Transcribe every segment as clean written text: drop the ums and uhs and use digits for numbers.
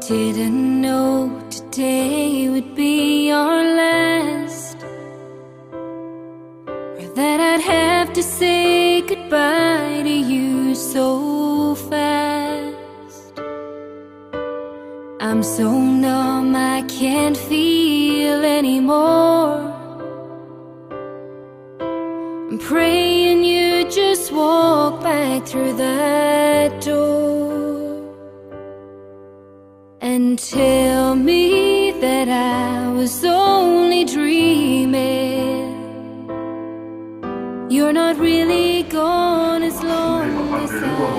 Didn't know today would be our last, or that I'd have to say goodbye to you so fast. I'm so numb I can't feel anymore. I'm praying you just walk back through that door and tell me that I was only dreaming. You're not really gone as long as I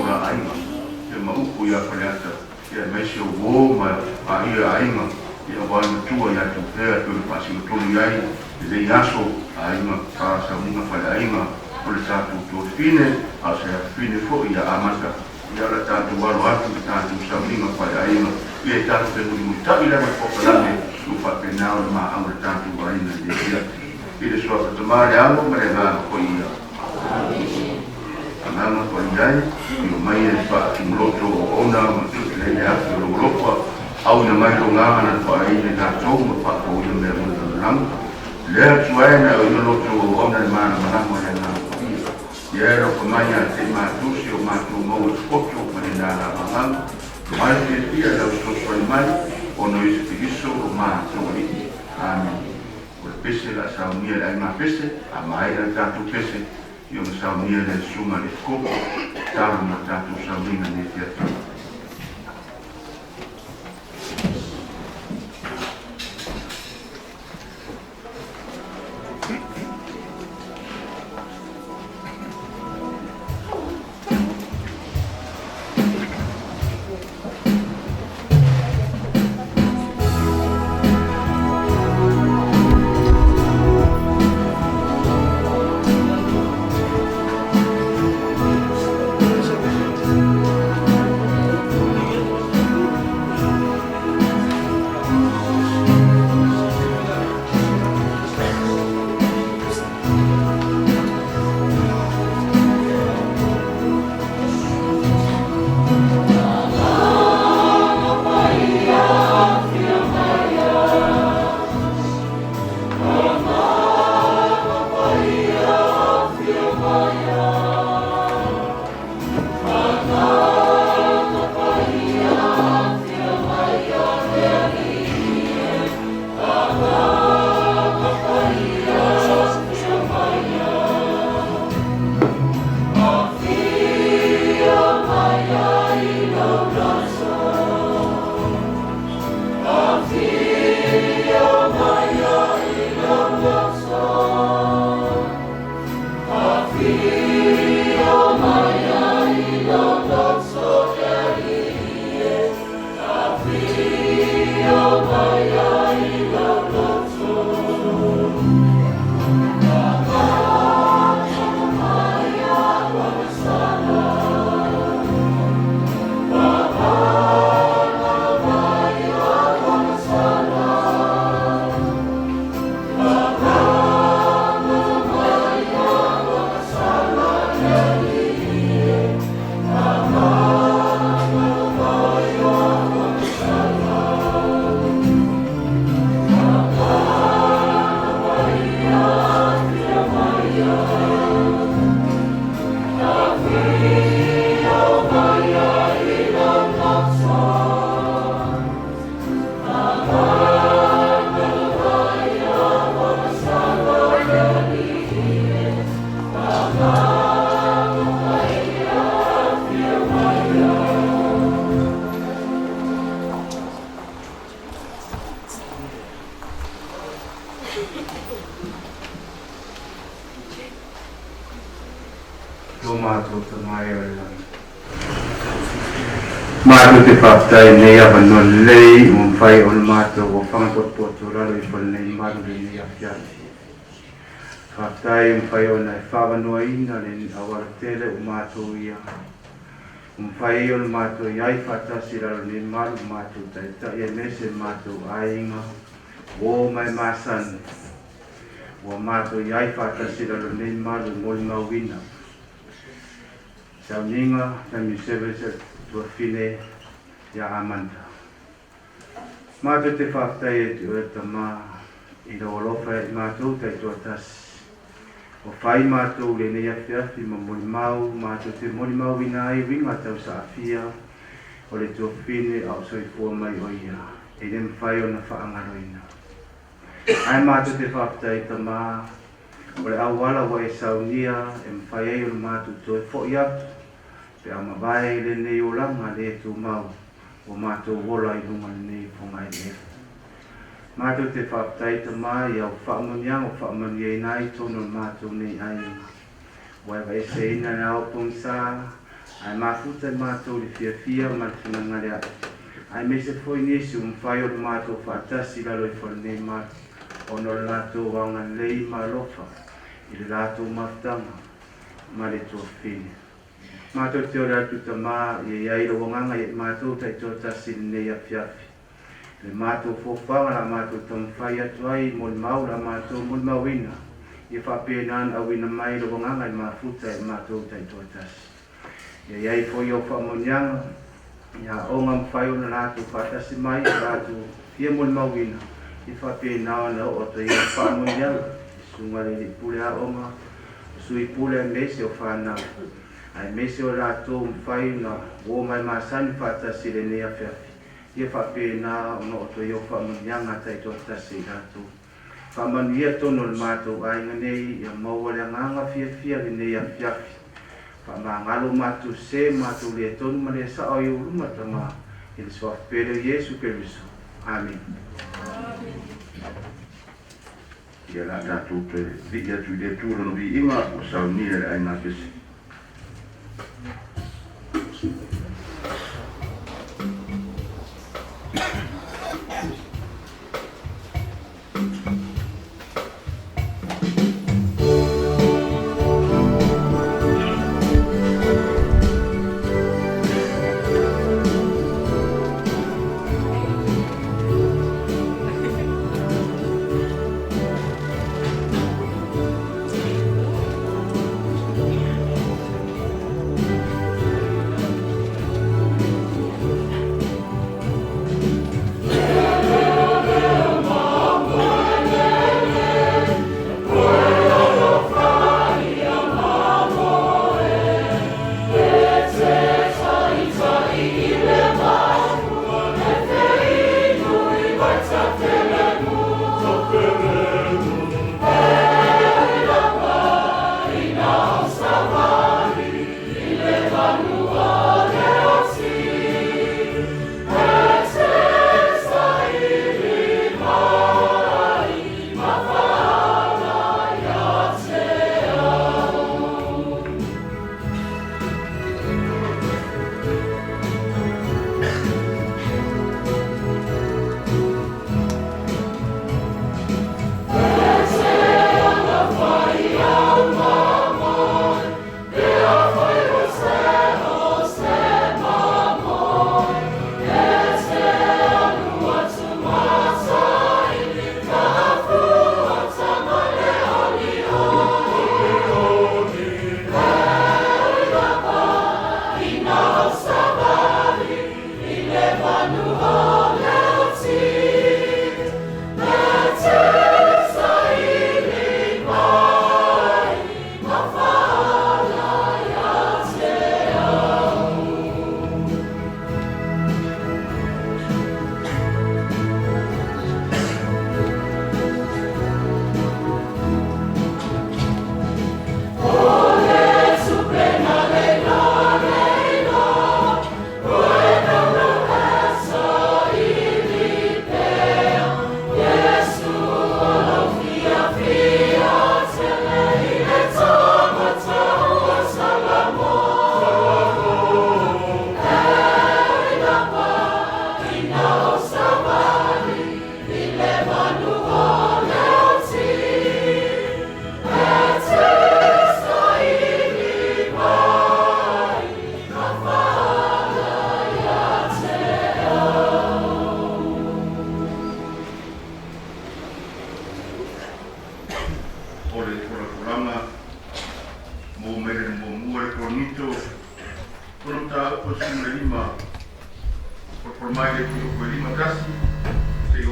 Mātou te whātai nei a whanau lei o mwhai o mātou o whangapotopoto raro i whanau maru le nei a fiati. Whātai mwhai o nai whawanoa ina le awara tele o mātou ia. Mwhai o mātou i ai whātasi raro nei maru mātou taitai e mese mātou ainga o mai māsani. Ua mātou i ai whātasi raro nei maru moli mauina. Sauniga, Family Service, Tuafine, ia Amanda. Mātou te whāwhtai e te oe tamā i lau alofa e mātou taitoatasi. O whai mātou le nei awhiawhi ma moli mau, mātou te moli mau ina ai winga tau sa awhia, o le tuafine a o soifua mai o ia, e le mwhai o na whaangaloina. Ai mātou te whāwhtai tamā, o le awala wa e saunia e mwhai ai o le mātou toe fo i atu, pe a mavae le nei o langa le e tū mau, o mātou ola i lunga le nei ponga e le. Mātou te whāwhtai tamā i au whaamonianga o whaamania i nā i tono mātou nei ai. Waewa e se ina le ao pongsa, ai mafuta i mātou le fia fia ma le whanangare a. Ai me se foi nisi o mwhai o le mātou whaatasi lalo i whare nei mātou. Ono le lātou wanga lei ma alofa i le lātou mafutanga ma le tuafine. Mātou te ore atu tamā i e ai le wanganga i mātou tai tuatasi le nei awhiawhi. Le mātou fōwhanga la mātou tamwhai atu ai moli mau la mātou moli mauina. I whapēnāna awina mai le wanganga i mafuta i mātou tai tuatasi. I ai foi o whaamonianga, ia o ngā mwhai o na lātou whaatasi mai i lātou fia moli mauina. I whapēnāna o to i whaamonianga, i sunga le li pule a onga, sui pule mese o whānau. Ai mese o lātou mwhai na o mai māsani whaatasi le nei awhiawhi. Ia whapēnā o no o to i o whaamonianga tai tuatasi i lātou. Whaamanu tono le mātou ainga nei, ia maua le anganga fia fia le nei awhiawhi. Whaamangalo mātou se mātou le tonu ma le sao i uruma tama i le suafpere Yesu Keriso. Amen. Ia la tātou te vi atu i le tūra no vi inga o saunia le aina pesi.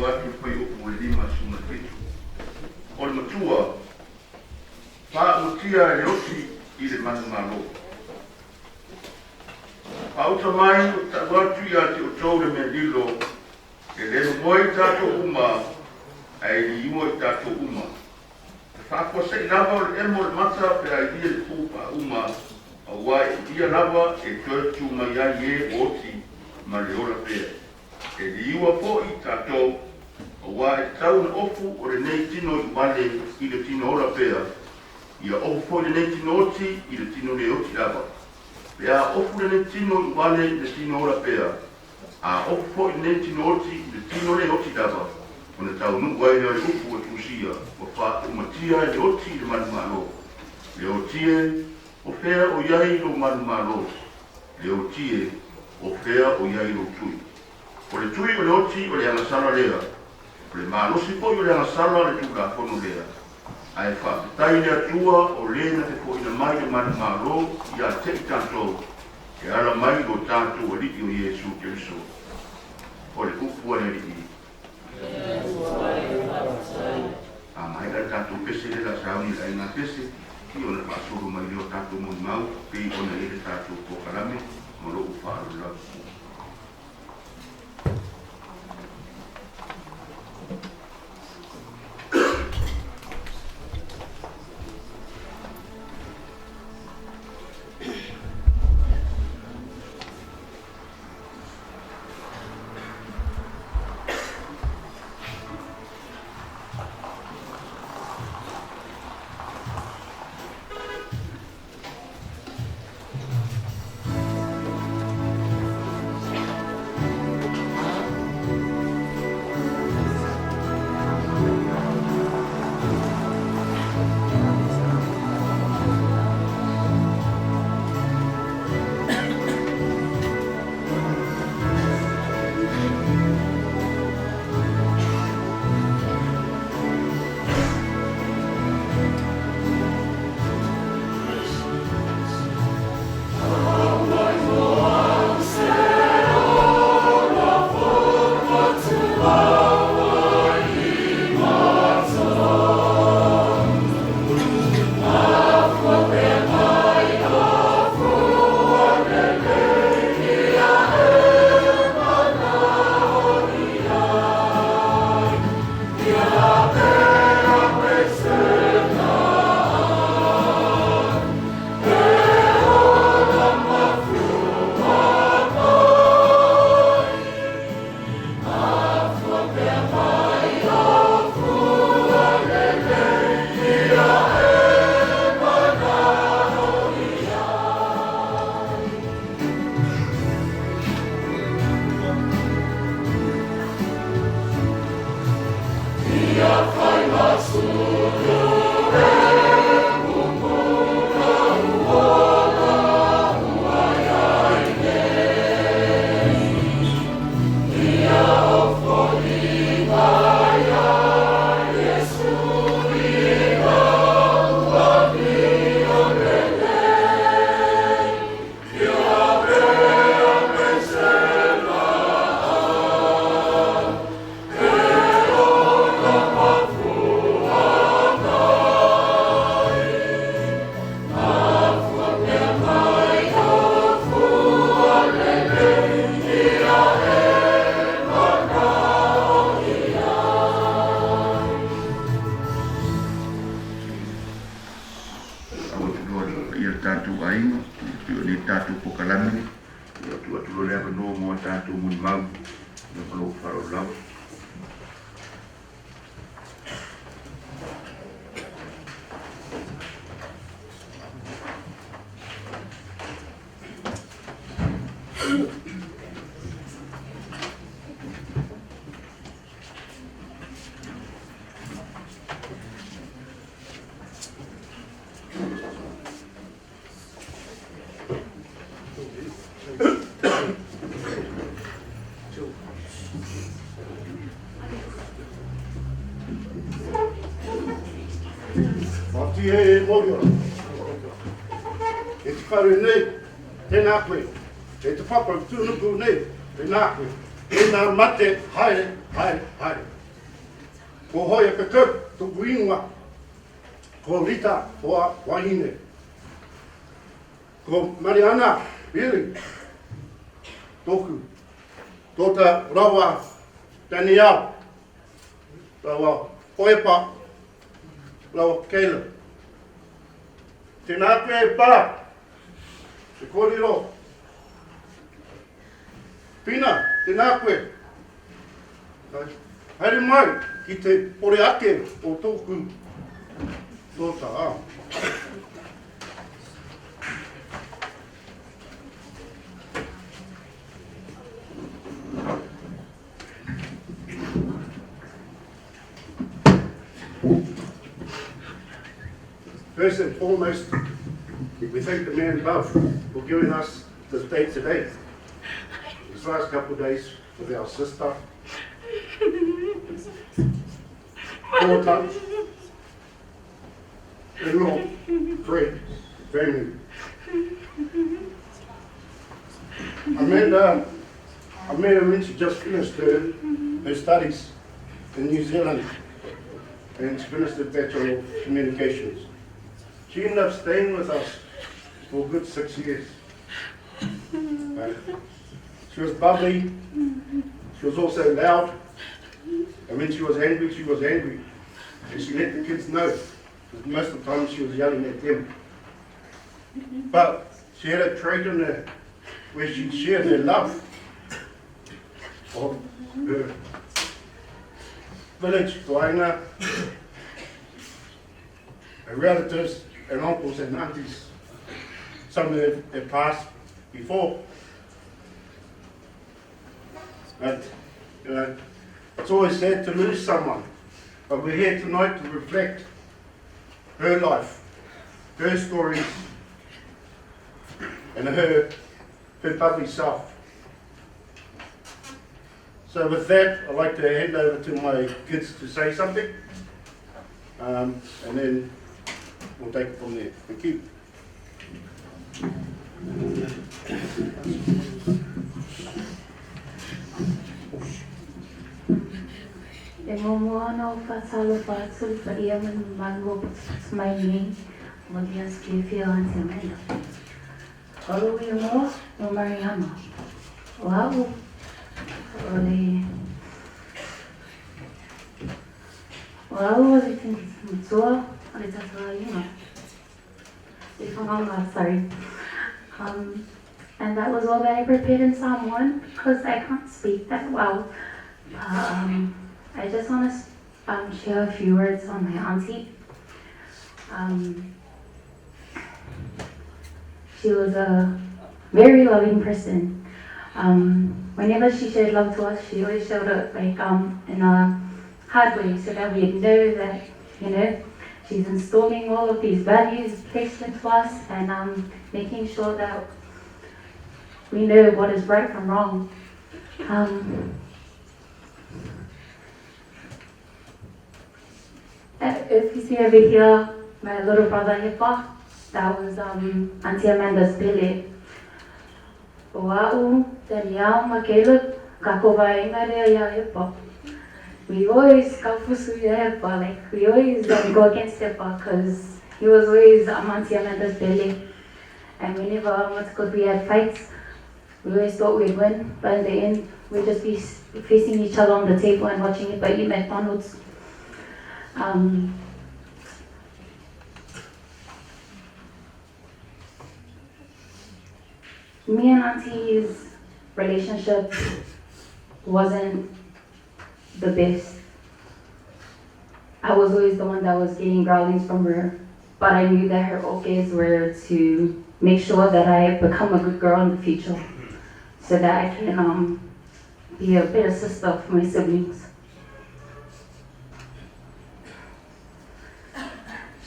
o atu i le fuaiupu e 57. O le matua, faautia e le oti i le manumalo. Faauta mai o ta'u atu ia te outou le mea lilo, e lē momoe i tatou uma, ae liua i tatou uma. E faafuase'i lava o le emo o le mata pe a ilia le pū paauma, auā e ilia lava e toe tu mai ai e ua oti ma le ola pea. E liua fo'i tatou, auā e tatau ona ofu o lenei tino i'uvale i le tino ola pea, ia ofu fo'i lenei tino oti i le tino lē oti lava. Pe a ofu lenei tino i'uvale i le tino ola pea, a ofu fo'i lenei tino oti i le tino lē oti lava, ona taunu'u ai lea o le upu ua tusia, ua faaumatia e le oti i le manumalo. Le oti e, o fea o i ai lou manumalo? Le oti e, o fea o i ai lou tui? O le tui o le oti o le agasala lea, o le malosi fo'i o le agasala le Tulafono lea. Ae faafetai i le Atua o lē na te fo'ina mai le manumalo ia te'i tatou e ala mai i lo tatou Ali'i o Iesu Keriso. O le upu a le Ali'i. A maea le tatou pese lea o le a sauni i le aiga pese, ia ona faasolo mai lea o tatou molimau pei ona i ai le tatou polokalame ma lo'u faaaloalo lava. Ua tuloa le paia o le tatou aiga, pei o lenei tatou polokalame, ia tuu atu loa le avanoa mo a tatou molimau ma lou faaaloalo lava. Mati e moriora. E te whare nei, tēnā koe. E te papa tūnuku nei, tēnā koe. E nā mate, haere, haere, haere. Ko Hoia Kirk tōku ingoa. Ko Rita hoa wahine. Ko Mariana Billy tōku tōta rawa Danielle rawa Hoepa rawa Caleb. Tēnā koe e pā, te kōrero. Pina, tēnā koe. Haere mai ki te pore ake o tōku tōta. First and foremost, we thank the man above for giving us this day today. This last couple of days with our sister, daughter, in-law, friend, family. Amanda, I met her when she just finished her, her studies in New Zealand and she finished her Bachelor of Communications. She ended up staying with us for a good 6 years. Right. She was bubbly, she was also loud, and when she was angry, she was angry. And she let the kids know, because most of the time she was yelling at them. But she had a trait in her where she shared her love of her village, Tuaina, her relatives and uncles and aunties. Some of had passed before. But, you know, it's always sad to lose someone. But we're here tonight to reflect her life, her stories, and her, her bubbly self. So with that, I'd like to hand over to my kids to say something, um, and then we'll take it from there. Thank you. E muamua ana o faatalofa atu i le paia ma le mamalu o potopoto mai nei mo le aso fiafia o Aunty Amanda. O lou ingoa o Mariama. O au o le O au o le matua o le tatou aiga. Le whanganga, sorry. Um, and that was all that I prepared in Samoan because I can't speak that well. But um, I just want to um, share a few words on my auntie. Um, she was a very loving person. Um, whenever she showed love to us, she always showed it like um, in a hard way so that we'd know that, you know, she's installing all of these values placed into us and um, making sure that we know what is right from wrong. Um, if you see over here, my little brother Hepa, that was um, Auntie Amanda's pele. O a'u, Danielle ma Caleb, ka ko vaenga rea ia Hepa. We always kafusu ia Hepa, like we always um, go against Hepa because he was always um, Auntie Amanda's pele. And whenever um, what's it called, we had fights, we always thought we'd win, but in the end, we'd just be facing each other on the table and watching it, but eat McDonald's. Um, me and Auntie's relationship wasn't the best. I was always the one that was getting growlings from her, but I knew that her okays were to make sure that I become a good girl in the future so that I can um, be a better sister for my siblings.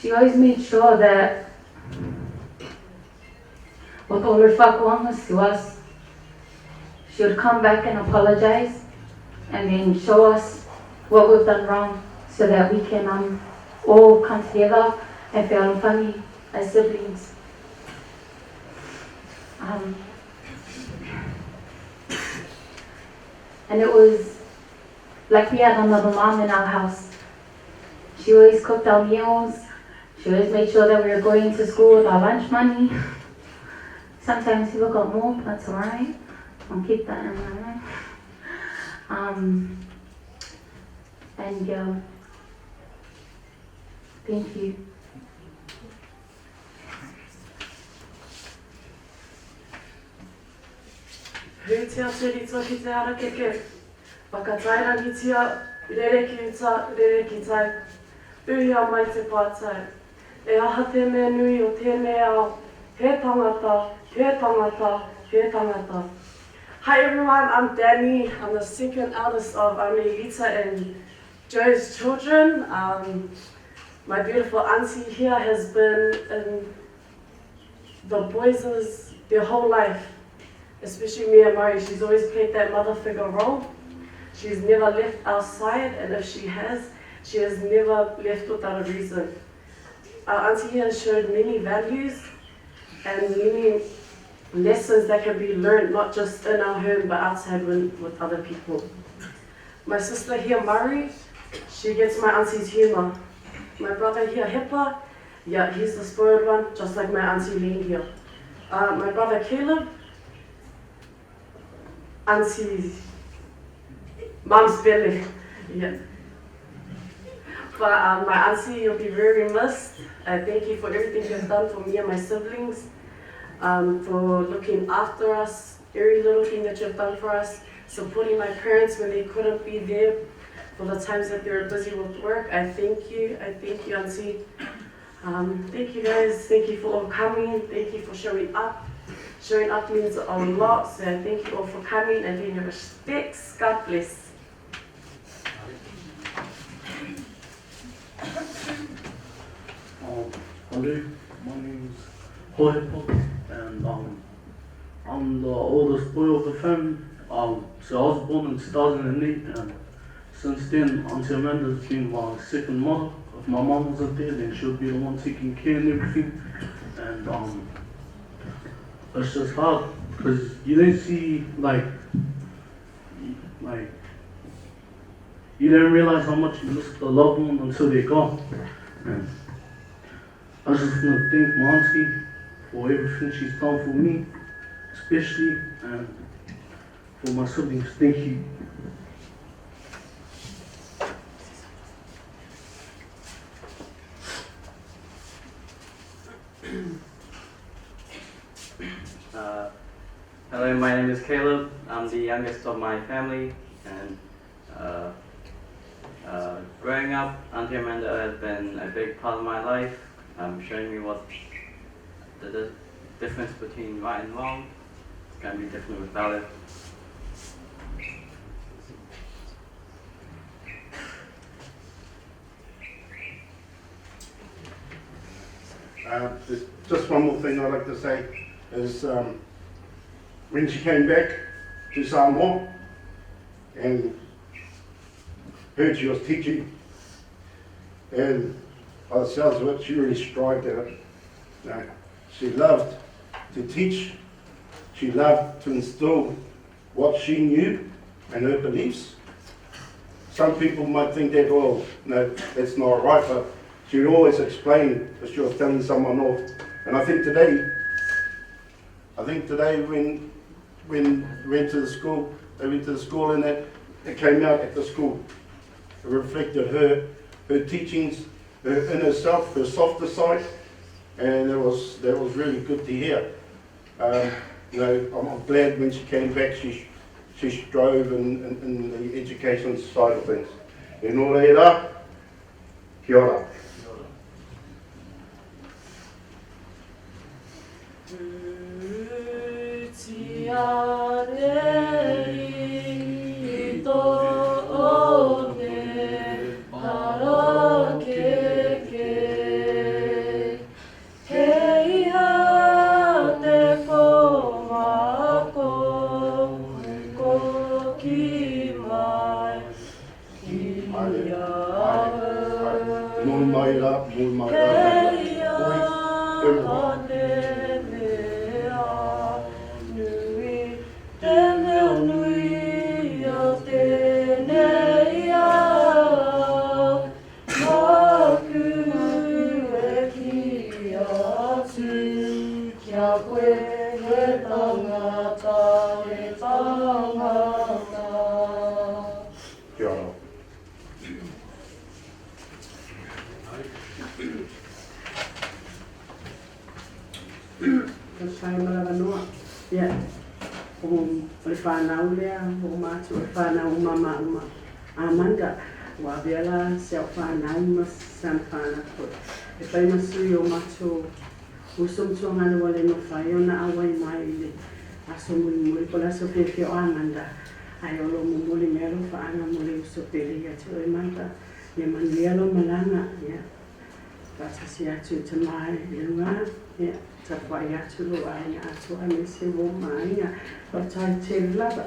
She always made sure that with all her whakuangas to us, she would come back and apologize and then show us what we've done wrong so that we can um, all come together and feel funny as siblings. Um, And it was like we had another mom in our house. She always cooked our meals. She always made sure that we were going to school with our lunch money. Sometimes people got more, but that's all right. I'll keep that in my mind. And yeah, thank you. Hui te atu rito ki te harakeke, whakatairangitia, rere ki uta, rere ki tai, uhia mai te pātai. E aha te mea nui o tēnei ao, he tangata, he tangata, he tangata. Hi everyone, I'm Danny. I'm the second eldest of Amelita and Joe's children. My beautiful auntie here has been in the boys' their whole life, especially me and Murray. She's always played that mother figure role. She's never left our side, and if she has, she has never left without a reason. Our auntie here has showed many values and many lessons that can be learned, not just in our home, but outside with other people. My sister here, Murray, she gets my auntie's humor. My brother here, Hepa, yeah, he's the spoiled one, just like my auntie Leen here. My brother Caleb, auntie's mom's belly, yeah. But my auntie, you'll be very missed. Thank you for everything you've done for me and my siblings, for looking after us, every little thing that you've done for us, supporting my parents when they couldn't be there for the times that they were busy with work. I thank you. I thank you, Auntie. Thank you guys. Thank you for all coming. Thank you for showing up. Showing up means a lot, so I thank you all for coming and doing your respects. God bless. Hello, my name's Hohepa, and I'm the oldest boy of the family. So I was born in 2008, and since then, Auntie Amanda's been my second mother. If my mum wasn't there, then she would be the one taking care and everything. And it's just hard because you don't see, like, like, you don't realize how much you miss the loved one until they're gone. And I just want to thank my auntie for everything she's done for me, especially, and for my siblings. Thank you. Hello, my name is Caleb. I'm the youngest of my family, and growing up, Auntie Amanda has been a big part of my life, showing me what the difference between right and wrong. It's going to be different without it. There's just one more thing I'd like to say is when she came back to Samoa and heard she was teaching, and by the sounds of it, she really strived at it. She loved to teach, she loved to instill what she knew and her beliefs. Some people might think that, oh, no, that's not right, but she would always explain if she was telling someone off. And I think today, when we went to the school, they went to the school and that it came out at the school. It reflected her teachings, her inner self, her softer side, and that was really good to hear. I'm glad when she came back, she strove in the education side of things. E nō reira, kia ora. fanau lea ua uma atu o le fanau uma ma uma Amanda, ua avea la si au fanau ma sana fanau foi e fai ma sui o matou uso ma tuagana ua le mafai ona auai mai i le aso mulimuli po o le aso fiafia o Amanda, ae o lo o momoli mai alofaaga mo le uso pele ia te oe Amanda. Ia manuia lou malaga, ia faatasi atu i tama i luga, ia tapuai atu lou aiga atoa aemaise uo ma aiga. Faafetai tele lava.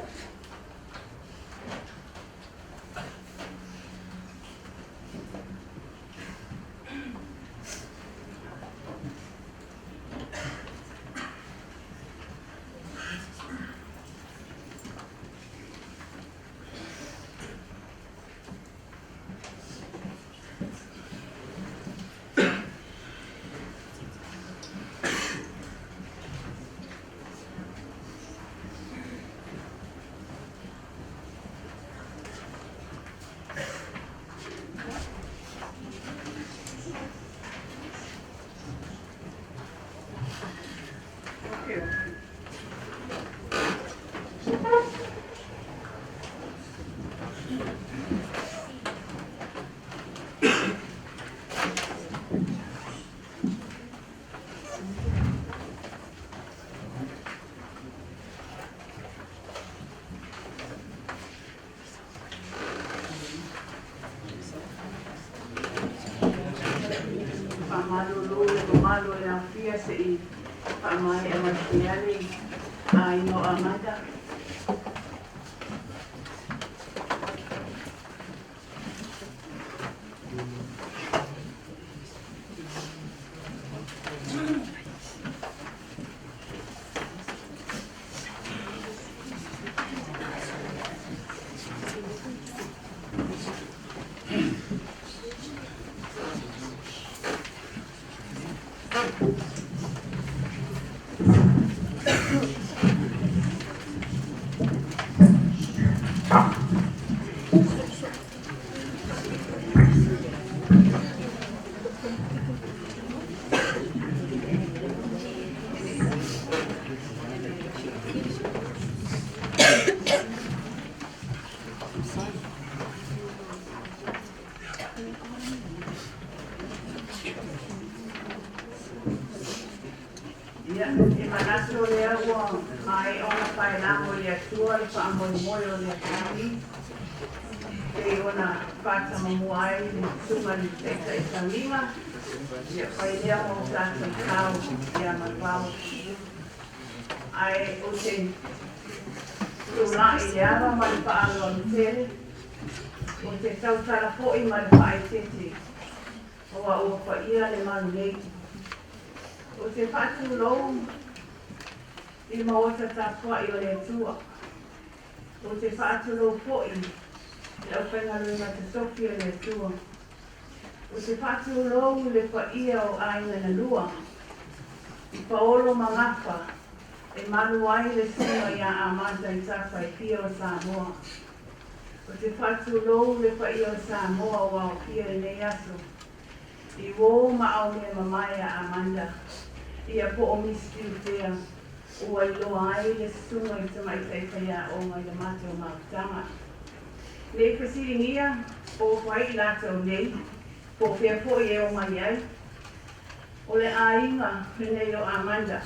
Faamalulu i le mamalu o le aofia se i faamaea mai pea le aiga o Amanda. Ia, e manatu o lea ua maea ona paelago e le Atua le faamoemoe o le atunuu pei ona faatamamua ai le Susuga i le Taitai Taulima, ia fai lea ma o tatou tao ia Manuvao. Ae ou te tulai i le ava ma le faaaloalo tele, ou te tautala foi ma le faaeteete Aua ua paia le malu nei. Ou te faatulou i le maota tapuai o le Atua. Ou te faatulou foi i le aufaigaluega totofi a le Atua. Ou te faatulou i le paia o aiga na lua, i Paolo ma Gafa e malu ai le susuga ia Amata i tafa e fia o Samoa. Ou te faatulou le paia o Samoa ua aofia i lenei aso, i uō ma aumea mamae a Amanda, ia po o Miss Piutea, ua iloa ai le susuga i tamaitai faiaoga i le matou mafutaga. Ne i fesiligia po o ai i latou nei, po o fea foi e omai ai. O le aiga lenei o Amanda.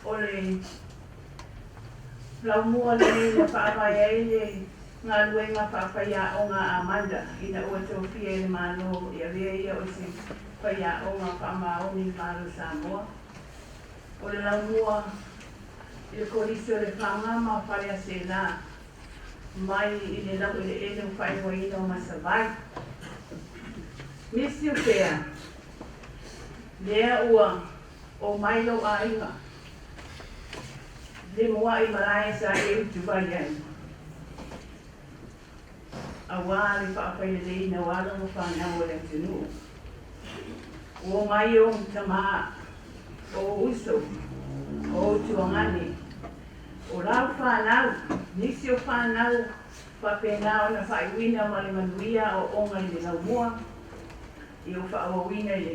O le laumua lenei na faavae ai le galuega faafaiaoga a Amanda ina ua tofia e le Malo e avea ia o se faiaoga faamaoni i le Malo o Samoa. O le laumua i le Kolisi o Lefaga ma Faleaseela mai i le laueleele o faaigoaina o Masavai. Nisi o pea lea ua O mai lou aiga, le muaʻi malae sa e utu ai ai, auā le faafaileleina o alo ma fanau o le atunuu. Ua omai ou tamā, o ou uso, o ou tuagane, o lau fanau, nisi o fanau faapena ona faaiuina ma le manuia aoaoga i le laumua, i ou faaauauina i le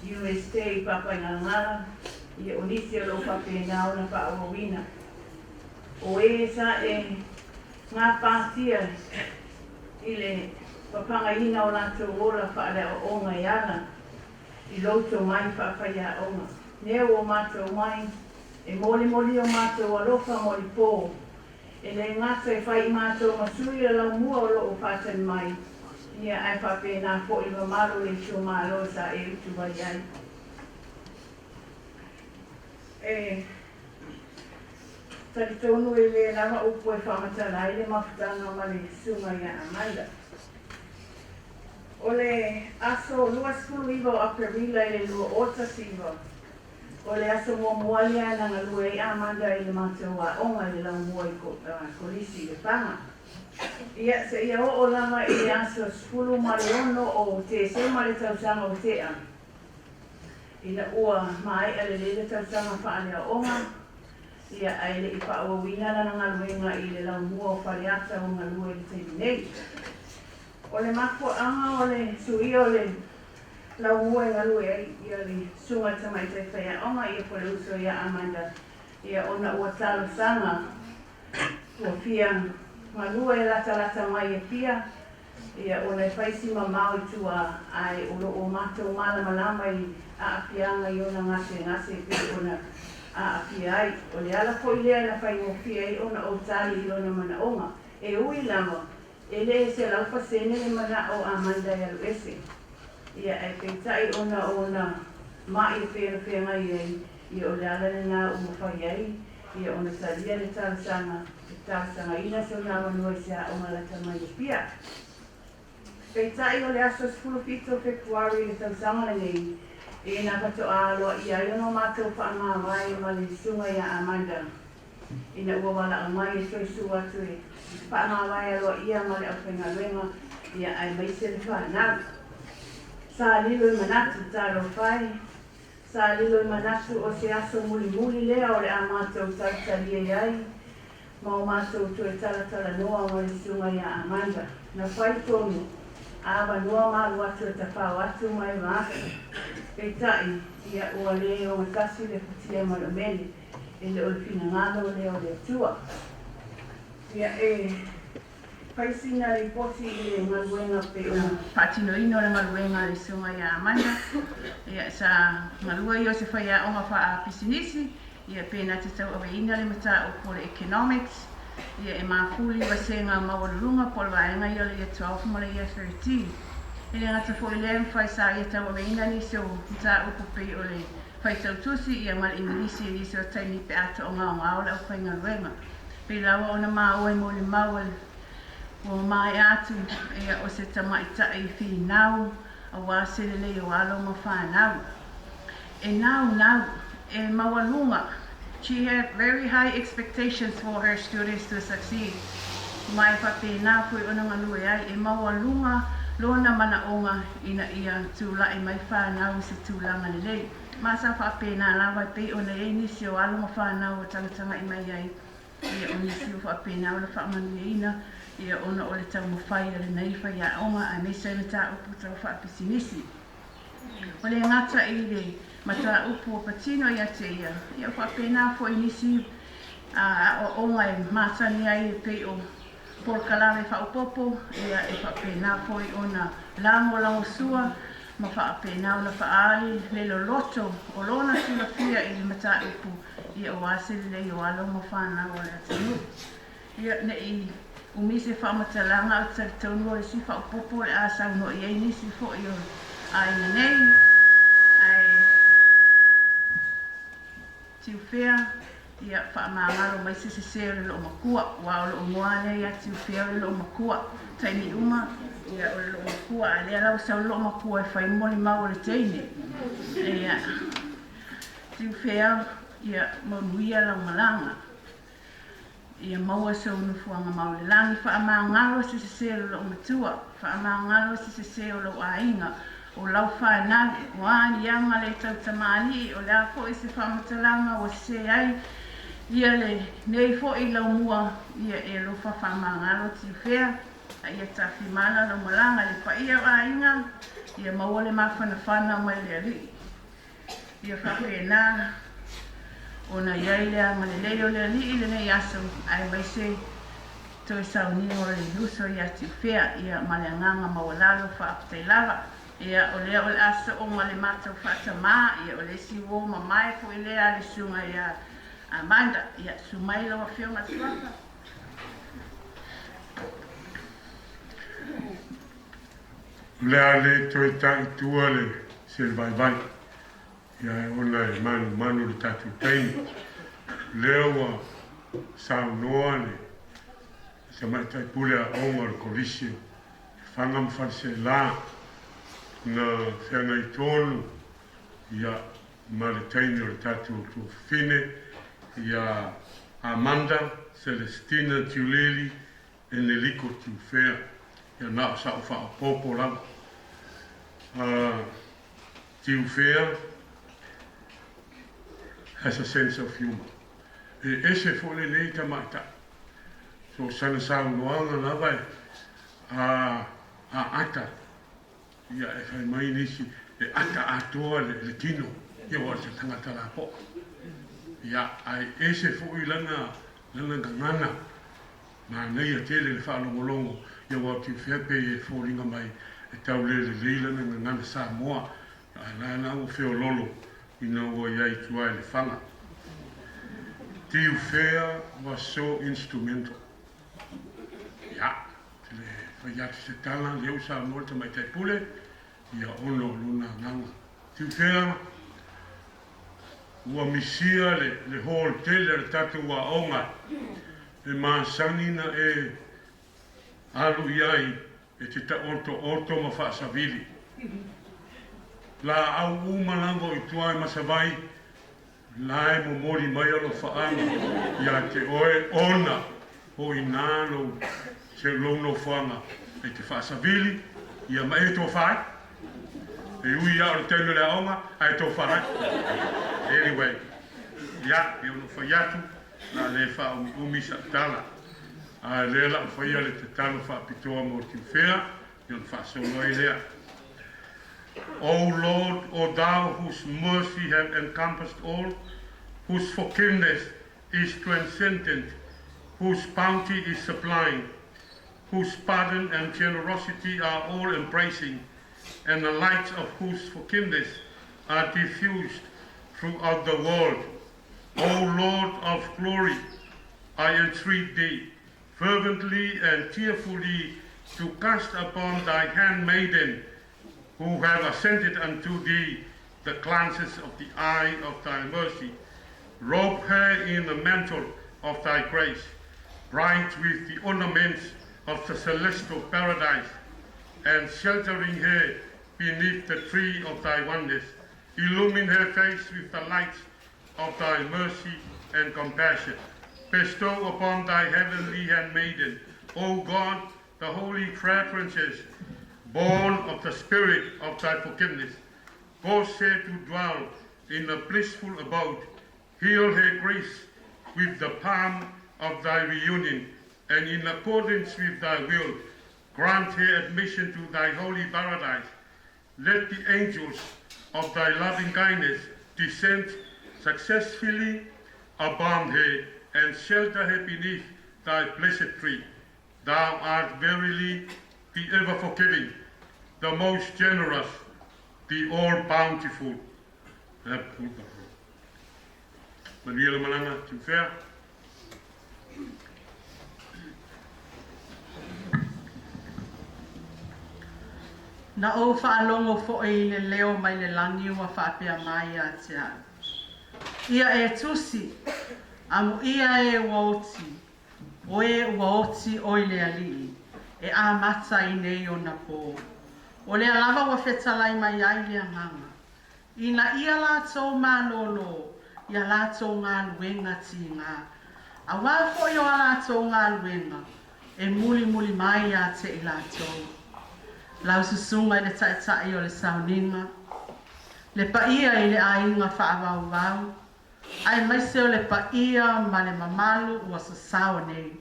Universite i Papaigalagala. Ia o nisi o lo o faapena ona faaauauina. O e sa e gapatia i le papagaina o latou ola faaleaoaoga e ala i lou tomai faafaiaoga. Lea ua matou mai e molimoli o matou alofa molipo, e le gata e fai i matou ma sui le laumua o lo o faatali mai, ia ae faapena foi le mamalu o le itumalo sa e utuvai ai. E talitonu e le lava upu e faamatala ai le mafutaga ma le susuga ia Amanda. O le aso 29 o Aperila i le 2019, o le aso muamua lea na galue ai Amanda i le matou aoga i le laumua i Kolisi i Lefaga. Ia, seia oo lava i le aso 16 o Tesema le tausaga ua tea, ina ua maea lelei le tausaga faaleaoga, ia, ae le i faaauauina lana galuega i le laumua o Faleata ua galue i le taimi nei. O le mafuaaga o le suia o le laumua e galue ai ia le susuga i le tamaitai faiaoga ia po o le uso ia Amanda ia ona ua talosaga ua fia galue e latalata mai e Apia ia ona e fai si mamao i tua ae o lo o matou malamalama i aafiaga i ona gasegase e pei ona aafia ai. O le ala foi lea na faigofie ai ona ou tali i lona manaoga. E ui lava E le 100% le manao o Amanda e alu ese. Ia, ae peitai ona o ona ma'i e pei ona feagai ai, ia o le ala lena ua mafai ai ia ona talia le talosaga e talosagaina se ona avanoa i se aoga lata mai i Apia. Peitai o le aso 17 o Fepuari i le tausaga lenei, e na faatoa aloaia ai ona o matou faamavae ma le susuga ia Amanda. Ina ua valaau mai e toe sua atu e faamavae aloaia ma le aufaigaluega, ia aemaise le fanau. Sa lilo i manatu, talofa e, sa lilo i manatu o se aso mulimuli lea o le a matou talitalie ai ma o matou toe talatalanoa ma le susuga ia Amanda. Na fai tonu avanoa ma alu atu e tafao atu ma e atu. Peitai, ia ua le ogatasi le futia ma le umele. E le o le finagalo lea o le Atua. Ia, e fai sina lipoti i le galuega pei ona faatinoina o le galuega a le Susuga ia Amanda. Ia, sa galue ia o se faiaoga faapisinisi, ia pe na te tauaveina le mataupu o le Economics, ia e mafuli vasega maualuluga po o le vaega ia o le Year 12 ma le Year 13. E le gata foi i lea, e mafai sa ia tauaveina nisi o mataupu pei o le Faitau tusi ia ma le Igilisi i nisi o taimi pe a to'ogaogao le aufaigaluega. Pei lava ona maua i molimau a le ua maea atu ia o se tamaita'i finau auā se lelei o alo ma fanau. E naunau, e maualuga, she had very high expectations for her students to succeed, ma e faapena foi ona galue ai, e maualuga lona manaoga ina ia tula'i mai fanau i se tulaga lelei. Ma sa faapena lava e pei ona i ai nisi o alo ma fanau ua tagataga'i mai ai, ia o nisi ua faapena ona faamanuiaina, ia ona o le taumafai a lenei faiaoga aemaise ai mataupu tau faapisinisi. Ua le gata i le mataupu ua patino ia te ia, ia ua faapena foi i nisi aoaoga e masani ai e pei o polokalame faaopoopo, ia e faapena foi ona lagolagosua ma faapena ona faaali le loloto o lona silafia i le mataupu, ia aua se lelei o alo ma fanau a le atunuu. Ia, ne i umi se faamatalaga, ae ou te talitonu o le isi faaopoopo o le a saunoa i ai nisi foi o aiga nei, ae Tiufea, ia faamagalo mai se sese o le loomatua, aua o lou igoa lea ia Tiufea o le loomatua, taimi uma, ia o le loomatua, a lea la ua sau le loomatua e fai molimau o le teine. Ia, Tiufea, ia manuia lau malaga. Ia maua sou nofoaga mau i le lagi, faamagalo se sese o lou matua, faamagalo se sese o lou aiga, o lau fanau, o a ni aga le tautamalii, o le a foi se faamatalaga ua sese ai ia lenei foi laumua, ia e alofa faamagalo Tiufea, a ia tafimala lau malaga i le paia o aiga, ia maua le mafanafana mai le Alii. Ia faapena. Ona i ai le agalelei o le Alii i lenei aso, aemaise toe sauniga o le uso ia Tiufea, ia, ma le agaga maualalo faafetai lava. Ia, o lea o le a soo ma le matou faatamā, ia, o le isi uo mamae foi lea a le susuga ia Amanda. Ia, susu mai lau Afioga i le Suafa. O le a le toe ta'i tua le se vaivai. Ia ona e manumanu le tatou taimi. Lea ua saunoa le Tamaitai Pule Aoga o le Kolisi o Lefaga ma Faleaseela na feagai tonu ia ma le taimi o le tatou tuafafine ia Amanda Celestina Tiuleli Eneliko Tiufea. Ia na o sa'u faaopoopo lava. Tiufea has a sense of humour. E ese foi lenei tamaitai. So sana saunoaga lava e a ata ia e fai mai nisi e ata atoa le tino ia ua o se tagata lapoa. Ia ae ese foi lana lana gagana. Manaia tele le faalogologo ia aua o Tiufea pei e foliga mai e tau le lelei lana gagana Samoa ae la la ua feololo ina ua i ai i tua i Lefaga. Tiufea was so instrumental. Ia, te le fai atu se tala, lea ua saunoa le Tamaitai Pule, ia ona o lona agaga. Tiufea, ua misia le, le hall tele a le tatou aoga e masani na e alu i ai e te taotooto ma faasavili. Laau uma lava i tua e Masavai, la e momoli mai alofaaga ia te oe ona o i nā lou, se lou nofoaga e te faasavili ia ma e tofa ai. E ui ia o le taimi o le aoga, ae tofa ai. Anyway, ia, e ono fai atu, la le faaumiumi sa'u tala. A lea la'u faia le tatalo faapitoa mo Tiufea, ia ona faasolo ai lea. O Lord, O Thou whose mercy have encompassed all, whose forgiveness is transcendent, whose bounty is sublime, whose pardon and generosity are all embracing, and the light of whose forgiveness are diffused throughout the world. O Lord of glory, I entreat thee fervently and tearfully to cast upon thy handmaiden, who have ascended unto thee the glances of the eye of thy mercy. Robe her in the mantle of thy grace, bright with the ornaments of the celestial paradise, and sheltering her beneath the tree of thy oneness. Illumine her face with the light of thy mercy and compassion. Bestow upon thy heavenly handmaiden, O God, the holy fragrances born of the spirit of thy forgiveness. Cause her to dwell in a blissful abode. Heal her grace with the palm of thy reunion, and in accordance with thy will, grant her admission to thy holy paradise. Let the angels of thy loving kindness descend successfully upon her and shelter her beneath thy blessed tree. Thou art verily the ever forgiving, the most generous, the all bountiful. Manuia le malaga, Tiufea. Na ou faalogo foi i le leo mai le lagi ua faapea mai ia te au, Ia e tusi, amuia e ua oti, o e ua oti oi le Alii, e amata i nei ona pō. O lea lava ua fetalai mai ai le Agaga, Ina ia latou malōlō i a latou galuega tīgā, auā foi o a latou galuega e mulimuli mai ia te i latou. Lau susuga i le Taitai o le Sauniga, le paia i le aiga faavauvau, aemaise o le paia ma le mamalu ua sasao nei.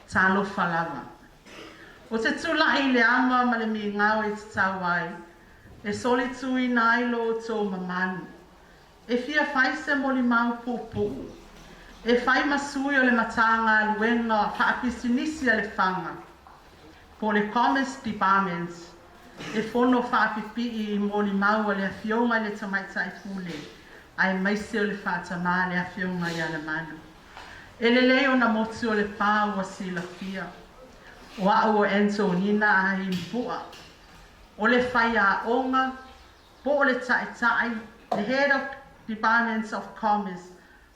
Talofa lava. O te tula'i i le ama ma le migao e tatau ai, e solituina ai lo outou mamalu. E fia fai se molimau puupuu e fai ma sui o le Matagaluega Faapisinisi a Lefaga po o le Commerce Department e fono faapipii i molimau a le Afioga i le Tamaitai Pule aemaise o le faatamā le Afioga ia Lemalu. E lelei ona motu o Lepa ua silafia. O au o Antonina Ahimpua, o le faiaoga po o le Taitai, le Head of Department of Commerce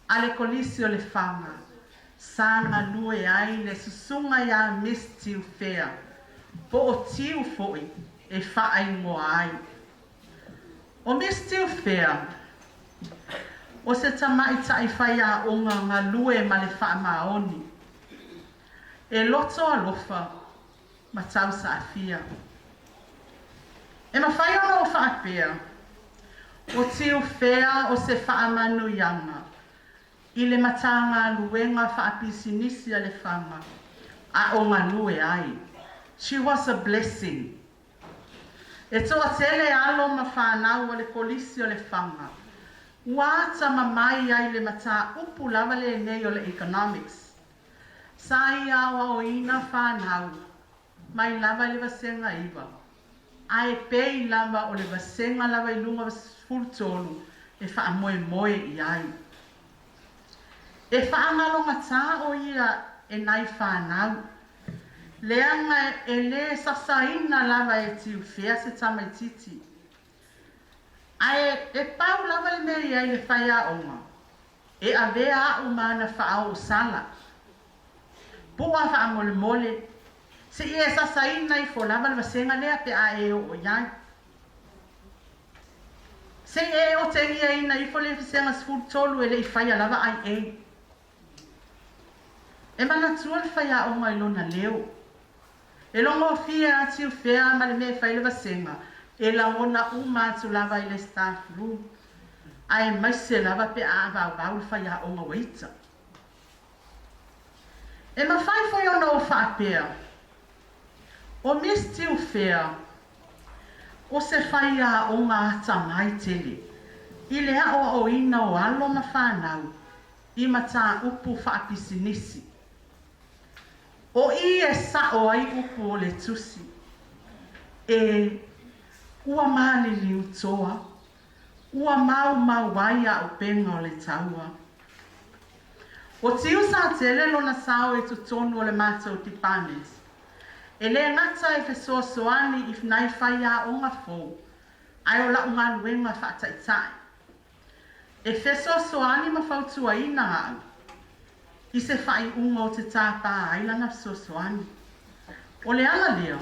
a le Kolisi o Lefaga, sa galue ai le Susuga iā Miss Tiufea, po o Tiu foi e faaingoa ai. O Miss Tiufea, o se tamaitai faiaoga galue ma le faamaoni, e loto alofa ma tausaafia. E mafai ona ou faapea, o Tiufea o se faamanuiaga i le Matagaluega Faapisinisi a Lefaga a o galue ai. She was a blessing. E toatele alo ma fanau a le Kolisi o Lefaga ua atamamai ai le mataupu lava lenei o le Economics. Sa ia aoaoina fanau mai lava i le vasega 9, ae pei lava o le vasega lava i luga 13 e faamoemoe i ai. E faagalogatā o ia e nai fanau, leaga e lē sasaina lava e Tiufea se tamaitiiti. Ae e pau lava le mea i ai le faiaoga, e avea a'u ma ana faaoosala. Pu'a faamolemole, se i e sasaina ifo lava le vasega lea pe a e oo i ai. Se i e otegiaina ifo le vasega 13 e le i faia lava IA. E manatua le faiaoga i lona leo. E logofie a Tiufea ma le mea e fai le vasega, e lagona uma atu lava i le staff room, aemaise lava pe a avauvau le faiaoga ua ita. E mafai foi ona ou faapea, o Miss Tiufea o se faiaoga atamai tele i le aoaoina o alo ma fanau i mataupu faapisinisi. O i e sa'o ai upu o le Tusi, E, ua maliliu toa, ua maumau ai a'upega o le taua. O Tiu sa tele lona sao i totonu o le matou department. E lē gata e fesoasoani i nai faiaoga fou, ae o la'u galuega faataitai. E fesoasoani ma fautuaina a'u i se faaiuga o te tāpā ai lana fesoasoani. O le ala lea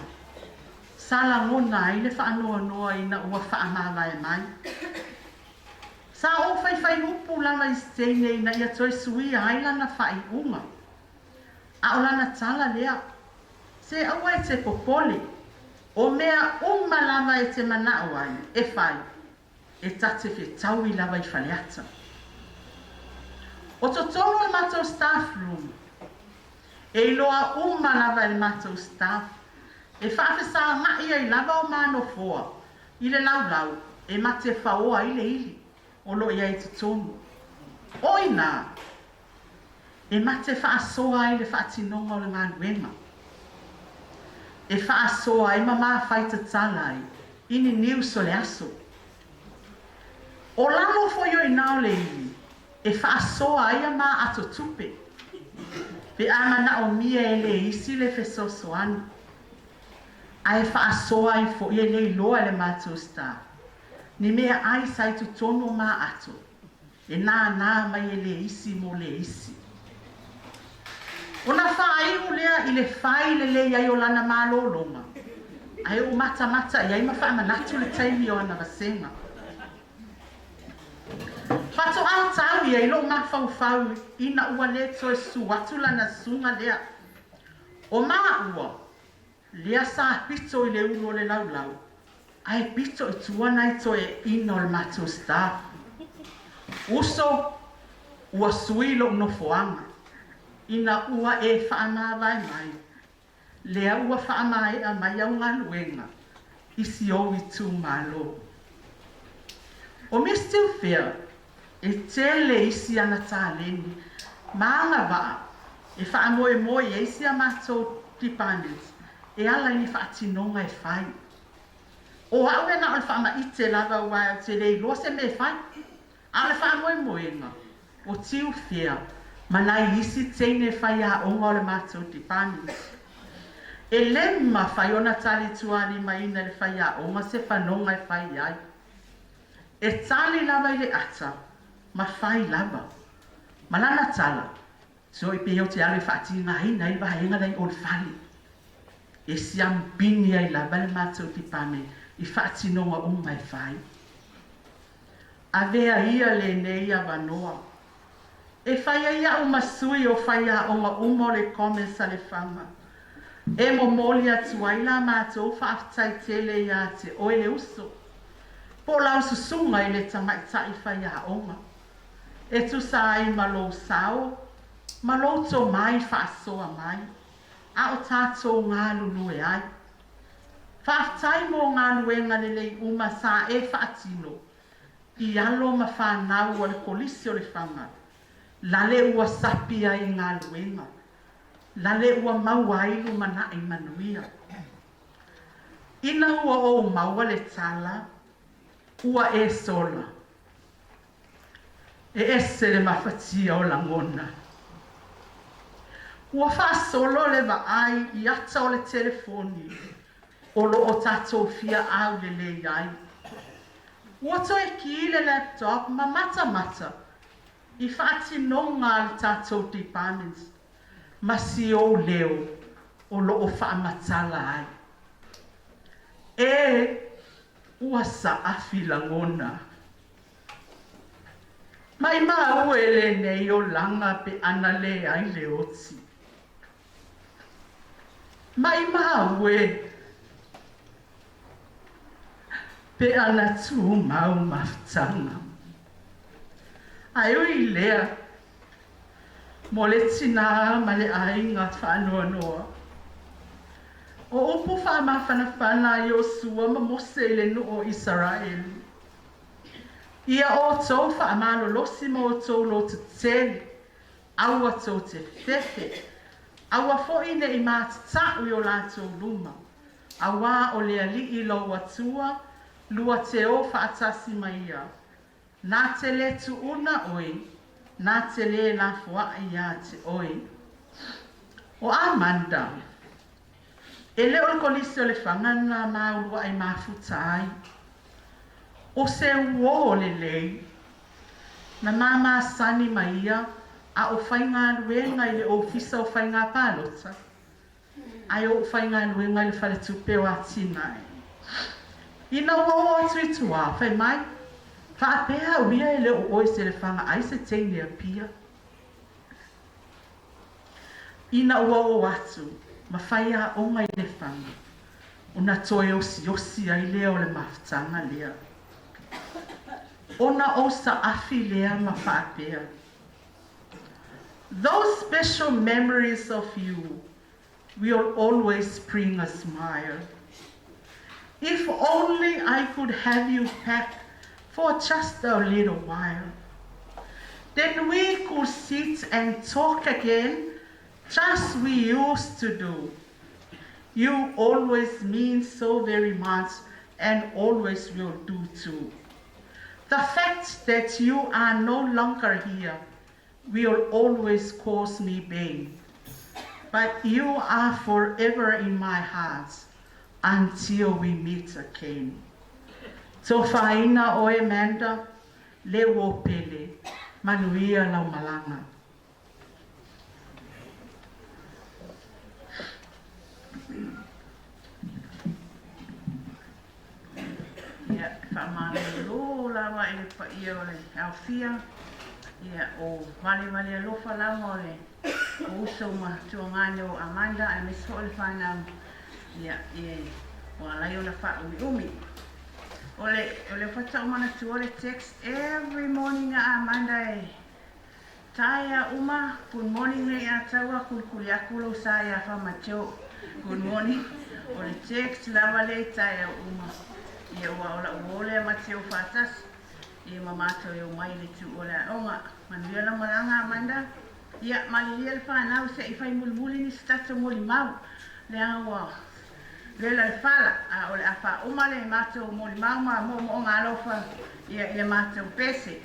sa lagona ai le faanoanoa ina ua faamavae mai. Sa ou faifai upu lava i se teine ina ia toe suia ai lana faaiuga. A o lana tala lea, Se aua e te popole, o mea uma lava e te mana'o ai e fai, e ta te fetaui lava i Faleata. O totonu o le matou staff room, e iloa uma lava e le matou staff, e faafesaga'i ai lava o ma nofoa i le laulau e ma te faoa ai le ili o lo o i ai i totonu. O i nā, e ma te faasoa ai le faatinoga o le galuega, e faasoa ai ma mafai tatala ai i ni news o le aso. O lalo foi o i nā o le ili e faasoa ai a ma ato tupe, pe a manaomia e le isi le fesoasoani, ae faasoa ai foi e le iloa e le matou staff ni meaai sa i totonu o ma ato e nānā mai e le isi mo le isi. Ona faaiu lea i le fai lelei ai o lana malologa, ae ou matamata i ai ma faamanatu le taimi o ana vasega. Faatoa tau ia i lou mafaufau ina ua le toe susu atu lana susuga lea. O maua, lea sa pito i le ulu o le laulau, ae pito i tua nai toeaiina o le matou staff. Uso, ua sui lou nofoaga, ina ua e faamavae mai, lea ua faamaea mai au galuega i si ou itumalo. O Miss Tiufea, E tele isi ana taleni ma agava'a e fa'amoemoe i ai si a matou department e ala i ni fa'atinoga e fai. O a'u e na o le fa'ama'ite lava uā ou te lē iloa se mea e fai. A o le fa'amoemoega, o tiufea ma nai isi teine faiaoga o le matou department. E lē mafai ona tali tuālimaina e le faiaoga se fanoga e fai ai. E tali lava i le ata ma fai lava. Ma lana tala, Soʻi pei ou te alu e fa'atigāina ai le vaega la i o le fale. E siamupini ai lava le matou department i fa'atinoga uma e fai. Avea ia lenei avanoa e fai ai a'u ma sui o faiaoga uma o le Commerce a Lefaga e momoli atu ai la matou fa'afetai tele iā te oe le uso po o lau susuga i le tamaita'i faiaoga e tusa ai ma lou sao ma lou tomai faasoa mai a o tatou galulue ai. Faafetai mo galuega lelei uma sa e faatino i alo ma fanau a le Kolisi o Lefaga, lale ua sapi ai i galuega, lale ua maua ai lumanaʻi manuia. Ina ua ou maua le tala, ua e sola. E ese le mafatia o lagona. Ua faasolo le vaai i ata o le telefoni o lo o tatou fiaau lelei ai. Ua toe kī le laptop ma matamata i faatinoga a le tatou department ma si ou leo o lo o faamatala ai. E, ua saafi lagona. Maimau e lenei olaga pe ana leai le oti. Maimau e pe ana tumau mafutaga. Ae ui i lea, mo le tinā ma le aiga faanoanoa. O upu faamafanafana a Iosua ma Mose i le nuu o Isaraelu. Ia outou faamalolosi ma outou loto tetele, aua tou te fefe, aua foi ne i matata'u i o latou luma, auā o le Alii lou Atua, lua te o faatasi ma ia, na te lē tuuna oe, na te lē lafoaʻi iā te oe. O Amanda, e le o le Kolisi o Lefaga na ma uluaʻi mafuta ai. O se uō lelei, na ma masani ma ia a o faigaluega i le Ofisa o Faiga Palota, ae oʻu faigaluega i le Faletupe o Atinae. Ina ua oo atu i tua, fai mai, Faapea au ia e le o oe se Lefaga ai se teine Apia. Ina ua oo atu ma faiaoga i Lefaga, ona toe osiosi ai lea o le mafutaga lea. Ona ou saafi lea ma faapea, Those special memories of you will always bring a smile. If only I could have you back for just a little while. Then we could sit and talk again, just we used to do. You always mean so very much and always will do too. The fact that you are no longer here will always cause me pain. But you are forever in my heart until we meet again. Tofaina oe Amanda, le uo pele, manuia lau malaga. Ia, e faamalolo lava i le paia o le aofia, ia, o valevale alofa lava o le uso ma tuagane o Amanda aemaise foi o le fanau, ia, e ua ala ai ona faaumiumi. O le, o le faatoa ou manatua le text every morning a Amanda e Taea uma, good morning nei a taua kulikuli aku lou sa ia Famateo. Good morning. O le text lava lea i taeao uma. Ia ua o la'u uo lea Mateo faatasi. Ia ma matou e omai i le itu o le aoga. Manuia lau malaga Amanda. Ia, malilie le fanau se i fai mulimuli nisi tatou molimau, leaga ua vela le fala, a o le a faauma le matou molimau ma moomooga alofa ia i le matou pese.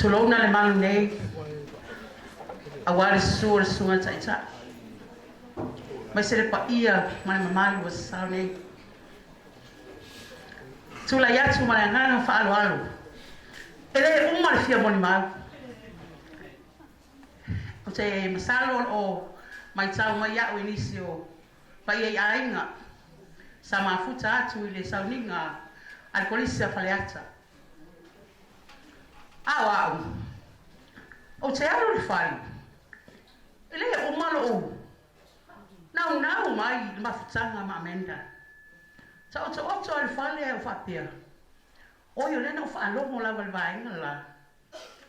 Tulouna le malu nei, auā le susu o le Susuga i le Taitai, aemaise le paia ma le mamalu ua sasao nei. Tulai atu ma le agaga faaaloalo, e le uma le fia molimau. Ou te masalo o lo o matau mai au i nisi o paia i aiga sa mafuta atu i le sauniga a le Kolisi a Faleata. A o a'u, ou te alu i le fale, e le uma lo'u naunau mai i le mafutaga ma Amanda. Taotooto a i le fale ae ou faapea, Oi, o lea na ou faalogo lava i le vaega le la,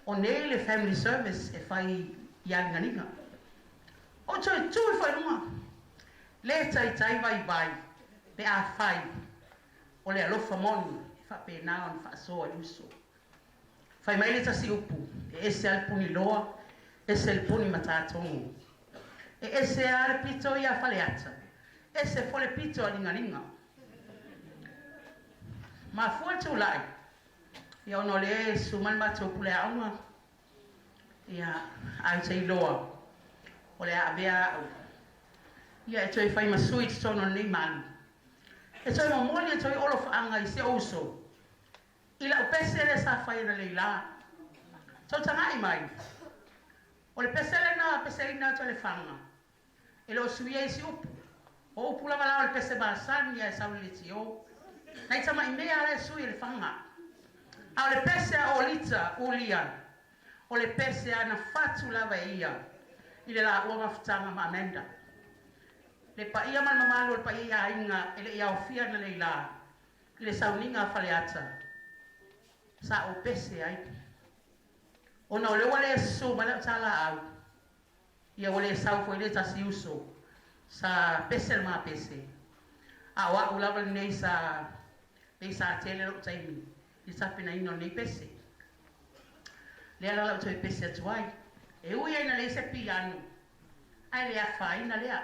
o nei le family service e fai i aligaliga. Ou toe tu ifo i luga, le taitai vaivai pe afai O le alofa moni e faapena ona faasoa i uso. Fai mai le tasi upu, e ese a le puni loa, ese le puni matātogi. E ese a le pito ia Faleata, ese fo le pito a Ligaliga. Mafua le tulai, ia ona o lea e susu mai le matou pule aoga, ia ae ou te iloa o le a avea a'u ia e toe fai ma sui i totonu o lenei malu. E toe momoli atu ai olofaaga i si ou uso i lau pese lea sa fai analeila. Tou taga'i mai, o le pese lena peseina atu e le faga, e le o suia isi upu. O upu lava la o le pese masani ae sau i le leitio. Nai tama'i mea la e sui e le faga. A o le pese a Olita Ulia, o le pese a na fatu lava e ia i le laua mafutaga ma Amanda. Le paia ma le mamalu o le paia i aiga e le i aofia analeila i le sauniga a Faleata sa ou pese ai ona o lea ua le susu mai lau talaau, ia ua le sau foi le tasi uso sa pese le ma pese, a o a'u lava lenei sa pei sa tele lo'u taimi i le tapenaina o lenei pese. Lea la lau toe pese atu ai, e ui ai na leai se piano Ae le afaina lea.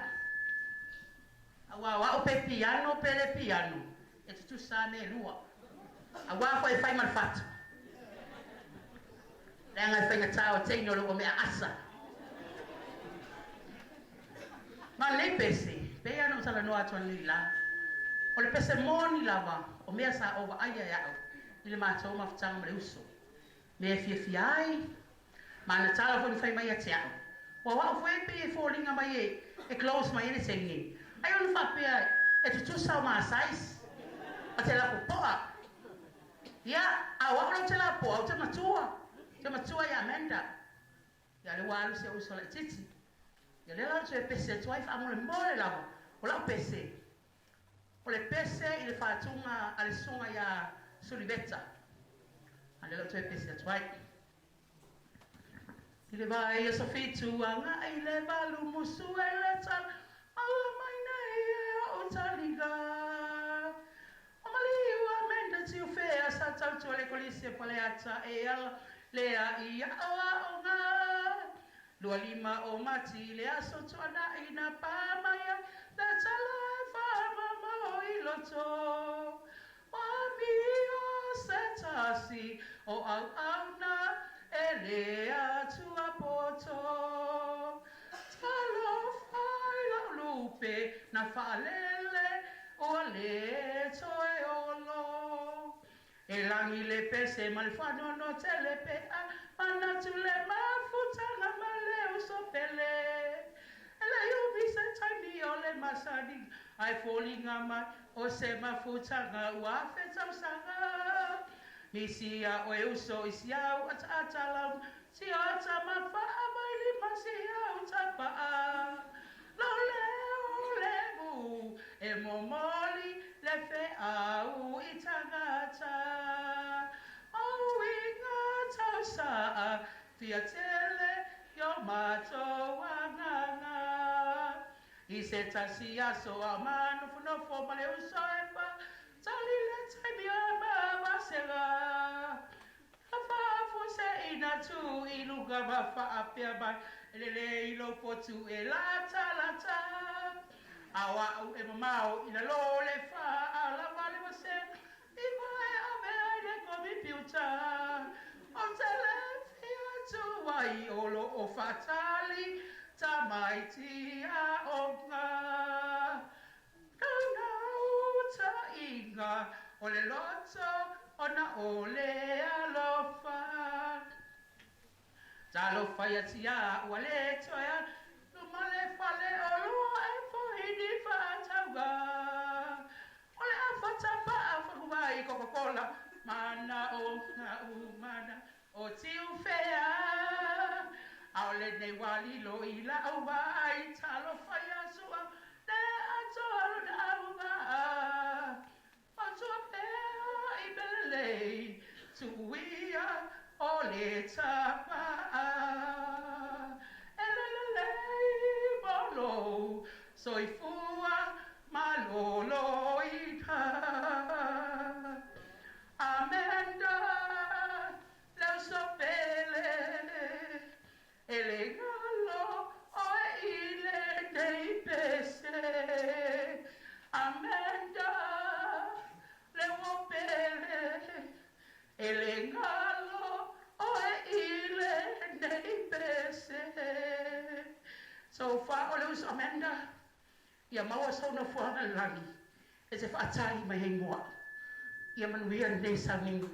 Aua o a'u pe piano pe le piano, e tutusa a mea e lua. Aua foi e fai ma le fatu. Leaga e faigata o teine o le ua mea asa. Ma lenei pese, pei lava ona ou talanoa atu ananei la, o le pese moni lava o mea sa ou vaaia e a'u i le matou mafutaga ma le uso. Mea e fiafia ai, Ma ana tala foi na fai mai ia te a'u, Ua o a'u foi e pei e foliga mai e close mai ai le teine, ai ona faapea e tutusa o ma size ma te lapopoa. Ia, a o a'u la ou te lapoa, ou te matua, ou te matua ia Amanda. Ia, lea ua alu si ou uso laitiiti. Ia, lea la ou toe pese atu ai faamolemole lava, o la'u pese, o le pese i le faatuga a le susuga ia Suliveta. A lea la ou toe pese atu ai. I le vai aso fitu agai le valu musu e le tala maua mai nei e o'u taliga. O maliu Amanda Tiufea sa tautua le Kolisi o Faleata e ala lea i aoaoga. 25 o Mati le aso tuanai na pā mai ai le tala e faamamao i loto. Mamia se tasi o auauna e le Atua poto. Talofa i la'u lupe na faalele ua le toe olo. E lagi le pese ma le faanoanoa tele pe a manatu le mafutaga ma le uso pele. E leai umi se taimi o le masani ae foliga mai o se mafutaga ua afe tausaga. Misi a oe uso i si au ataata lau tiata ma faavailima si au tapaa. Lo leo levu e momoli le feau i tagata. Uiga tausaa fia tele i o matou agaga. I se tasi aso a manofonofo ma le uso e fa tali le taimi o mavasega. Ka faafuaseina tu i luga ma faapea mai, E lelei lou potu e latalata. A o a'u e mamao i lalo o le faa lava le vasega iva e ave ai le komipiuta. Ou te le mai o loo faatali tamaiti aoga. Naunautaiga o le loto ona o le alofa. Talofa ia te a'u ua lē toe alu ma le faleoloa e foi ni faatauga. O le afa tapaa faguvai Coca-Cola manaoga uma na o tiufea. A o lenei ua lilo i la'u vaai talofa ia Su'a le atoa lona auga. Matua pea i mea lelei tuuia o le tapaa. E le lelei mo lou soifua malōlōina. Amanda le uso pele e le galo oe i lenei pese. Amanda le uo pele e le galo oe i lenei pese. So far o le uso Amanda ia maua sou nofoaga i le lagi e te faatali mai ai mo a'u. Ia manuia lenei sauniga.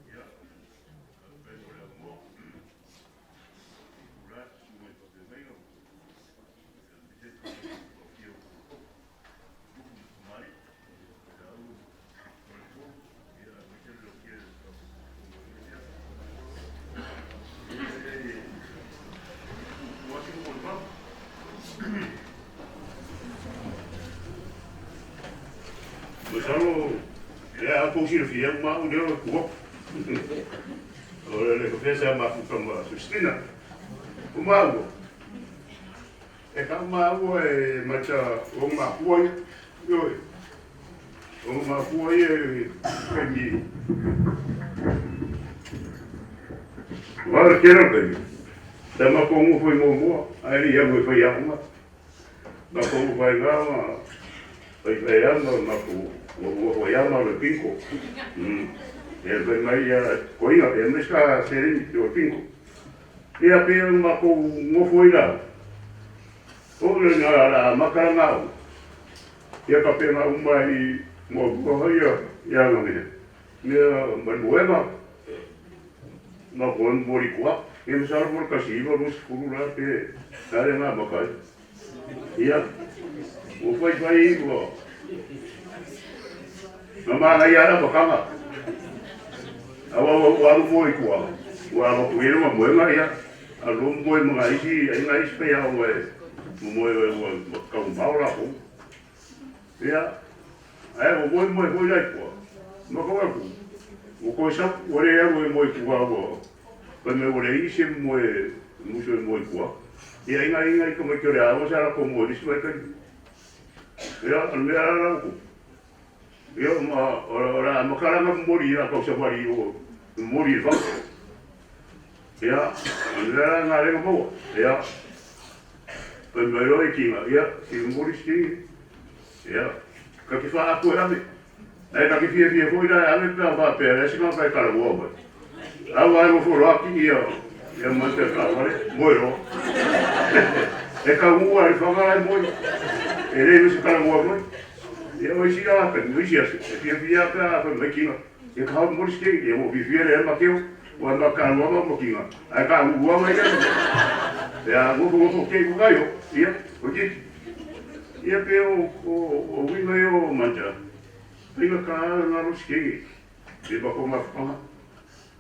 Ia, faafetai mo le avanoa. Tulai susuga i faafeagaiga aemaise le afio o tupu ma tamalii, faifeau ma faletua, ia aemaise le afio o le E puupuu lava si molimau. Masalo lea a outou silafia uma au lea o le kuopo. O le kafea sa mafuta ma Christina. O maua. E ka maua e macha o mafua ia. Ioe. O mafua ia e kaimi. Wala kera kai. Sa makou ngofo i muamua, ae le i alu e fai aoga. Makou ngofo ai la ma faifai a ma makou ngofo ai a ma le pinko. Ia fai mai ia koiga ia mai ska seleni o pinko. Ia pe o makou ngofo ai la. O le na la makala nga aoga. Ia ka pe nga uma i muamua ia ia nga mea. Mea manuega ma koe moli kua. Ia masalo mo le 19 20 la pe na le nga maka ai. Ia ua faifai ua na manaia ala makanga. Aua ua ua alu moe i tua. Ua alu atu ia ma moenga ia. Alu moe ma nga isi ai nga isi faiaoga e momoe ua taumamao lakou. Ia, ae ua moe moe foi la i tua. Ma kau atu, ua toe sau, ua le alu e moe i tua, ua fai mai ua leai se moe musu e moe i tua. Ia, inga inga i tamaiti o le aoga sa latou moe i le isi vaitaimi. Ia, o le mea la la ua tupu, ia, ma o le a amata la ona momoli i a tausavali i o, momoli i le fale. Ia, o le mea la lena lea na maua. Ia, fai mai loa i kinga, ia, si momoli si kingi. Ia, ka te whaako e ave. Ae ka te fiafia foi la e ave pe a faapea leai se tagata e talanoa mai. A ua ae nofo loa ki ia ia mai te taavale, moe loa. E taunuu lava i le faga la e moe. E le ma se talanoa mai. Ia o isi la taimi, o isi aso, e fiafia lava pe a fai mai kinga. Ia ka hau momoli si kingi, ia ua fiafia lea makeo. Ua ma talanoa ma makinga, ae taunuu lava mai lea. Ia nofo nofo kei ua kai o, ia, o titi. Ia pe o o uiga ia o manja, faigata nga lo sikenge, pe ma ko mafutaga.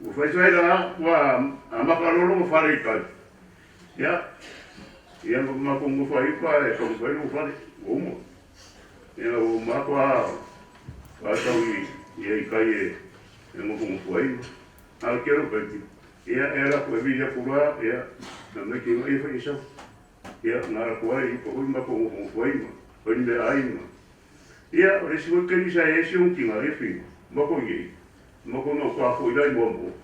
Ua faifai la ua amata loa lona fale i tai. Ia, ia ma matou nofo ai pa e taumafai lou fale, ua uma. Ia ua uma atu a faatau i ia i tai e nofonofo ai. A o le tele o taimi. Ia, e ala aku e vili aku la, ia, na mai ki nga ia whai isau. Ia, na ala ku ai, pa hui ma ko ngofo ngofo ai ma, oi ni mea ai ma. Ia, o le isi foi taimi sa i ai si ou kinga ia whina, ma ko iei, ma ko nau ka foi lai mua mo.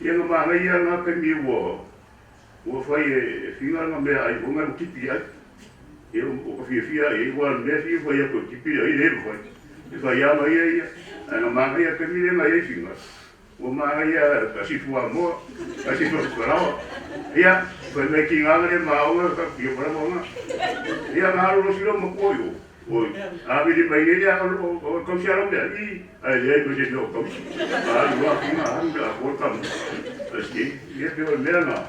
Ia nga maangai ia nga taimi ua, ua fai e whina nga mea ai, ua nga tipi ai. Ia, o ka whiawhia ai, ua mea whia fai a koe tipi ai, le fai. E fai a nga ia ia, ai nga maangai ia taimi le nga ia whina. Ua mānaia ka sifu a moa, ka sifu a Faraoa. Ia, fai mai ki ngā ngare mā onga ka pio para moa. Ia, ngā roro silo ma kua i o. Oi, a vili mai nei a o o kausi aro mea i, ai le ko se no kausi. A i wa ki ngā haru a ko kamu. Asi, ia pe o mea ngā.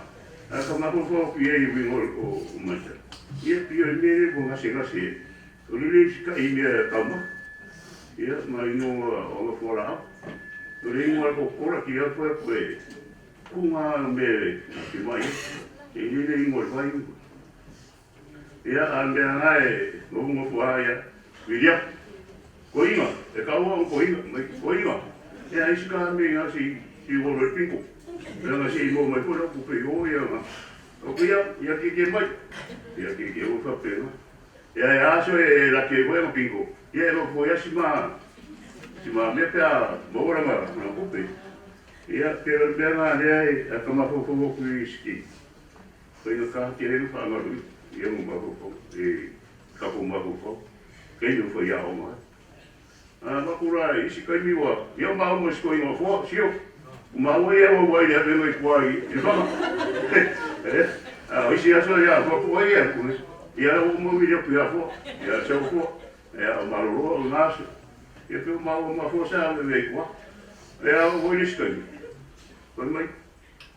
A ka mako ko ki ei wingo o o mata. Ia pio e mere mo ngase ngase. O le si ka i mea kauma. Ia, ma ingoa o nga fualaau. O le ingoa ko kola ki au koe koe ku ngā me ki mai e le le ingoa le whai ingoa. Ia, a mea ngā e ngofu ngofu a ia, vilia, ko inga, e kaua o ko inga, mai ko inga. Ia, isi ka me ngā si, si wolo e pinko. Ia ngā si mo mai koe ku pe o ia ngā. O ia, ia ki ki mai. Ia ki ki o ka pe ngā. Ia e aso e laki ai koe nga pinko. Ia e loko ia si ma si ma mea pea maua nga nga kupe. Ia pe o mea nga lea e a ka mafaufau aku i siki. Ko inga kaha te reo whaangaru ia mo mafaufau e ka ko mafaufau. Kei no whai ao mai. A makura isi kaimi wa ia ma mo siko inga fo sio. Ma wa ia wa wa ia venga i kua i i whanga. Eh a isi aso ia fo ko ia ku. Ia o mo mi ia ku ia fo. Ia se fo. Ia o malolo o ngaso. Ia pe ma o ma fo sa me me kua. Ia o ni skai. Ko mai.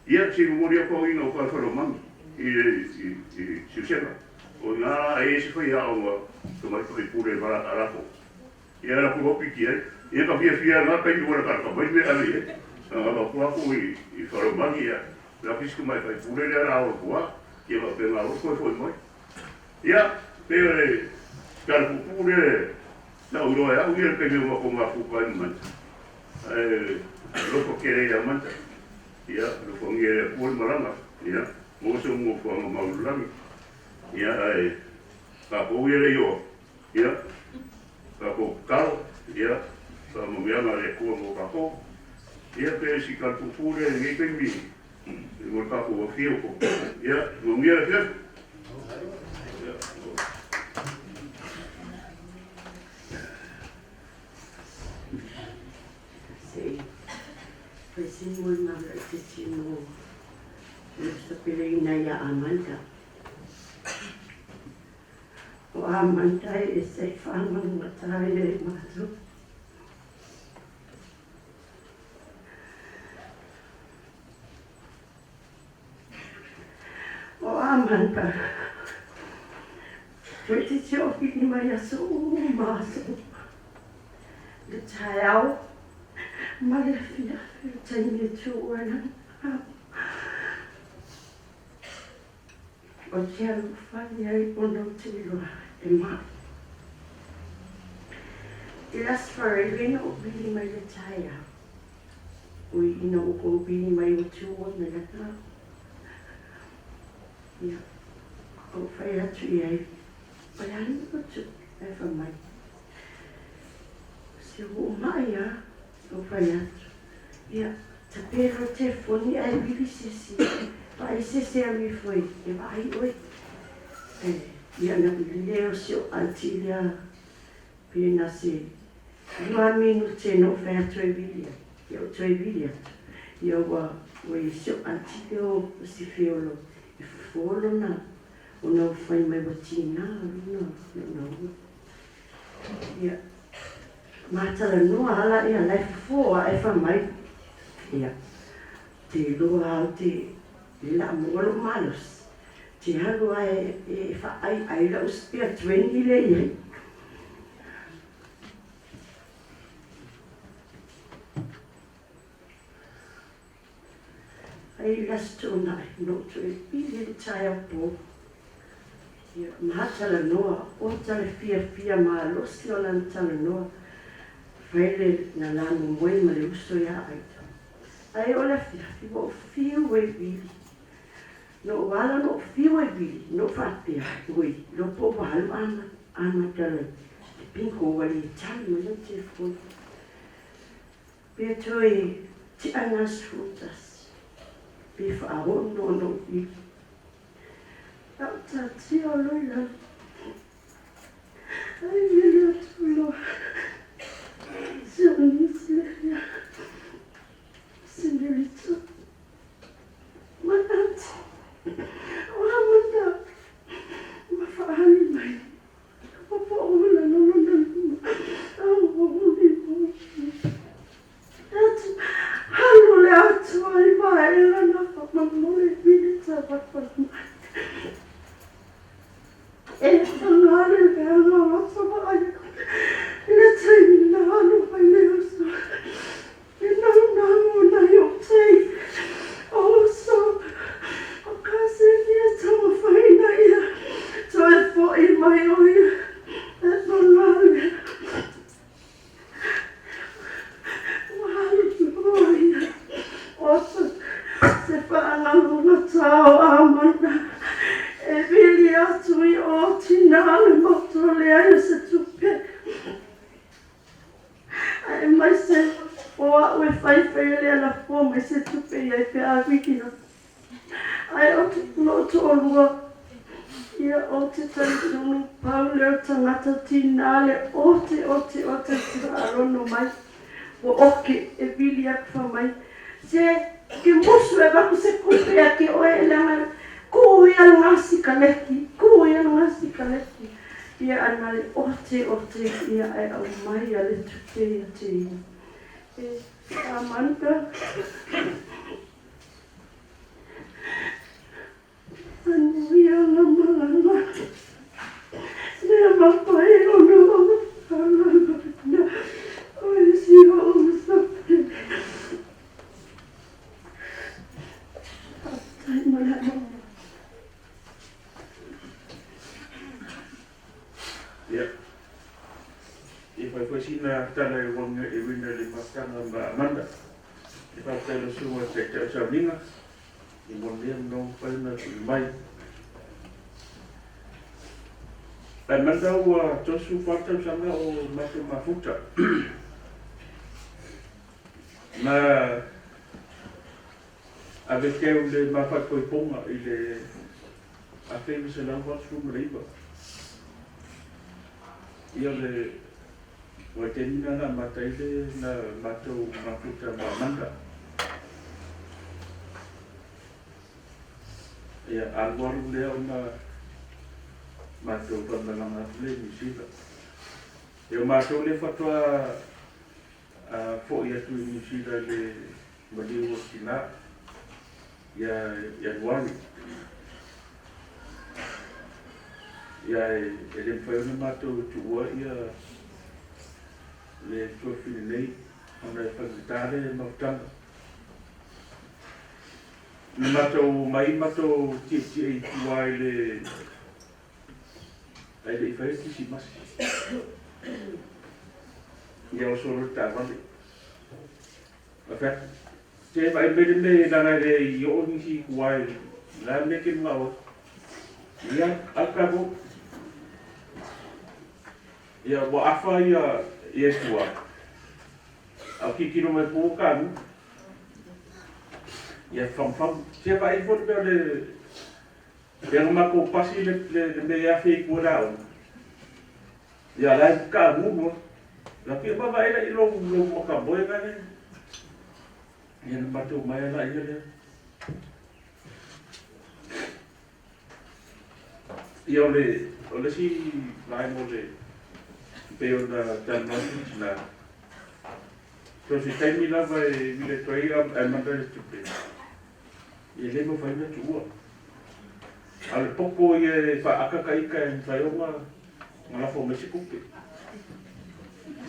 Ia si mo ia ko inga o ka wharo mangi i i i siusega. O ngā e isi whai a o ka mai ko i pure mara arako. Ia ra ku hopi ki ai. Ia ka fia fia ngā kai wara ka ka mai me ari e. Nga ka ku aku i i wharo mangi ia. La kisi mai kai pure le ra o kua. Ia ka pe ngā o koe foi mai. Ia pe ore ka ku pure na uro e au ia pe me ko ngā fu kai mai. E loko kere ia manta. Ia loko ngia ia kuo maranga. Ia mo se mo fu anga maululangi. Ia ai ka ko ia le io. Ia ka ko taro. Ia ka mo mea ngā le kua mo ka ko. Ia pe si ka pupu le ngi pe mi. I mo ka ko whio ko. Ia mo ngia le whio. Ia. Se fai se molimau laitiiti mo Mr Peleina iā Amanda. O Amanda e se whangaungata ai e mātou. O Amanda, koe te tio whiri mai aso uma aso uma. Le taeao, ma le awhiawhi o taimi e tū ana. O te alofa ia i ona o te iloa e mau. I last Friday na o wili mai le taeao. Ui ina o kou wili mai o te o na le tau. Ia, o whai atu i ai. O le ani o tu, e wha mai. Se o mai a, o whai atu. Ia, ta pēro te foni ai wili sesi. Vaai sese alu ifo e vaai oe. E, ia na leo si o aunty lea pe na se lua minute no whai atu e wili atu. Ia o toe wili atu. Ia ua, ua i si o aunty lea o si whiolo e fofo lona ona o whai mai wa tina lona lona ua. Ia, mātalanoa ala ia lai fofo a e wha mai. Ia, te loa au te le la mo lo malos. Te halu a e e wha ai ai la uspea 20 le ia. Ai las tūnai, no tu e pili le tae au pō. Ia, matalanoa, o tale fia fia malosi o lana talanoa, fai le na la momoe ma le uso iā Aita. Ae o le afiafi ua ou fiu e vili. Na ou ala ona ou fiu e vili, na ou faapea, Oi, iloa po ua alu Amata le bingo ua le tali mai lau telefoni. Pe toe tea le aso 11, pe faaono ona ou vili. A ou taatia loa i lalo, ai vili atu loa. Si o nisi lea, Senorita. My auntie, o Amanda, ua faaali mai. Alu le Atua i vae lana faamolemole vili tavafa mai. E faga le leaga o loto vaai i le taimi na alu ai le uso. E naunau ona i o tei o uso o kaseni e taumafai ina ia toe fo'i mai o ia e faga le Ua alu loa ia o se faagaluga o Amanda e vili atu i o tina le moto leai o se tupe. Aemaise o a'u e faifai e le alafoa mai se tupe i ai pe a vili atu. Ae o lou toalua, ia ou te talitonu pau lea o tagata tinā le ote ote ote i te faalono mai. Ua oke e vili atu fai mai, Se ke musu e avatu se tupe ia te oe leaga kū ia le gasikaleki, kū ia le gasikaleki. Ia a na le ote ote ia ae aumai a le tupe ia te ia. E Amanda. Manuia la malaga. Lea mafai ona ou faalalaina o isi ou sapi. Faafetai mo le avanoa. Ia, e fai foi sina tala e uiga i le mafutaga ma Amanda. E faafetai i lau Susuga i le Taitai o Sauniga i mo lenei avanoa ua mafai ona tuuina mai. Amanda ua 34 tausaga o matou mafuta. Na ave keu le ma faaipoipoga i le 1989. Ia le vaitaimi lena na amata ai le na matou mafuta ma Amanda. Ia alualu lea ona matou faamalaga atu lea i Niu Sila. Ia o matou lea faatoa foi atu i Niu Sila i le maliu o tina ia Ianuari. Ia e le mafai ona matou tuua ia le tuafafine nei ona e faigata le mafutaga. Na matou omai matou tietie i tua i le ae le i faia le Kirisimasi. Ia oso loa le taavale. Ou fai atu, Se vaai mai le mea leaga e le i oo nisi i tua i le a le mea e te manao ai. Ia, alu tatou. Ia, ua afa ia i tua, a o tilotilo mai fua tanu. Ia, fagufagu. Se vaai ifo le mea o le Lea na matou pasi le mea e afe i tua i le aoga, ia la e taamulu lava. La pia vaavaai la i lou makamoe la le. Ia na matou omai lava laia lea. Ia o le o le isi vaega o le pei ona talanoa atu le tina, so o se taimi lava e vili atu ai ae mata le tupe, E le mafai ona tuua. A o le popo ia e faaata ta ita e mafai ona lafo mai se tupe.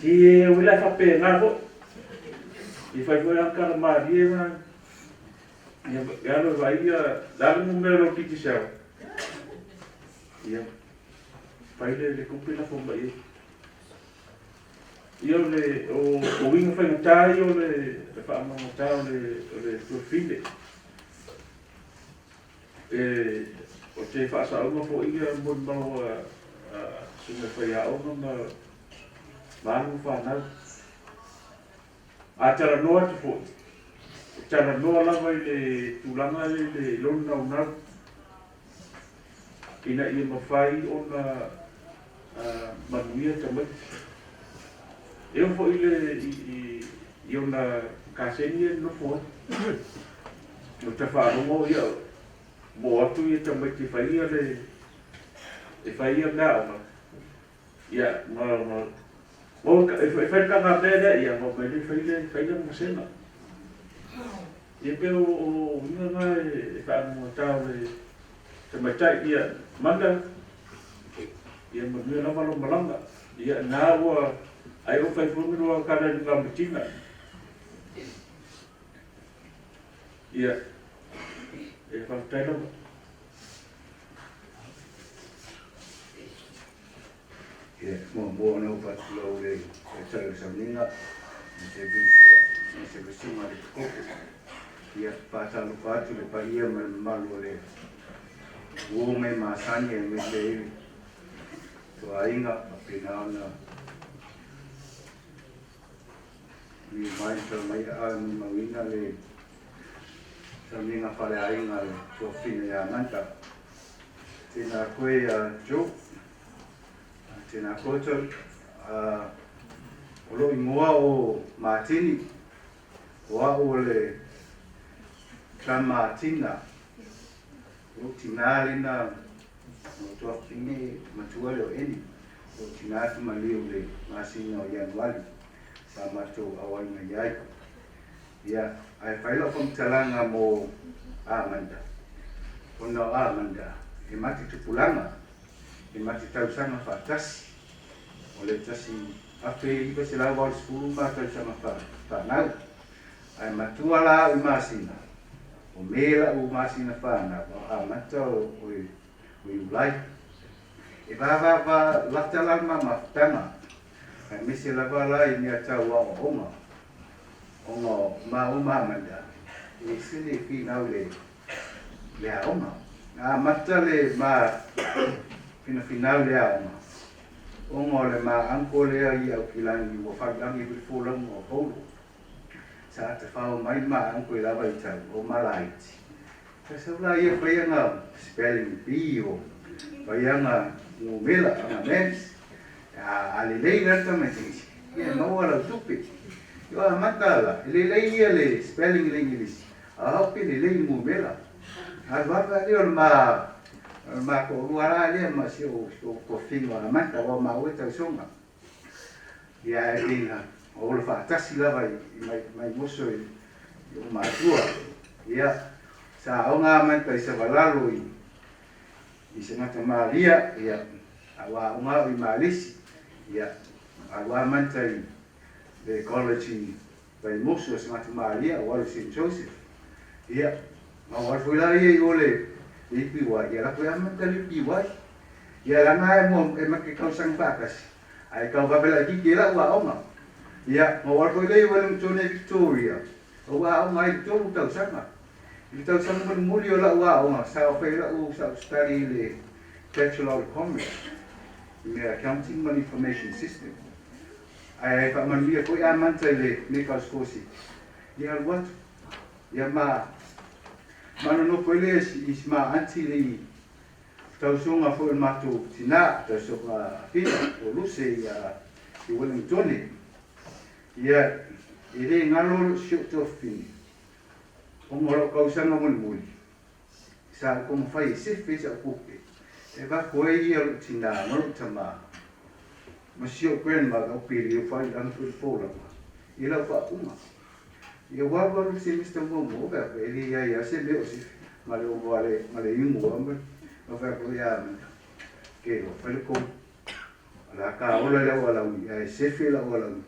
Se ua le faapena foi. E fai foi lana tala malie ma ia alu e vaai ia, le a le numera o lou Digicel? Ia, fai le tupe lafo mai i ai. Ia o le o uiga faigata ia o le faamagata o le o le tuafafine. E o te faasaoga foi ia molimau a susuga i faiaoga ma ma alo ma fanau. A talanoa atu foi, e talanoa lava i le tulaga i le lona naunau ina ia mafai ona manuia tamaiti. E oo foi i i ona kaseni ia e nonofo ai. O ta faalogo ia mo atu ia tamaiti e fai ia le e fai ia meaaoga, ia ma ma e fai le taga mea lea ia ma mai le fai le fai le masega. Ia pe o uiga na e faagugata o le tamaitai ia mana ia manuia lava lou malaga. Ia na ua ai o fai foi lua kala i le matina. Ia e faafetai lava. Ia, muamua ona ou faatulou le taitai o le sauniga ma se visuga le koko. Ia, faatalofa atu le paia ma le mamalu o le uo me masani aemaise ai le toaiga faapena ona liliu mai ma tala mai a e molimauina le sauniga faleaiga a le tuafafine ia Amanda. Tēnā koe a Joe. Tēnā koutou. O lou ingoa o Martini. O au o le tama tina. O lou tinā lena o tuafafine matua lea o Eni. O lou tinā tamalii o le masina o Ianuari sa matou auai mai ai. Ia, ae fai lau faamatalaga mo Amanda. Ona o Amanda, e mate tupulaga, e mate tausaga faatasi. O le 1980 ma tausaga fanau. Ae matua la au i masina, o Me lau masina fanau, a o Amata o Iulai. E vavava lata la le ma mafutaga, aemaise lava la i mea tau aoaoga. Ona o māua ma Amanda, e ese le finau i le aoga. Na amata le ma finafinau i le aoga, ona o le ma uncle lea i Aukilani ua falilangi foi le folauga o Paulo. Sa tafao mai le ma uncle i la vaitau o Malaiti. Sa sau la ia fai ana spelling bee o fai ana numera, ana maths. A lelei la le tamaitiiti, ia e maua lau tupe. Io amata la, e lelei ia le spelling i le Igilisi, a o pe lelei i numera. Alu alu a lea o le ma, o le ma toalua la lea ma si ou tofiga o Amata, aua o maua e tausoga. Ia ae pei na ola faatasi lava i mai moso i ou matua. Ia, sa aoga Amata i Savalalo i i se gata malia, ia, a ua aoga au i Malisi, ia, a ua amata i le college i Vaimoso, se gata malia, ua alu i Saint Joseph. Ia, ma ua alu foi la ia i o le APY, ia la foi amata le APY. Ia, lana e mo e make tausaga faatasi, ae tau vave laitiiti ai lau aoga. Ia, ma ua alu foi la i Wellington e Victoria, ua aoga ai i le 3 tausaga. I le tausaga mulimuli o lau aoga, sa fai lau sa ou study i le Bachelor of Commerce i mea Accounting ma le Information System. Ae faamanuia foi Amanda i le meka o le sikolasipi, ia alu atu. Ia ma ma nonofo ai lea i si ma aunty le i tausoga foi o le matou tinā, tausoga Fina o Luse ia i Wellingtone. Ia e le galo si ou tuafafine Ona o lau tausaga mulimuli, sa ou taumafai e sefe sau tupe e avatu ai ia lou tinā ma lou tamā ma si ou grandmother o Pili o Failaga foi le folauga i lau faaupuga. Ia ua alu alu le semester muamua o fai atu e leai lava se mea o sefe ma le ono a le ma le igoa ma le fai atu ia Amanda ke loa fai le kou o le a ka ola le au alauni ae sefe lau alauni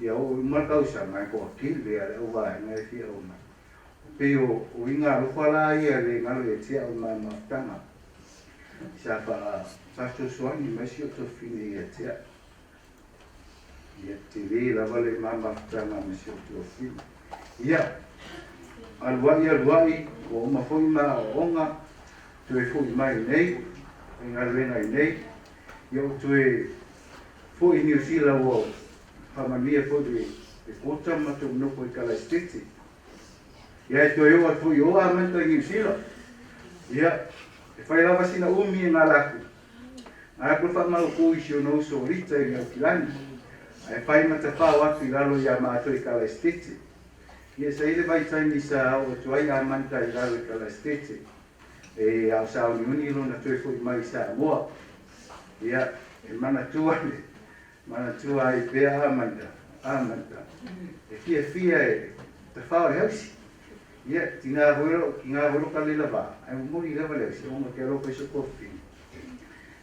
Ia oo uma le tausaga e toatele a le auvaega e fia omai. E pei o uiga alofa la ia le galo ia te au ma mafutaga sa faasoasoani mai si ou tuafafine ia te au. Ia, tele lava le ma mafutaga ma si ou tuafafine. Ia, alu ai alu ai, ua uma foi ma aoaoga, toe foi mai nei, faigaluega iinei. Ia ou toe foi i Niu Sila ua faamanuia foi le le kota ma matou nofo i Kalaesetete. Ia e toe oo atu foi i o Amata i Niu Sila. Ia, e fai lava sina umi e gala atu. Ae aku le faamautu i si ona uso o Rita i Aukilani, ae fai ma tafao atu i lalo iā matou i Kalaesetete. Ia sa i le vaitaimi sa oo atu ai Amanda i lalo i Kalaesetete, e a o sauniuni lona toe foi mai i Samoa. Ia, e manatua le, manatua ai pea Amanda, Amanda, e fiafia e tafao le hausi. Ia, tigā foi lou, tigā foi lou kalela vā, ae momoli lava le hausi, ona ke alofa i so kofi.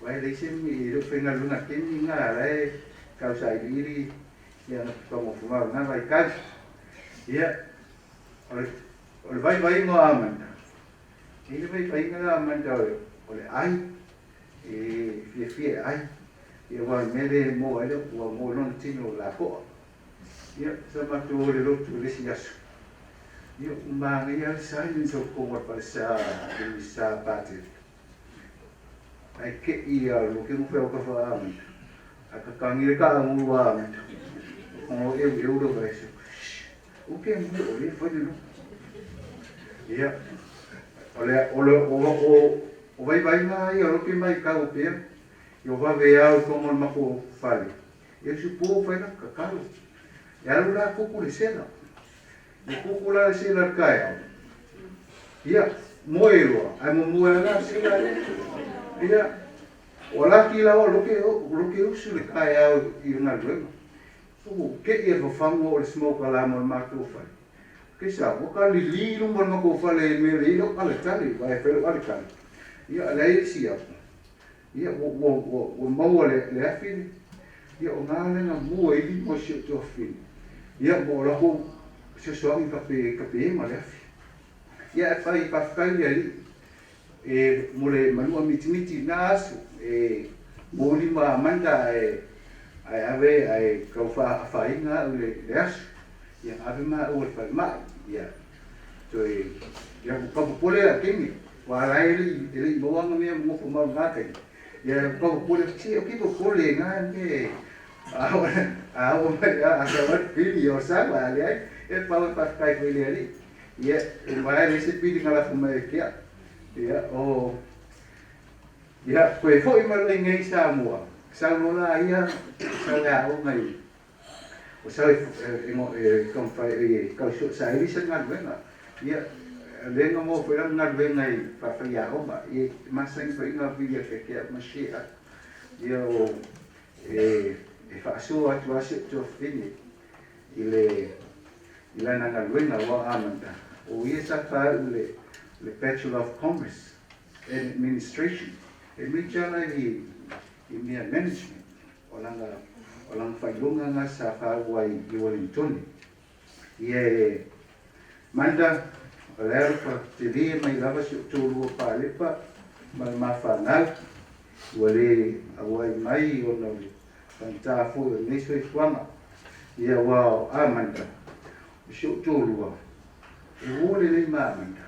Aua e leai se mea, e le o faigaluega taimi lena, o la e tau sailiili ana puka mofumau i lena vaitau. Ia, o le, o le vaivaiga o Amanda, e i ai le vaivaiga lea o Amanda o le ai, e fiafia e ai. Ia, aua o le mea lea e maua ai le, ua maua ai lona tino lapoa. Ia, sa matou o i le lotu i le isi aso. Ia, ua manaia lava le silence o totonu o le falesa i le sa Patele. Ae te i a lo ke ngufe o ka whaamita. A ka tangi le ka ngulu a amita. O eu eu lo vai se. O ke ngue o le fai le Ia. O le o le o o o vai vai nga ia lo ke mai ka o pea. I o vave au ko mo mako fale. E su po fai la ka kalo. E alu la kuku le sela. E kuku la le sela le kaeao. Ia, moe loa, ae momoe lava le sela lea. Ia, ua laki lava loke, loke usu le kaeao i le galuega. Ua te'i e fafagu o le smoke alarm o le matou fale. Ke sa, ua ka lili i luma o le matou fale i le mea e leai lau alatali, aua e fai lau alatali. Ia, leai le isi atu. Ia, ua, ua, ua, ua maua le, le afi le, ia, o ngā lea na mua i lima o si ou tuafafine. Ia, ma o latou fesoasoani i kape, kape ma le afi. Ia, e fai, faafetai le Alii, e, mo le manua mitimiti i lena aso, e momoli ma Amanda ae, ae ave, ae tau faafaina au i le, le aso. Ia, ave maua i le falemai, ia, toe, ia, ua tau popole lau teine. Ua ala ai e le i maua ana mea ma nofo mau i lena taimi. Ia e tau popole, se o ke popole na me a oo mai a sau ai pili o sau a leai e pau e faafetai foi i le Alii. Ia uma ai leai se pili na lafo mai e Kea. Ia o ia toe foi mai loa i nei i Samoa, sau loa la ia sau e aoga i o sau e e taumafai e tau saili se galuega. Ia, lea na maua foi lana galuega i faafaiaoga, ia e masani foi na vili atu e Kea ma share. Ia o e e faasoa atu lava si ou tuafafine i le i lana galuega ua amata. O ia sa faaiu le le Bachelor of Commerce and Administration. E major la i i mea management. O lana, o lana faailoga na sa faaua ai i Uelintone. Ia e Manda, o le alofa tele mai lava si ou toalua Palepa ma le ma fanau, ua le auai mai ona o le faigata foi o lenei soifuaga. Ia aua o Amanda, o si ou toalua, e uo lelei ma Amanda.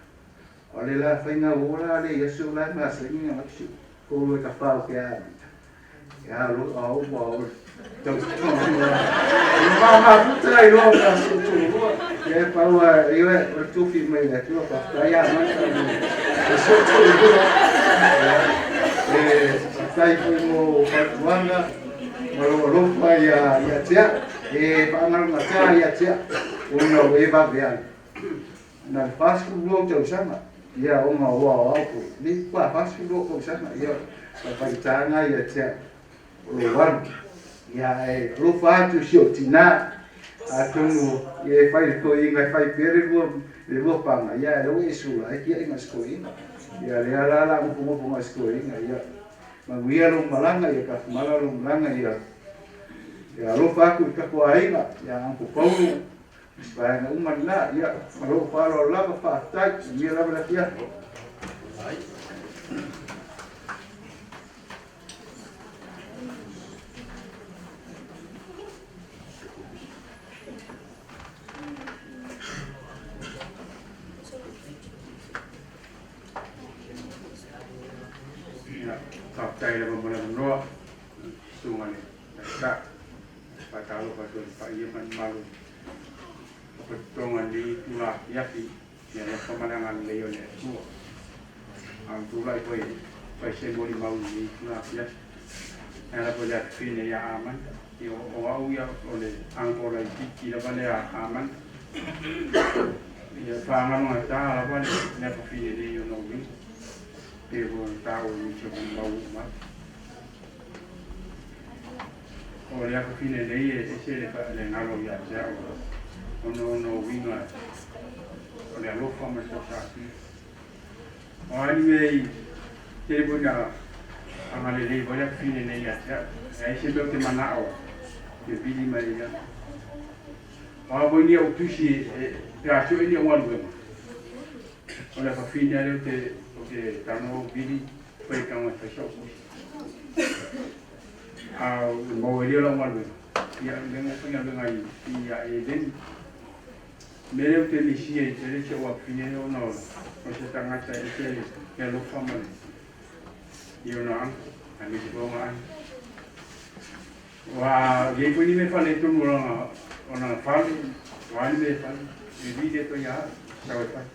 O le la faiga uo la lea i aso la e masani ona avatu si ou toalua e tafao ke Amanda. Ia lo au ma o tau mafuta ai loa ma si ou toalua. Ia e pau a ia o le tofi mai le Atua faafetai ia Amanda mo le si ou toalua. E faafetai foi mo fautuaga ma lou alofa ia ia te au. E faagalugatā ia te au ona ua e vave alu. Na le 42 ou tausaga, ia ona o aoao foi, nei pa 42 ou tausaga, ia faitaga ia te au o lou alu. Ia ae alofa atu i si ou tinā, atonu ia e fai le toeaina e fai pea le lua, le lua paga, ia ae lea ua e sula ai tiaiga i si toeaina. Ia lea la la nofonofo nai si toeaina, ia manuia lou malaga, ia tafumala lou malaga, ia ia alofa atu i tatou aiga, ia Uncle Paulo, Isi vaega uma lena, ia, ma lou faaaloalo lava, faafetai, manuia lava le afiafi. Sasaʻi. Faatalofa atu ai i le paia ma le mamalu o fatotoga i lenei itula afiafi i le alofa ma le agalelei o le Atua. A ua tulai foi e fai se molimau i lenei itula afiafi e ala foi i le afafine ia Amanda. Ia o au ia o le uncle laitiiti lava lea a Amanda. Ia faagalogata lava le afafine nei ona uiga pei foi ona taua i nisi o molimau ua uma atu. O le afafine nei e ese le galo ia te au ona o ona uiga o le alofa ma le tausaatili. O a ni mea i tele foi ina agalelei foi le afafine nei ia te au, e ai se mea ou te manao e vili mai ai au. O a foi ni au tusi pe a sue ni au galuega, o le afafine lava lea ou te tago au vili fai tago e fai sau tusi. A o maua ai lea o lau galuega, ia o lea faigaluega i ia Edeni. O le mea lea ou te misia ai tele si ou afafine lea ona o se tagata e ese le alofa ma le i ona uncle aemaise foi ona aiga. Ua i ai foi ni mea faaletonu o lana fale, o a ni mea e fai, e vili atu ai ia au, sau e fai.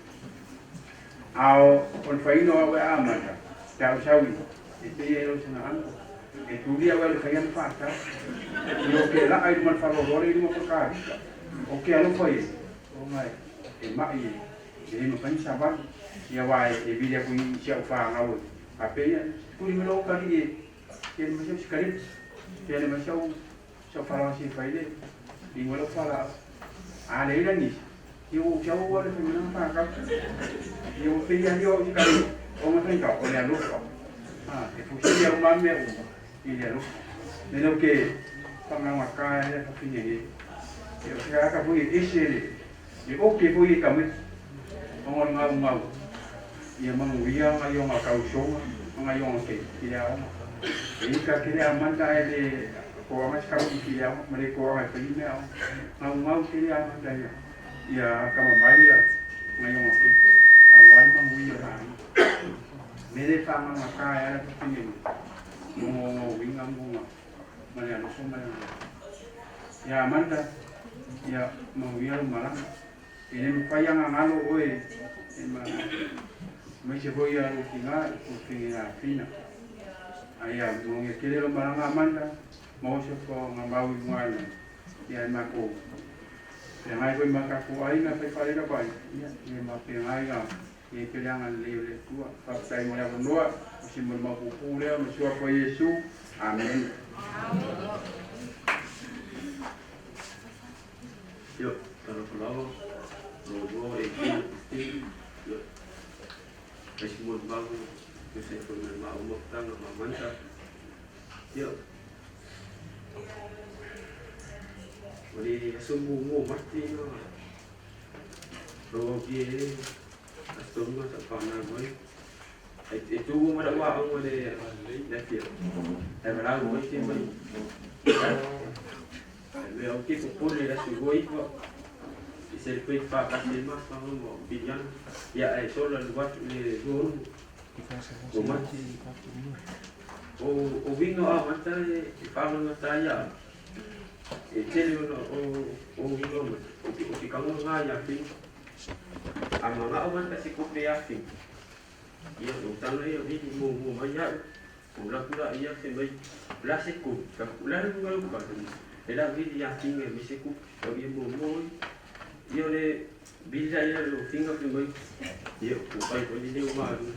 A o le faiga o au e amata, pe a ou sau i, e pei ai o sina uncle, e tuli au e alu e fai ana faatau. Ia o ke laa i luma o le faaaloalo i luma o le ka O ke alofa ia, ona e ma'i e le mafai ona savali, ia aua e vili atu i si au fanau e faapea, ia, tuli mai loa uta alii e te alu mai sau sikareti, te alu mai sau sau falaoa se fai le ligo ai lau fualaau. A leai la nisi, ia ua ou sau au alu e fai mai lana fanau. Ia ua pei lava ia o au i se kalei, ona faigata o le alofa. E fusia uma lava mea uma i le alofa. Mea lea ou te faagaugata ai le fafine nei. Ia o se tagata foi e ese le oke foi e tamaiti ona o le gaugau ia manuia ngai ona tausoga ma ngai ona keiki i le aoga. E ita tele amata ae le toaga se tamaiti i le aoga ma le toaga e fai ni mea aoga. Gaugau tele amata ia ia atamamai ia ngai ona keiki aua le manuia o le aiga. Mea lea e faagaugata ai lava le fafine nei ona o ona uiga ma ona ma le alofa ma le agalelei. Ia Amanda, ia manuia lou malaga. E le mafai lava ona galo oe e ma aemaise foi ia lou tina i fina. Ae ia manuia tele lou malaga Amanda, maua se fofoga mau i luga ina ia e matou feagai foi ma tatou aiga e fai faalele atu ai, ia e ma feagai ia e pele agalelei o le Atua. Faafetai mo le avanoa, o se molimau puupuu lea ma suafa o Iesu. Amene. Io, talofa lava, lo 18, 15, io, isi molimau, tusa ai foi ma le maua mafutaga ma Amanda. Io, o le aso muamua o Mati na lou au e aso talu sa fanau mai. E tu ma lau aoga le afiafi, ae valaau mai fai mai, e mea ou te popole i le aso 29 e celebrate faatasi ai ma afaga ma piliana, ia ae sola alu atu i le 26 o Mati. O uiga o Amata e faalogata ai ia au, e tele ona o uiga o Amata, o ke kagoga ia Fina. A manao mai ka se kope ia Fina, ia o tana ia vili muamua mai iaʻu, o laku la ia fai mai, o le a se kope? Fai atu, o le a le uiga o le uka? E la vili ia Fina e mai se kope, o ia muamua oe. Ia o le vili la ia o Fina fai mai, ia ua fai foi le leo malu.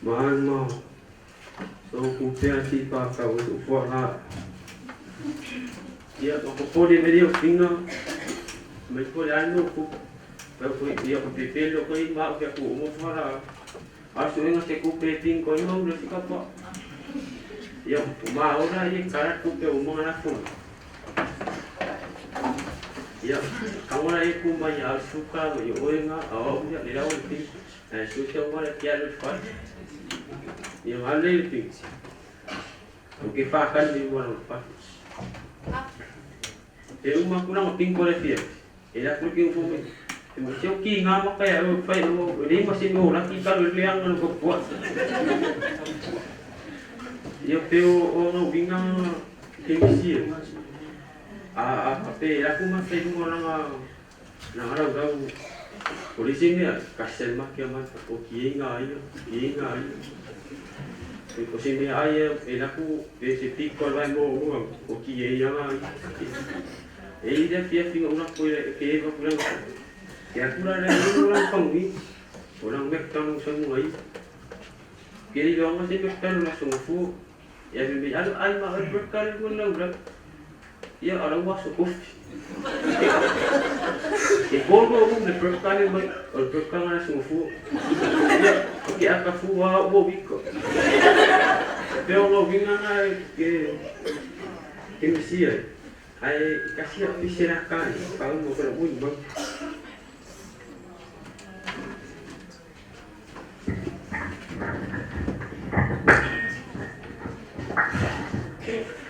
Ma so ku pea ti pa ka o tu fua la. Ia ma popole mai lea o Fina, mai po le ai no ku. Pe ko ia ko pe pe lo ko i ma o ku o mo la. A su inga se ku pe pin ko no le sika pa. Ia o ma ora i kara ku pe o mo na fu. Ia ka ora e ku mai a suka mo i oenga a o ia le lau pin. Ae su se o le kia le fa. Ia ma le pin. O ke fa kan ni mo fa. E uma ku na pin ko le fia. E la ku ki fo me. E mo se o ki ngā maka ia o whai o le ma se no laki ka le leanga no ko pua. Ia pe o o ngā winga kemisi e. A a faapea e laku mata i luga o lana lana laulau o le isi mea, kasi a le maki a mata, o kieiga a ia, kieiga a ia. O se mea ai e laku e se piko a le vaemoa o luga o kieiga a ia. E i le afiafi na ou lako e ke eva ku lana ke atu la le luna lana pangui o lana McDonald's sa luga i. Ke le iloaga se McDonald's aso gafua. Ia fai mai alu ai ma oe breka le lua laulau. Ia o lau aso kofi. E tolu au le breka le mai o le breka na aso gafua. Ia ke aka fua au ua wika. Pe o ngau winga na ke ke misia. Ae kasi au pise la kai pa u mo ko ui mau.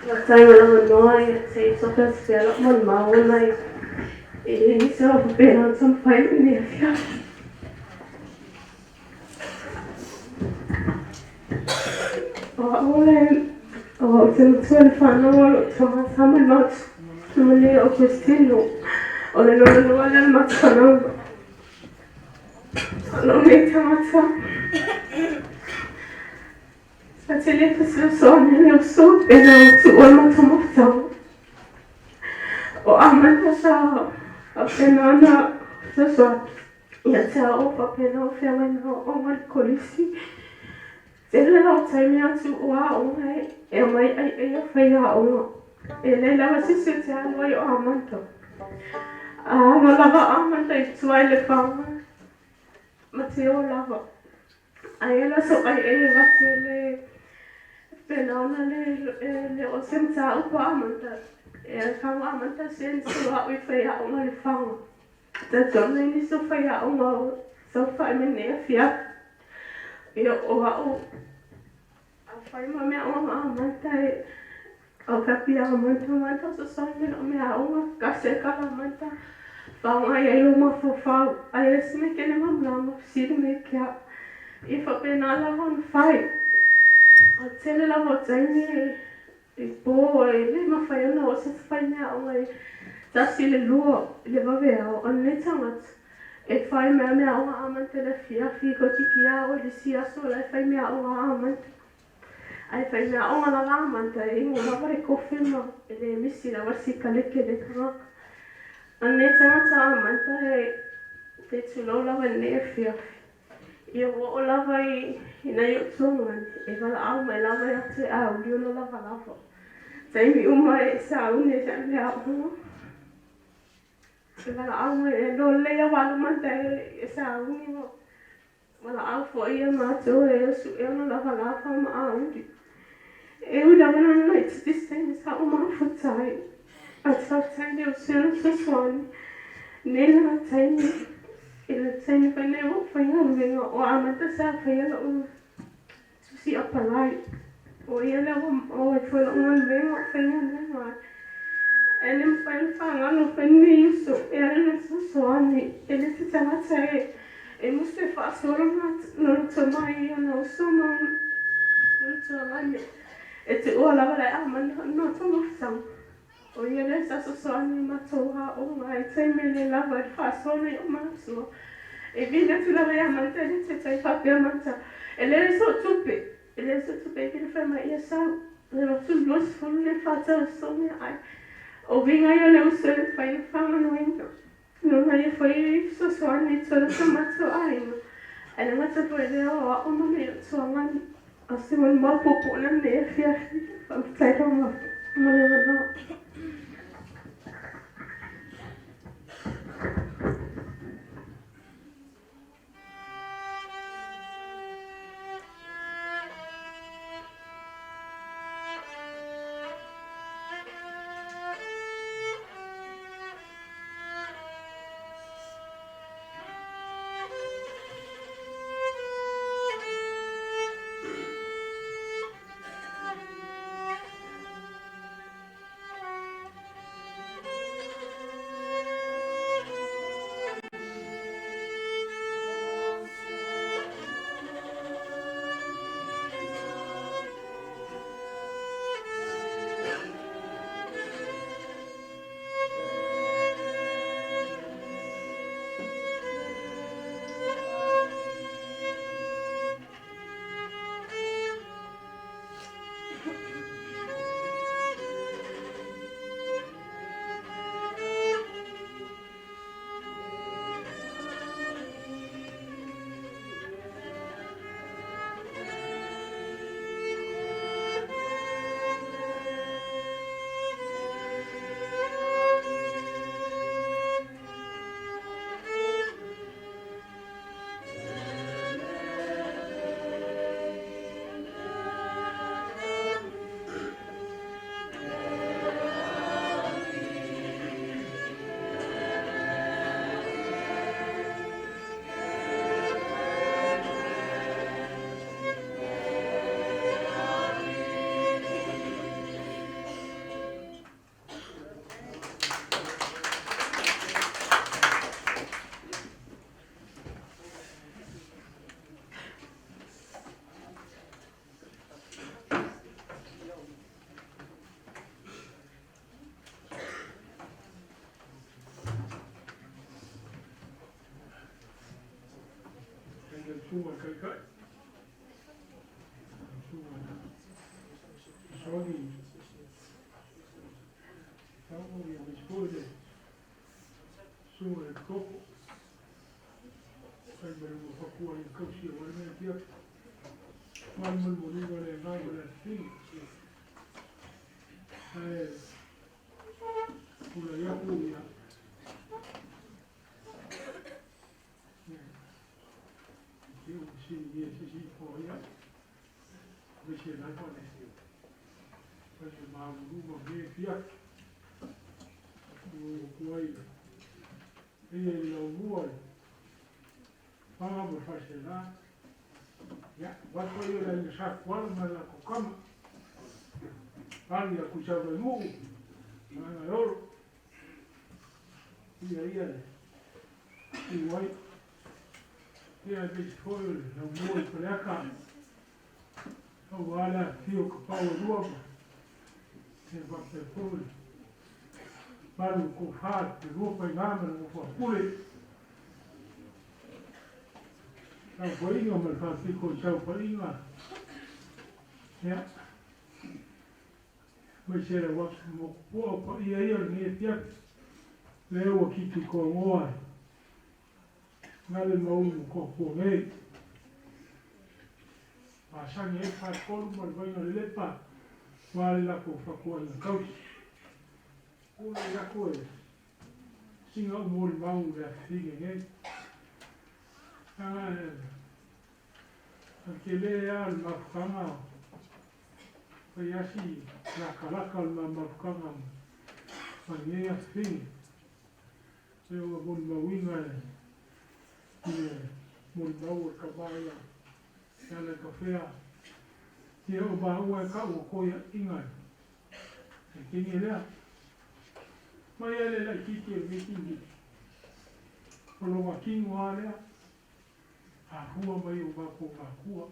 Faafetai mo le avanoa ia te soka se alo mo le maona i e le nisi o faapena ona taumafai i lenei afiafi. O au le o au te matua i le whanau o lou tama Samuel Matt Malia Augustino o le lona lua lea o le matou fanau. O lou nei tagata sa tele fesoasoani a le uso pena o tuua le matou mafutaga. O Amanda sa faapena ona fesoasoani ia te au o faapena o feagai ma aoaoga i le kolisi. Tele lava taimi atu o aoga e omai ai e fai aoga. E leai lava se isi o te alu ai o Amanda. A alo lava o Amanda i tua i le faga ma te o lava. Ae la so ai e avatu e le pena ona le le o se mataupu a Amanda. E faga Amanda se so au i fai aoga le faga. Talitonu ai nisi o faiaoga o saofai mai lenei afiafi. Ia, o au, afai ma mea aoga amata e o ka pia amata amata o sosogi me lou mea aoga kasi ai kala amata faaaoga ai ai lou mafaufau ai le isi mea kene malamalama fesili mai ke au ia faapena lava ona fai a tele lava o taimi i po e le mafai ona oo se fai mea aoga e tasi i le lua i le vaveao o lenei tagata e fai mea mea aoga amata i le afiafi toeitiiti ao i le isi aso la e fai mea aoga amata ae fai mea aoga lava amata e inu lava le kofi ma e le misi lava le sikaleki a le tagata. O lenei tagata amata e te tulou lava i lenei afiafi. Ia ua oo lava i nai ou tuagani, e valaau mai lava ia te au i ona lavalava. Taimi uma e sauni ai saʻu mea aoga. E valaau mai e loa lelei au alu mata e sauni ma valaau foi ia matou e suʻe ona lavalava ma auli. E ui lava na laitiiti se taimi sa ou mafuta ai. Ae faafetai le uso na fesoasoani nei la taimi i le taimi foi nei ua ou faigaluega o amata sa faia lou tusi apalai. O ia lea ua oo ai foi lou galuega o faigaluega ai. E le mafai ona fagalo foi lenei uso e ala ona fesoasoani e le se tagata e musu e faasoa lona tomai i ona uso ma ona tuagane. E tuua lava le amana no tō mafutaga. O ia lea sa sosoani i matou aoga i taimi le lava i le faasoa nai o matua. E vili atu lava ia Manta e le taitai faapea Manta, e leai sou tupe, e leai sou tupe e vili fai mai ia sau. Le lotu 20 le faatau sou meaai. O uiga ia o le uso e le mafai ona faamanoina. Nona ia foi e fesoasoani i tua o matou aiga. Ae le gata foi i lea o a'u ma nai ou tuagani. O se molimau puupuu lea i lenei afiafi. Faafetai lava mo le avanoa. susunga i kaikai. Susunga Soni. Tau ia mai foi le susunga i koko. Kai mai ua fakua i kausi o wale mea pia. Mai mai mo lunga le ngai ma le whini. Ae pula iaku ia. Te o si i e sisi o ia. Me se lava le. Pai ma ulu ma me pia. O kuai. E e lau mua le. Panga mo whasela. Ia, wato ia la i sa kuala ma la kokama. Pali a kusa vai mu. Nga oro. Ia ia le. I wai. Ia e te foi le lau mua i paleaka. Au ala fio ka pau rua ma. Te wape foi. Malu ko whā te rua pai ngā ma le wha pule. Sau painga ma le whapiko i sau painga. Ia. Mai se le wasu mo pua o pa ia ia le nge piaki. Le ua kiti ko ngoa e. Ngale maunu ko pua ngei. Pasangi e wha kolu ma le vainga le lepa. Wale la ko whakua ina kausi. Kula ia koe. Singa o mori mau le awhinge ngei. A ke le a le mafukanga. Pai asi laka laka le mafukanga. Ma ngei awhinge. E o mori mauinga e. I le mori mau o ka maia. Ia le ka whea. Ia o maua e ka ua koia inga. E kingi lea. Mai ele lai kiki e mitingi. O longa kingo a lea. A hua mai o mako ngā kua.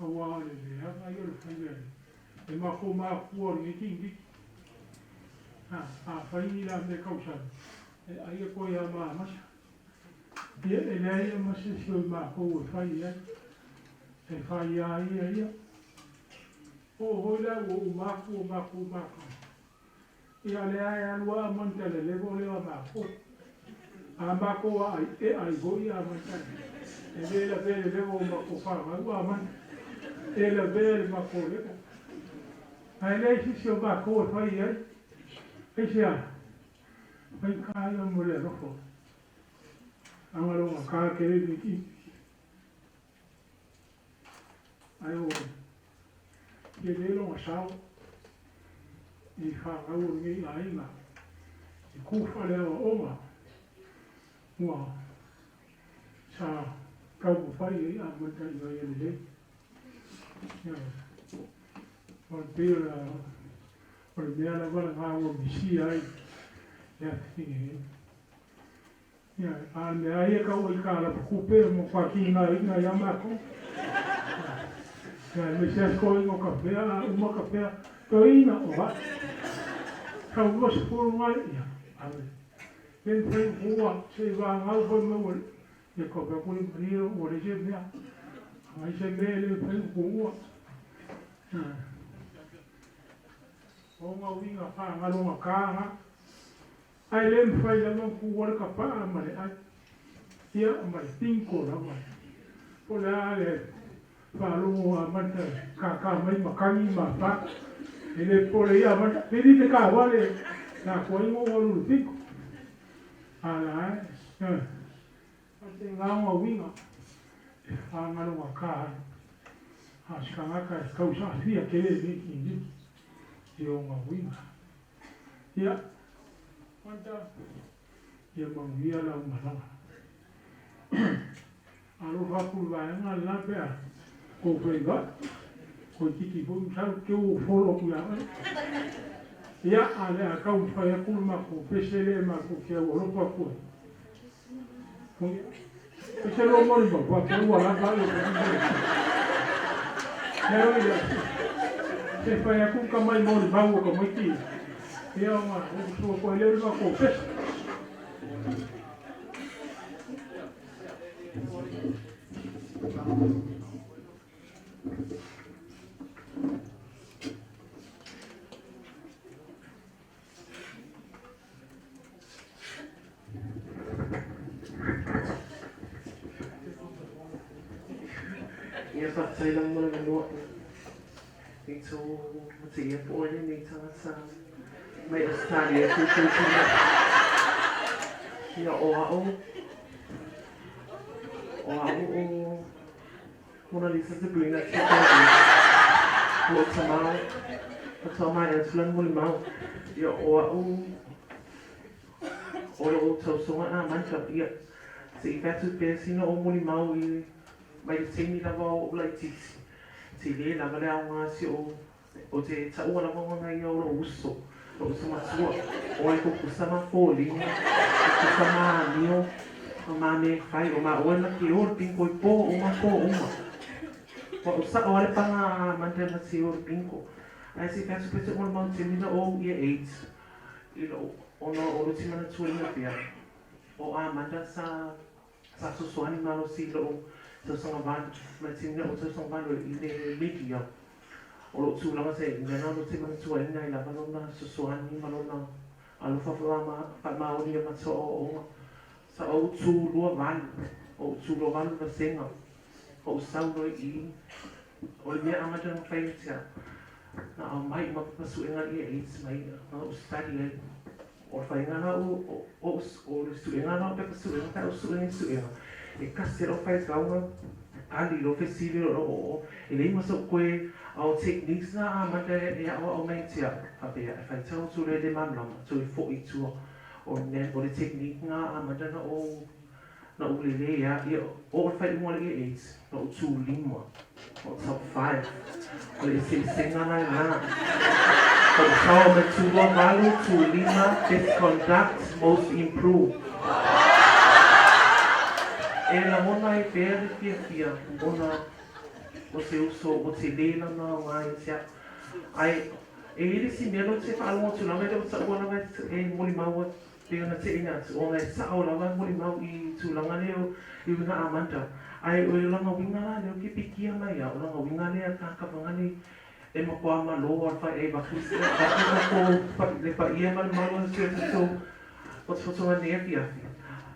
A wā le lea ngai o le whainga e. E mako mā kua o le kingi. A whaingi la me kausani. E ai e koe a maa masa. Ia e lea ia masa si o mako e whai ai. E whai a ia ia. O hoi la ua u mako o mako o mako. Ia le ai alua a manta le levo leo a mako. A mako a ai e ai hoi a manta. E le la vele levo o mako whangau a manta. E la vele mako levo. Ai le sisi o mako e whai ai. Ai se a. Whai kā ia mo le rofo. Angaronga kā ke re ki. Ai o. Ke le longa sao. I whangau o ngi a inga. I kuwha leo a onga. Mua. Sa kau whai i a mata i vai ele le. Ia. O le pira o le mea la wala ngā ua misi ai. Ia whingi. Ia, a mea ia kau i kā la kupe mo kwa ki ngā inga ia mako. Ia, me se asko ingo ka pea, a uma ka pea, to ina o ha. Kau ua sepuru ngai, ia, ame. Pen whai hua, se i wā ngau whai mau ia ka pea kuri mani o le se mea. Ngai se mea le whai hua. O ngā winga wha ngalonga kānga. Ai le mwhai lava ku wale ka paa ma le ai. Ia ma le pinko lava. O le a le whalongo a manta ka ka mai makangi ma pa. E le pole ia manta. Piri te ka wale nā kua ingo walu le pinko. A la e. A te ngaunga winga. E whangalonga ka ai. A sikangaka e kausa whia ke le miki niki. I o ngā winga. Ia. Manta. Ia manguia la umalanga. Alofa ku vaenga la pea. Ko whai Ko tiki po msau ke o folo ku ia. Ia a le a kau whai aku ma ko pesele ma ko kia o alofa ku. Pesele o mori ma pa pe ua la ka le. Ia ia. Te whai aku ka mai mori mau ka mai ki. Ia o ngā, o sua ko hele ma ko pese. Ia faafetai lava mo le avanoa i tou mateia po o lenei tagata mai Ausetalia e tuitui mai. Ia o a'u, o a'u o Mona Lisa Sabrina Tikovi, lo'u tamā, faatoa maea atu lana molimau. Ia o a'u, o lo'u tausoga amata, ia se i fai atu pea sina ou molimau i Mai le taimi lava o ou laitiiti, tele lava le aoga si ou, ou te taua lava ona ia o lou uso, lou uso matua, o ai kukusa ma foliga, kukusa ma amio, ma ma mea e fai, o maua e make o le bingo i po uma po uma. Ua ou sao a le paga a Monday ma te o le bingo. Ae se i fai atu pea te uma le mau taimi na ou year eight, i lou, ona o lou timanatua ina pea, o Amanda sa Sa fesoasoani malosi i lou tausaga valu ma le taimi o tausaga valu i le media. O lou tulaga sa i lena ou te manatuaina ai lava lona fesoasoani ma lona alofa faamaoni i le matou aoaoga. Sa ou tu lua valu, ou tu lua valu vasega, ou sau loa i i. O le mea amata na fai ia te au, na aumai uma pepa suega ia AIDS mai na ou study ai. O le faiga la o o le suega la o pepa suega pe a ou sue nei suega, e kasi lou faitauga ali lo fesili o lo o e leai ma sou koe ao techniques na amata e aoao mai ia te au faapea e faitau atu loa e le malamalama toe foi i tua o le o le technique na amata na ou na ou lelei a ia oo le faaiuga o le year eight na ou tu lima o top five o le eseesega la lena ou sao mai tu lua valu tu lima best conduct most improved e lagona ai pea le fiafia ona o se uso ua tele lana aoga ia te au ae e i ai le isi mea lea ou te faalogo atu lava e le o taua lava e molimau Pei ona teʻina atu, ona e saʻo lava e molimau i tulaga lea o i uiga amata. Ae o lana uiga la lea o ke pikia mai ia, o lana uiga lea kakavagale e makuā malo a le fai ai vaku vaku ko le paia ma le malu o si o tatou potopotoga nei afiafi.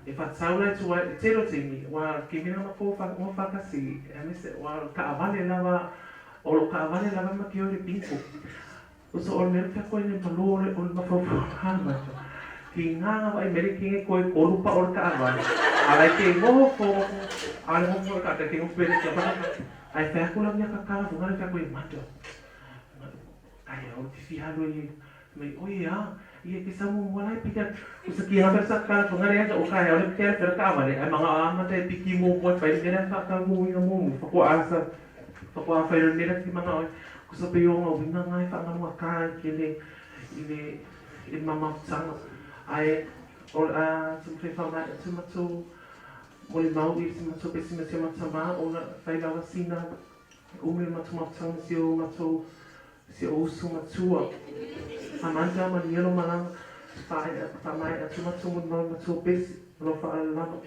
E whatau la e tua e tele o taimi, ua ke mea ma ko wha ngo whakasi, aemaise ua kaʻawale lava, o lo kaʻawale lava ma ke o le bingo. Uso o le mea pea koe nei malo o le o le mafaufau hāmata. Ki ngā ngā wai mere ki nge koe kolu pa o le kaʻawale. A lai ke ngoho fo a le ngoho fo le kaʻata ke ngoho pele ke whakaka. Ai whai aku la mea ka kala funga le whai koe mata. Ai o le fifi halo i mai oi a ia ke sa mo mo lai pika usa ki hapa sa kala funga le ata o kai o le pika le whera kaʻawale. Ai manga a mata e piki mo mo whai le mea whaka mo inga mo mo whakua asa Whakawā whai rau mera ki manga oi, ko sa pe o nga winga nga e whaangaronga ka i ke le i le i le mamafutanga. Ae o a tu whai wha mai tu matou mo le mau i tu matou pe si matou matama o na whai lawa sina umi o matou mafutanga si o matou si o usu matua. Amanda ma nielo malanga wha wha mai atu matou mo le mau matou pesi lo wha lava.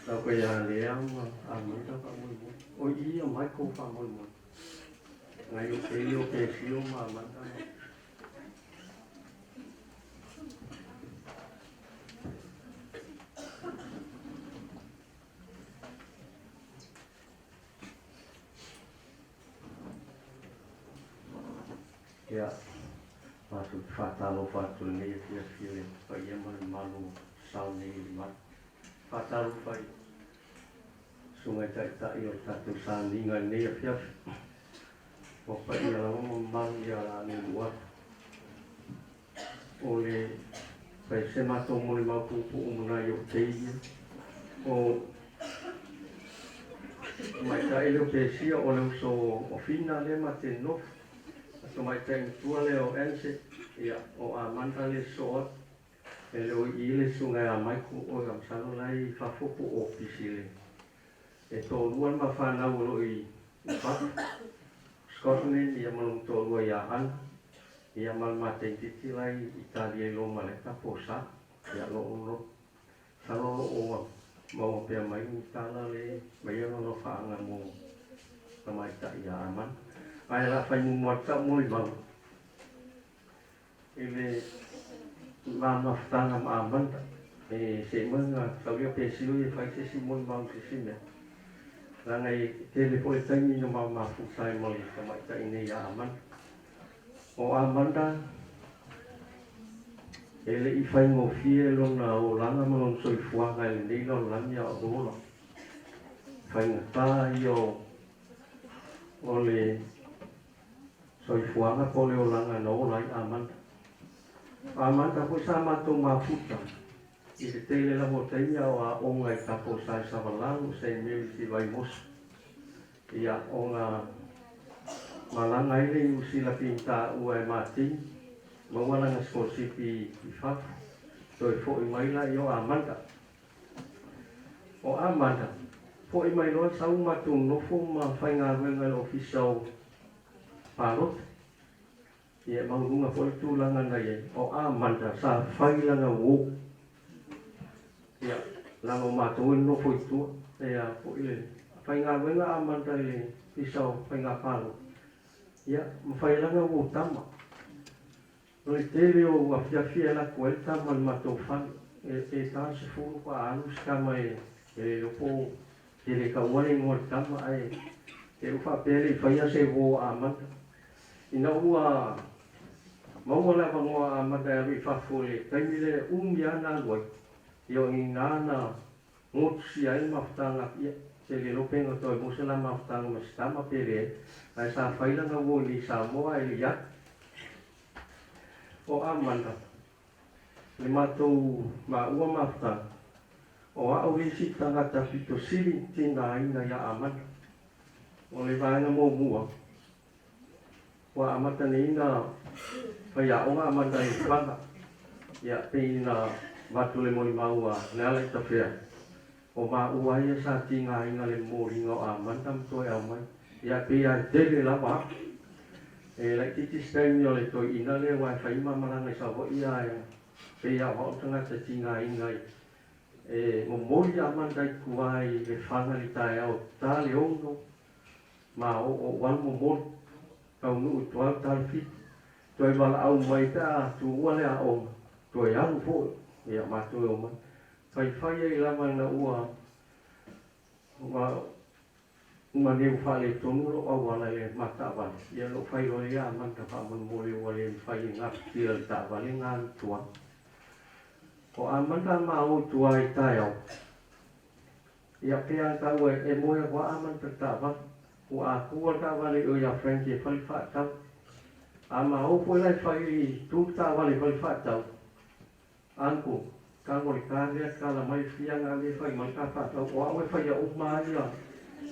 Tau koe ia Lea ma Amanda faamolemole. O i ia Michael faamolemole. Ngai o Kelly o Pesio ma Amanda ma. Ia, matou te faatalofa atu i lenei afiafi i le paia ma le mamalu o sao nei i le malu. Faatalofa i Susuga i Taitai o le tatou saniga i lenei afiafi. Ua paia lava ma mamalu ia la nuu atu. O le fai se matou molimau puupuu ma nai ou teia. O tamaitai lea o Pesia o le uso o Fina lea ma te nofo. A tamaitai matua lea o Anse, ia, o Amanda lea sosoo atu. E le o i i le susuga ia Michael o ia masalo la e i fafo po o ofisi le e toalua le ma fanau o lo o i fafo, Scotland ia ma lona toalua ia Anna ia ma le mateititi la i Italia i Roma lea tapo sa ia lo o lo masalo o lo o maua pea mai ni tala le mai ia lona faaga mo tamaitai ia Amanda. Ae la fai muamua atu sau molimau I le ma mafutaga ma Amanda, e se maga tau ia pe sio ia fai se isi molimau i se isi mea. Leaga e tele foi le taimi na ma mafuta ai ma le tamaitai nei ia Amanda. O Amanda, e le i faigofie lona olaga ma lona soifuaga i lenei lalolagi a o ola. Faigata ia o le Soifuaga po o le olaga na ola ai Amanda. O Amanda foi sa matou mafuta i le tele lava o taimi a o aoga i Taposa i Savalalo, Saint Mary's i Vaimoso. Ia, ona malaga ai lea i Niu Sila pintaua e Martin, maua lana sikolasipi i fafo, toe foi mai la ia o Amanda. O Amanda, foi mai loa sau matou nofo ma faigaluega i le ofisa o palota. Ia e maualuga foi le tulaga na i ai. O Amanda sa fai lana uo. Ia, leaga o matou e nonofo i tua. E a foi le faigaluega Amanda i le ofisa o faiga palota. Ia, ma fai lana uo tama. O le tele o afiafi e alu atu ai le tama i le matou fale, e 40 pa alu se tama e le iloa po o e le taua le igoa o le tama ae e ou faapea e le i faia se uo a Amanda. Ina ua maua le avanoa a Amanda e alu i fafo i le taimi lea e umi lava na alu ai, ia o i ina na Motusia ai le mafutaga, ia, se le iloa pe na toe maua se la mafutaga ma se tama pe leai, ae sa fai lana uo i Samoa ae le i alu. O Amanda, le matou maua mafutaga, o a'u le isi tagata pito sili tigaina ia Amanda. O le vaega muamua, ua amata nei na faiaoga Amanda i Faga, ia, pei na avatu le molimau a Lealaitafea, o maua ia sa tigaina le momoliga o Amanda ma toe aumai, ia, pei lava e tele lava a'u. E laitiiti se taimi o le toeaina lea aua e fai ma malaga i Savaii ae pei lava o a'u tagata tigaina i e momoli Amanda i tua i Lefaga i le taeao ta le 6 ma oo 8 momoli, taunuu i tua i le ta le 7. Toe valaau mai pe a tuua le aoga, toe alu foi, ia matou e omai. Faifai ai lava ina ua ua ua neu faaletonu lou auala i le ma taavale, ia na ou fai loa ia Amanda faamolemole ua le mafai e gafatia le taavale na alu i tua. O Amanda ma o i tua i taeao, ia pe a tau e moe atu a Amanda i le taavale. Ua atua le taavale i o ia Frankie e fai le faatau. A ma o foi la e fai i tu le taavale e fai le faatau, Uncle, tago le ka lea tala mai fiaga le fai mai ka faatau o au e faia uma a ia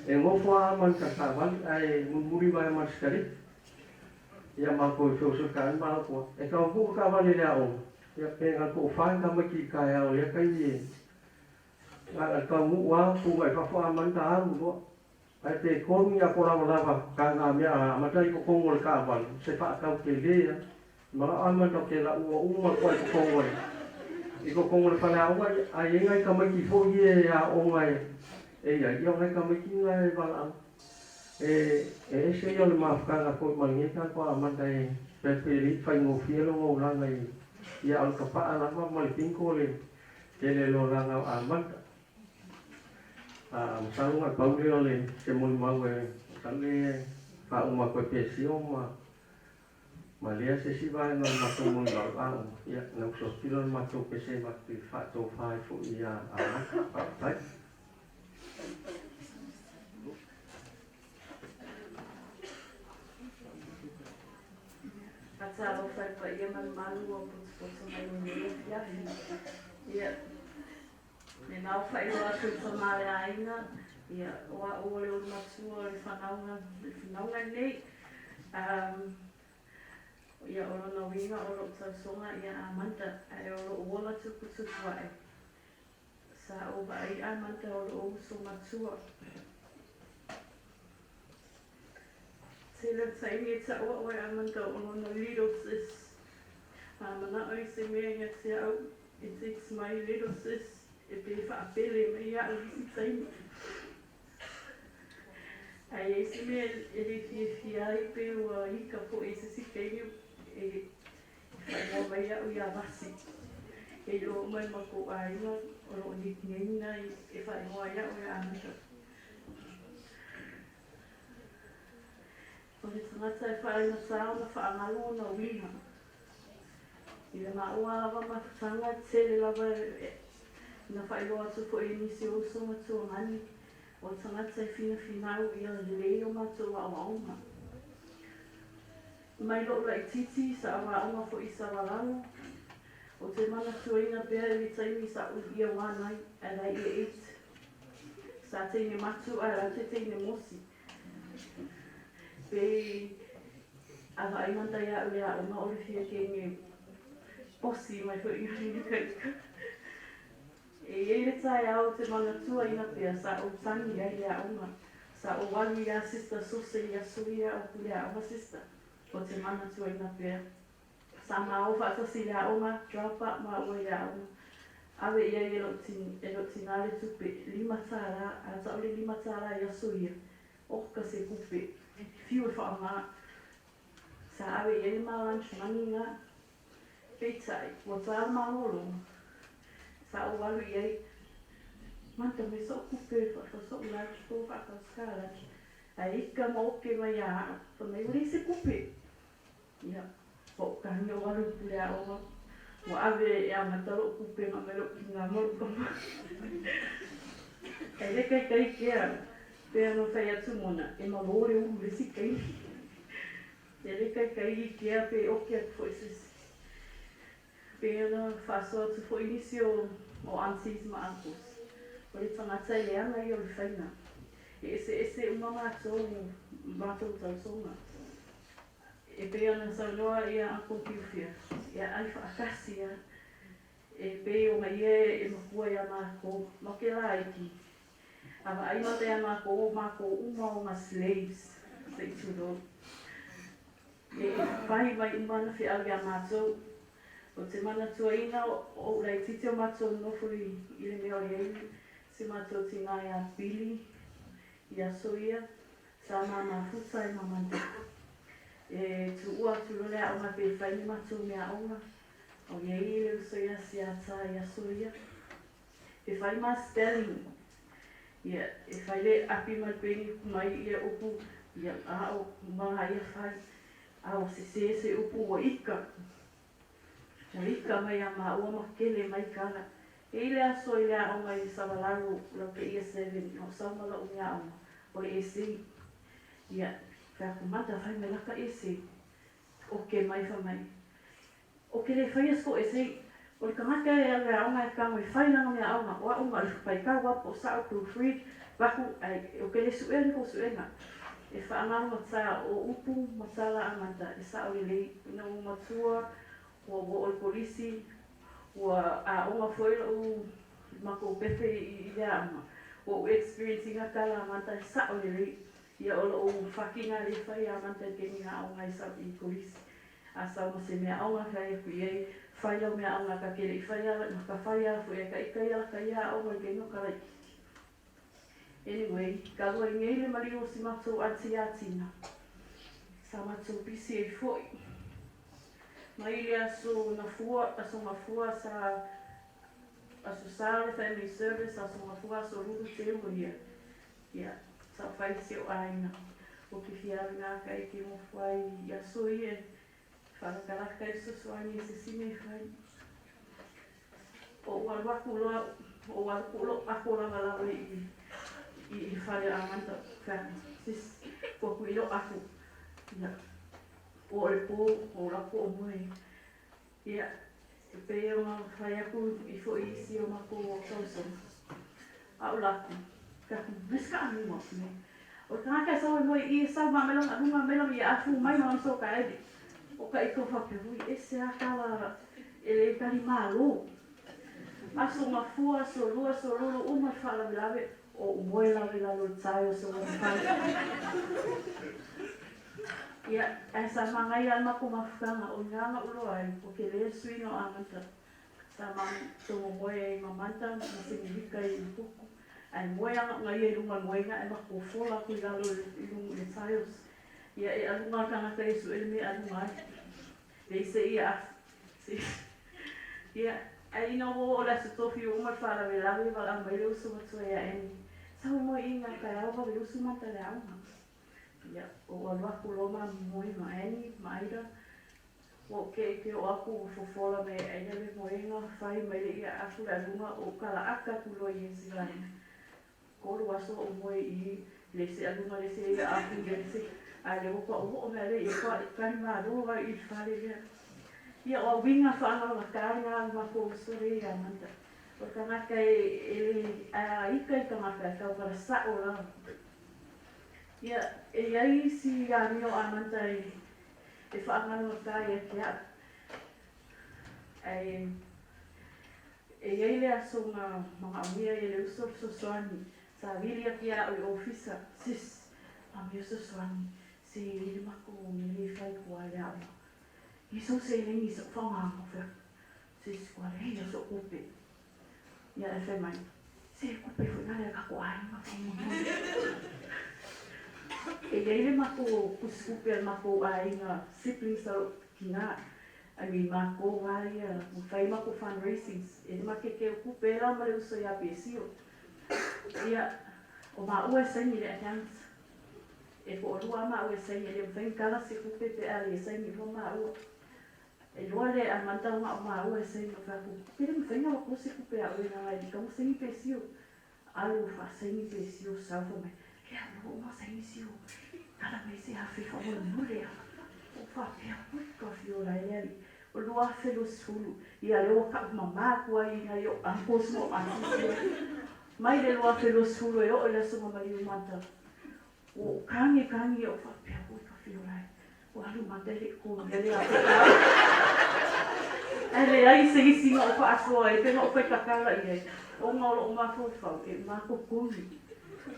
e nofo a ma ka taavale ae mulimuli mai ma le sikareti. Ia matou e feosotaai ma au koa. E tau tuu le taavale i le aoga, ia pe na toafa ni tamaiti i le taeao i lea taimi e na o le taunuu a tu mai fafo a manu ta alu loa. Ae pe tolu ni apo lavalava ka na mea a amata i totonu o le taavale, se faatau tele a. Manao amata o ke la ua uma koa i totonu o le i totonu o le faleaoga, ia ae i ai nai tamaiti foi ia e aoga e e i ai, ia o nai tamaiti na e valaau. E e ese ia o le mafutaga foi ma lenei tatou amata e pe pe le i faigofie lona olaga i ia a o le tapaa lava ma le bingo le tele o le olaga o amata. A masalo na o le pau lea o le se molimau e masalo e faauma atu e Pesio ma ma lea se isi vaega o le matou molimau a uma, ia na uso tino le matou pese matou te faatofa ai foi ia Amata. Faafetai. Faatalofa i le paia ma le mamalu ua potopoto mai i lenei afiafi. Ia, le na ua faailoa atu i le tama a le aiga, ia, o au o le ulumatua o le fanauga, le fanauga lenei. Um, ia, o lona uiga o lou tausoga ia Amanda, ae o lou ola tuputupu ae. Sa ou vaai Amanda o lou uso matua. Tele o taimi e taua oe Amanda o lona little sis. A manao i se mea ia te au, e text mai little sis e pe faapele mai iaʻu i isi taimi. A i ai se mea e le fiafia ai pe ua ika foi i se isi taimi e faaigoa mai iaʻu ia Vasi. E iloa uma e le matou aiga o loo nickname na e faaigoa ai iaʻu e Amanda. O le tagata e faaigata ona faagalo ona uiga. I le maua lava mafutaga e tele lava na faailoa atu foi e nisi o uso ma tuagani, o le tagata e finafinau ia lelei o matou aoaoga. Mai lou laitiiti sa aoaoga foi i Savalalo, ou te manatuaina pea i le taimi sa ou year one ai, ae la year eight. Sa teine matu ae la te teine mosi. Pe a vaai mata ia au le aoga o le fia kenge posi mai foi i le kaika. E i ai le taeao ou te manatuaina pea sa ou tagi ai le aoga. Sa ou alu iā Sister Sose i aso ia o pule aoga sister. Ou te manatuaina pea. Sa maua faatasi i le aoga, drop out maua i le aoga. Ave i ai e lou e lou tinā le tupe, $5, a tau le $5 i aso ia, oka se kupe, fiu e whaonga. Sa ave i ai le ma lunch money ngā. Peitai, ua tā le malōlō. Sa ou alu i ai, Manta mai soʻu kupe whaakau soʻu lunch po whaakau ska lunch. Ae ika ma oke mai ia a'u, fai mai ua leai se kupe. Ia, ua ou tagia ou alu i pule aoga, ua ave e amata loʻu kupe ma mai loʻu tinā ma loʻu tama. E le kaikai kea, pea no fai atu mona, e malo le ulu le isi taimi. E le kaikai i kea pe oke atu foi se isi. Pei ona faasoa atu foi nisi o o aunties ma uncles, o le tagata e leaga ia o le faiga. E eseese uma matou matou tausoga. E pei ona saunoa ia Uncle Piufia, ia ai faatasi a. E pei ona ia e makua ia matou, ma ke laiti. A vaai mata ia matou o matou uma o nga slaves, se i tulou. E pahi mai uma ana feau ia matou. O te manatuaina o ou laitiiti o matou nofo i le mea o i ai si matou tinā ia Billy i aso ia, sa ma mafuta e ma Manda. E tuua atu loa le aoga pe fai ni matou meaaoga. O i ai le uso ia Siata i aso ia. E fai ma spelling. Ia, e fai le api ma le peni mai ia upu, ia, a o ma ia fai. A ua sesē se upu ua ika. Ua ika mai ia maua ma kele mai kala. E i le aso i le aoga i Savalalo lau keia seven, na o sau ma la'u meaaoga, o le essay. Ia, fai atu, Mata, fai mai laka essay. Oke mai fai mai, O ke le faia se essay, o le tagata e alu e aoga e tago e fai lana meaaoga, o a'u na o le faitau a po o sa'u proofread vaku ae o ke le su'ea ni kou su'ega e faagalogata o upu ma tala a mata e sa'o lelei ina ua matua ua ua o le kolisi ua aoga foi lo'u makou pepe i le aoga ua ou experience ina tala a mata e sa'o lelei ia o lo'u fakiga lea e fai a mata i le taimi na aoga ai sa i kolisi. A sau ma se meaaoga fai aku i ai, fai lau meaaoga ta te le i fai ala, na ka fai ala foi e ka ika ia laka ia aoga i taimi o ka laitiiti. Anyway, ka lua i nei le maliu o si matou aunty ia Tina. Sa matou busy ai foi. Mai le aso Gafua, aso Gafua sa aso Sa le family service, aso Gafua, aso Lulu te ua ia. Ia, sa fai si ou aiga. O ke fia alu ngā kai ke ngofo ai i aso ia e whalakalaka i fesoasoani i se isi mea e fai. O ou alu aku loa, o ou alu ku lo ako lava lalo i i i fale o Amanda, fai aku, sis, kua ku i lo aku. Ia, o o le pō, o ou lako o moe. Ia, e pei ona fai aku i foi isi o makou o tausaga. A o lakou, ka ku risk a numa me. O le tagata e sau ai moe i e sau ma mela lunga mela ia afu mai ma so ka ele. O ka iko fa pe hui ese a kala ele tali malo. Aso mafua, aso lua, aso lulu uma le faalavelave o ou moe lava i lalo o le tae o se uafa. Ia, ae sa magaia le makou mafutaga, o ina na ou loa ai, o ke le suiga o Amanda. Sa matou momoe ai ma Amanda ma se mihika i Puku, ae moe agauga ia i luga o le moega ae makou fola aku i lalo i luga i le tiles. Ia, e aluga le tagata ia e sue le mea e aluga ai. Leai se ia afu. Ia, ae ina ua oo le Aso Tofi ua uma le faalavelave, valaau mai le uso matua ia Annie, Sau e moe i i nga taeao vave usu mata le aoga. Ia, ua ou alu aku loa ma moe ma Annie ma Aida. Ua ou ke ke oo aku ua fofola mai e Aida le moega, fai mai le ia afu le aluga, o ou kala aka aku loa i isi vaega. Kolu aso o ou moe i i, le isi aluga le isi ia afu le isi, a le ua pau oo mea le ia pa kali malo au i le fale lea. Ia, o auiga whaangalogata le ngā makou uso le ia Amanda. O le tagata e e le a ika i tagata e tau kala sa'o lava. Ia, e i ai isi amio amata e e faagalogata ai ia te a'u. Ae e i ai le aso na magaomia ai e le uso fesoasoani sa vili atu ia a'u i ofisa, sis, amio fesoasoani se i le matou mea lea i fai kua i le aoga. I so seleni i so'u faogaga fai atu, sis, ua leai ia so'u tupe. Ia e fai mai, Se kupe foi na lea kako aiga faamolemole. E i ai le matou tusitupe a le matou aiga siblings a lou tina, I mean matou lava ia ua fai matou fundraisings, e le makeke o tupe la ma le uso ia Pesio. Ia, o maua e saini i le account. E toalua lava maua e saini, e le mafai ona kala se tupe pe a le saini loa maua. E loa le amata ona o maua e saini o fai atu, Pe le mafai ona avatu se tupe a oe na e lika ma saini pesio. Alu faasaini pesio sau fai mai, Lea ua uma saini sio, tala mai se afe faamolemole a. O faapea, Ui ka fiola e le alii, o 2020, ia lea ua kau mama atu ai i nai ou uncles ma ou aunties ia. Mai le 2020 e oo i le aso na maliu mata, ua ou kage kage ia ou faapea, Ui ka fiola e. Ua alu mata e le i kogia le afe Ae leai se isi na ou faasoa ai pe na ou faitatala i ai, ona o lou mafaufau e matou-tonu.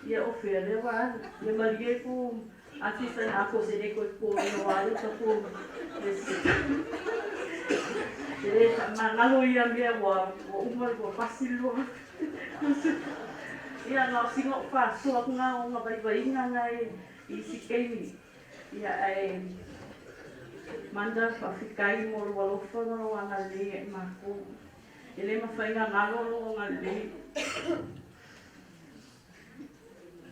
Ia o fea lea ua alu? Ia malie ku artist ai ako se le toe kogia ua alu ka ku E le faamagalo ia mea ua uma ua pasi le 2020. Ia na o sina ou faasoa atu na o ona vaivaiga na i isi taimi. Ia, ae Manda faafetai mo lou alofa ma lou agalelei ia i makou. E le mafai ona galo lou agalelei.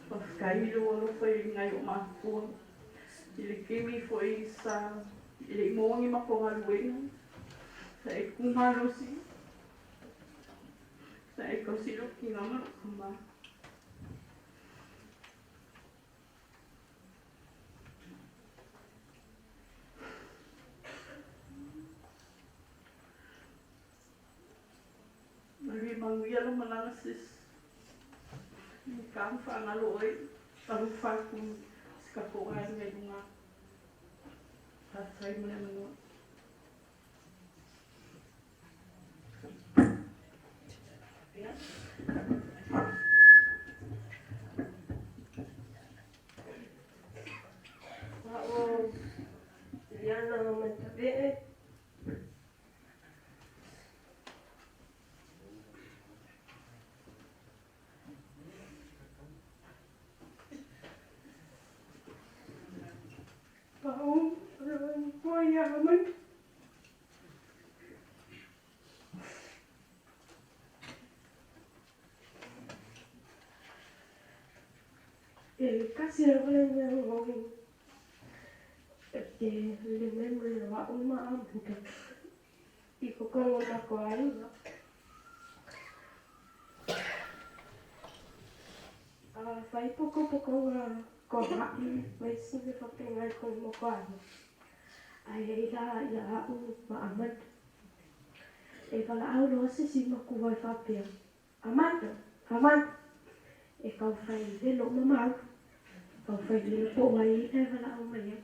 Faafetai i lou alofa i nai o matua. I le taimi foi sa e le i maua ni matou galuega, sa e tu malosi, sa e tausi lou tina ma lou tama. Manuia manuia lau malaga sis. I ka ma faagalo oe, alofa atu i si tatou aiga i luga. Faafetai mo le avanoa. A'o Liana Matave'e. Pa'u Roan E kasi lava le mea o e te le memory o a'u ma Amanda i totonu o matou aiga. A fai potopotoga toa'i ma isi mea faapena i totonu o matou aiga, ae i ai la ia a'u ma Amanda. E valaau loa se isi matua e faapea, Amanda, Amanda, e taufai velo uma mau. Taufai velo po o ai la e valaau mai ai.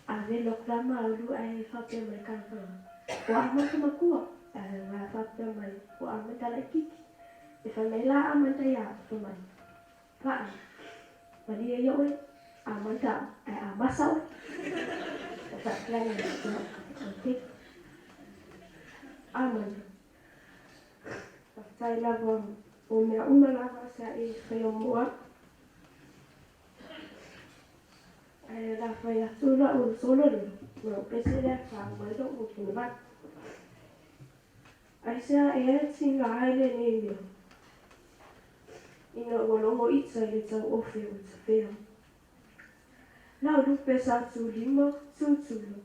A velo atu la maulu ae faapea mai kanaka, Ua Amanda matua. Ae nga faapea mai, Ua Amanda laitiiti. E fai mai la Amanda iā au, fai mai, Vaai, malie ia oe, Amanda ae a masa oe. E faapea ia, okay. Amanda. Faafetai lava o mea uma lava sa e faia mo au. Ae la fai atu la'u solo lea, ma la'u pese lea fa mai lo'u motu. Aisea ea e tiga ai lenei mea? Ina ua logo ita i le tauofe o Tafea. Lau lupe sa tulima, tutula,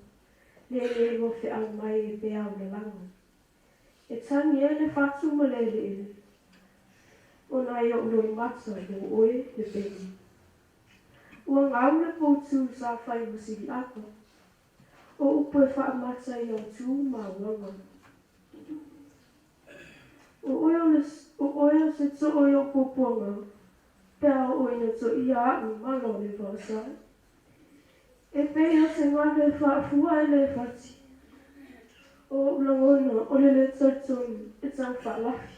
lele ua feau mai e peau lalago. E tagi ai le fatu ma le eleele, ona e o'u loimata mo oe le pele. Ua gau le poutu sa fai ma sili'ata, o upu e faamata i au tu ma auaga. O oe o le o oe o se to'o i o'u puapuaga, pe a oo ina to'ia a'u i mala o le vaosae. E pei o se galu e faafua e le fati. O o'u lagona o le lē talitonu e tau faalafi.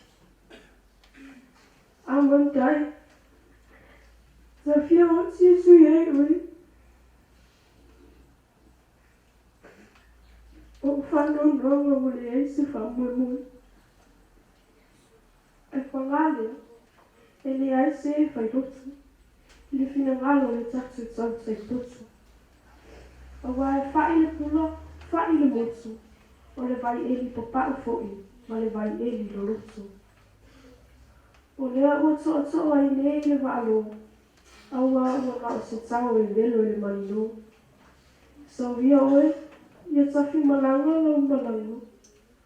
Amanda e, sa fia oti e sui ai oe. O'u faanoanoaga ua leai se faamoemoe. Ae paga lea, e leai se e failotu i le finagalo o le tatou tautai poto. Aua e fa'i le pula, fa'i le motu, o le vai eli papa'u fo'i ma le vai eli loloto. O lea ua to'ato'o ai nei le vaalō, auā ua na o se tao e velo i le manino. Sauia oe, ia tafi malaga lau malaga,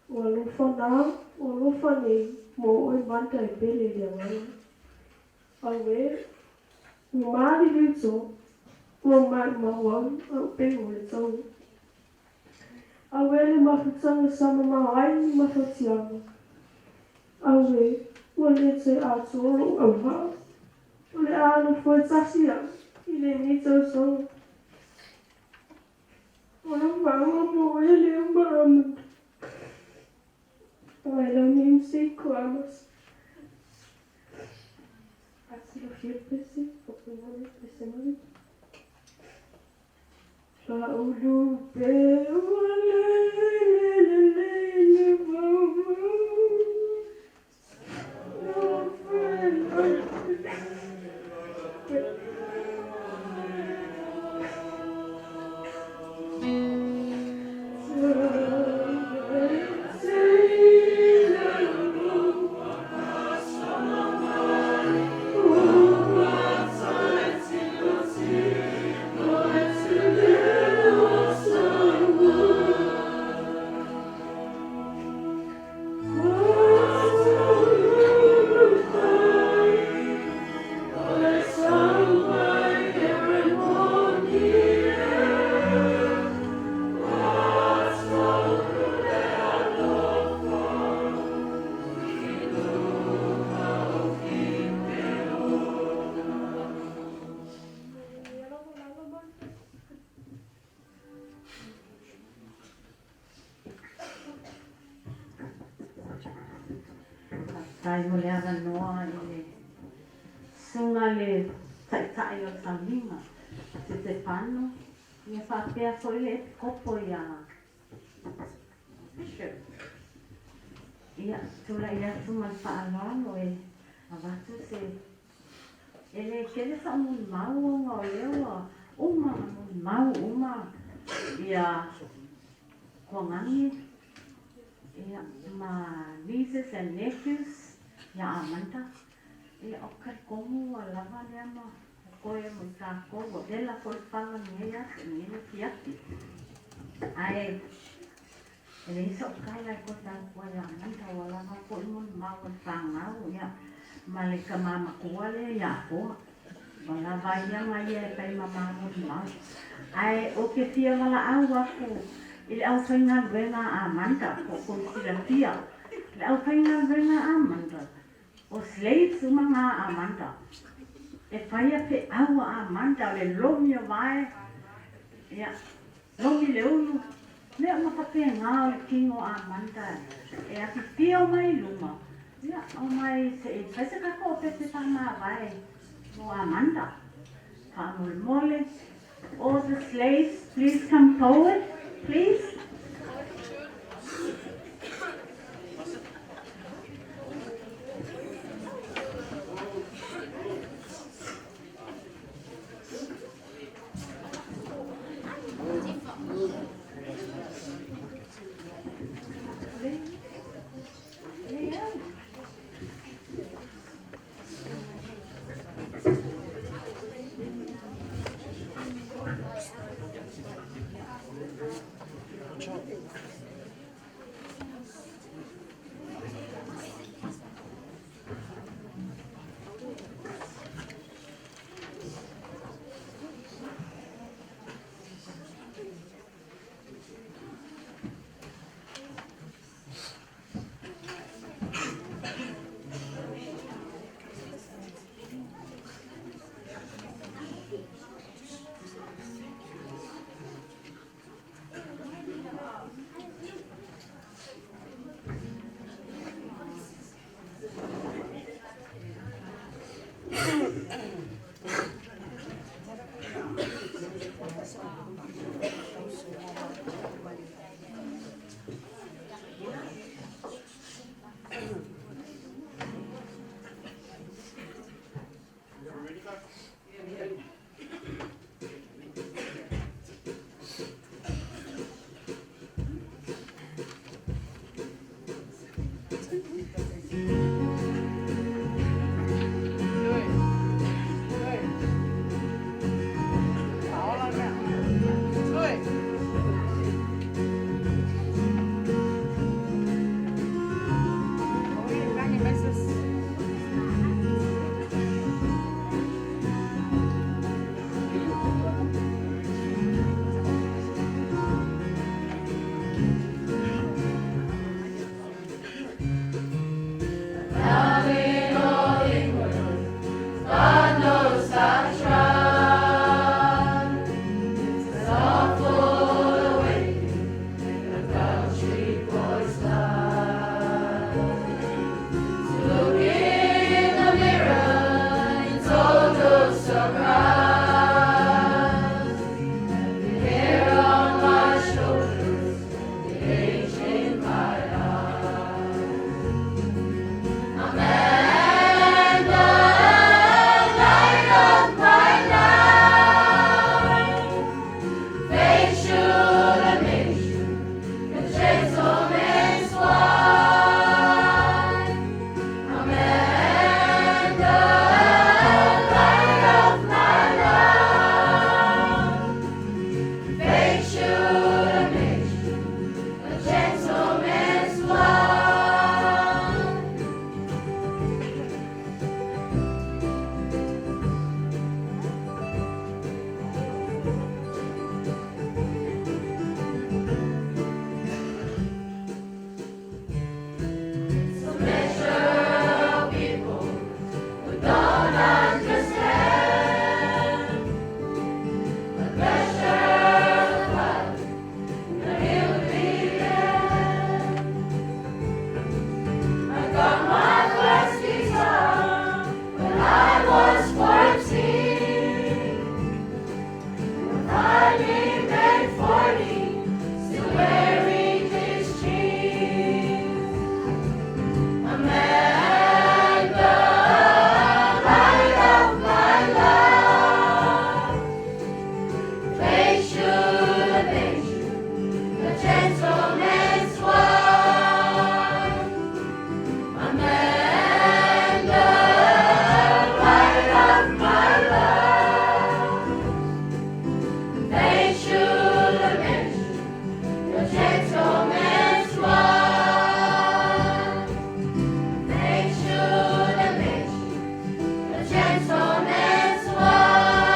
O alofa nā, o alofa nei, mo oe manta e pele i le agaga. Auē, ua maliliu tō, ua maʻumau au a upega o le tau. Auē le mafutaga sa mamao ai ni mafatiaga. Auē, ua le toe atoa loʻu auvaa. O le a nofo e tasi au i lenei tausaga. O lau vaoga mo oe lea ma Amanda. Ai lau namesake o Amos. A silafia le pese, o puna le pese mai. La'u lupe ua lele le lele maumau. Faafetai mo le avanoa i le susuga i le Taitai o le Tauniga, Setefano, ia faapea foi le Epikopo ia Bishop. Ia, tulai atu ma le faaaloalo e avatu se E le tele sa'u molimau ona o lea ua uma ona molimau uma ia Kuagagi ia ma nieces and nephews ia Amanda. Ia ou te talitonu ua lava lea ma totoe mo i tatou, ua vela foi le fala i lenei aso i lenei afiafi. Ae e leai sa'u tala e toe taua ia Amanda, ua lava foi molimau a le fanau ia ma le tama matua lea ia Akoa. Ua lava ia ma ia e fai ma ma molimau. Ae ou te fia valaau aku i le aufaigaluega a Amanda, po o kou silafia le aufaigaluega a Amanda, o slaves uma na a Amanda. E faia feau a Amanda, o le lomi o vae, ia, Lomi le ulu, mea uma faapena o le tino a Amanda e afifio mai i luma, ia omai se i fai se tatou pepe faamavae mo Amanda. Faamolemole, all the slaves please come forward, please. gentleman's wife. They should have made you a gentleman's wife.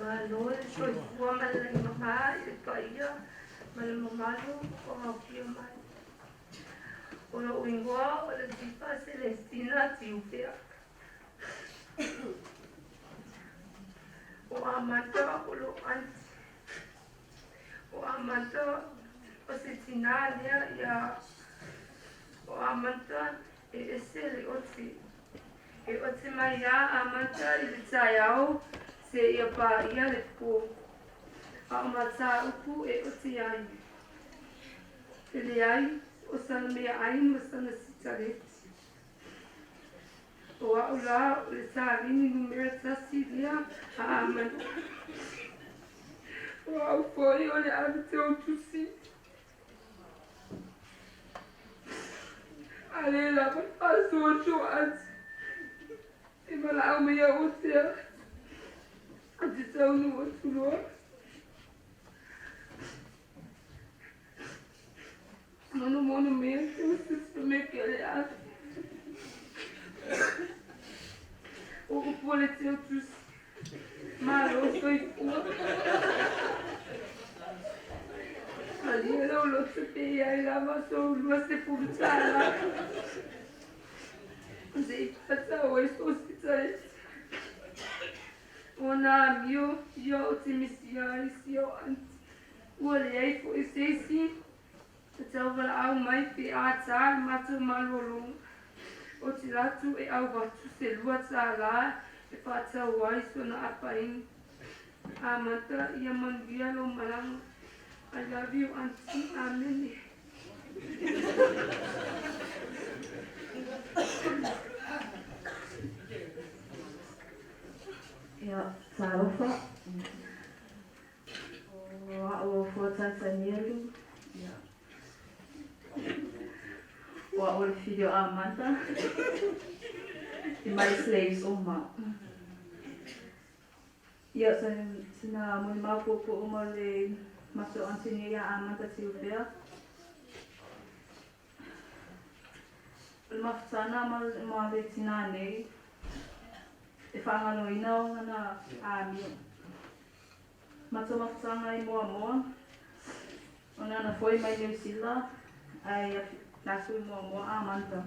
Malo le soifua ma le lagimagā i le paia ma le mamalu o aofia mai. O lo'u igoa o le Tifa Selestina Tiufea. O Amata o lo'u anti. O Amata o se tinā lea ia o Amata e ese le oti. E oti mai iā Amata i le taeao seia paia le pō. A o matāupu e oti ai. E leai o sana meaai ma sana sitareti. O a'u la o le savini numera tasi lea a Amata. O a'u foi o le ave teutusi. A lē lava le faasoasoa atu e valaau mai au o sea ou te taunuu atu loa. Monomono mea te ususu me ke le ave. O upu o le teutusi. Malo soifua. Malie lou loto pe i ai lava sou $20. Se i faatau ai sou sitareti. O nā amio ia ou te misia ai si au anti. Ua leai foi se isi e tauvalaau mai pe a tā le matou malologa. Ou te alu atu e avatu se $2 e faatau ai sona apaina. Amata ia manuia lou malaga. I love you aunty. Amene. Ia, talofa. O a'u o Fuataitanielu. Ia. O a'u o le fili o Amata. I mai slaves uma. Ia, sina molimau puupuu mo le matou aunty nei ia Amata Tiufea. O le mafutaga ma le tinā nei e faagaloina o lana amio. Matou mafutaga i Moamoa, ona na foi mai Niu Sila ae latou i Moamoa Amata.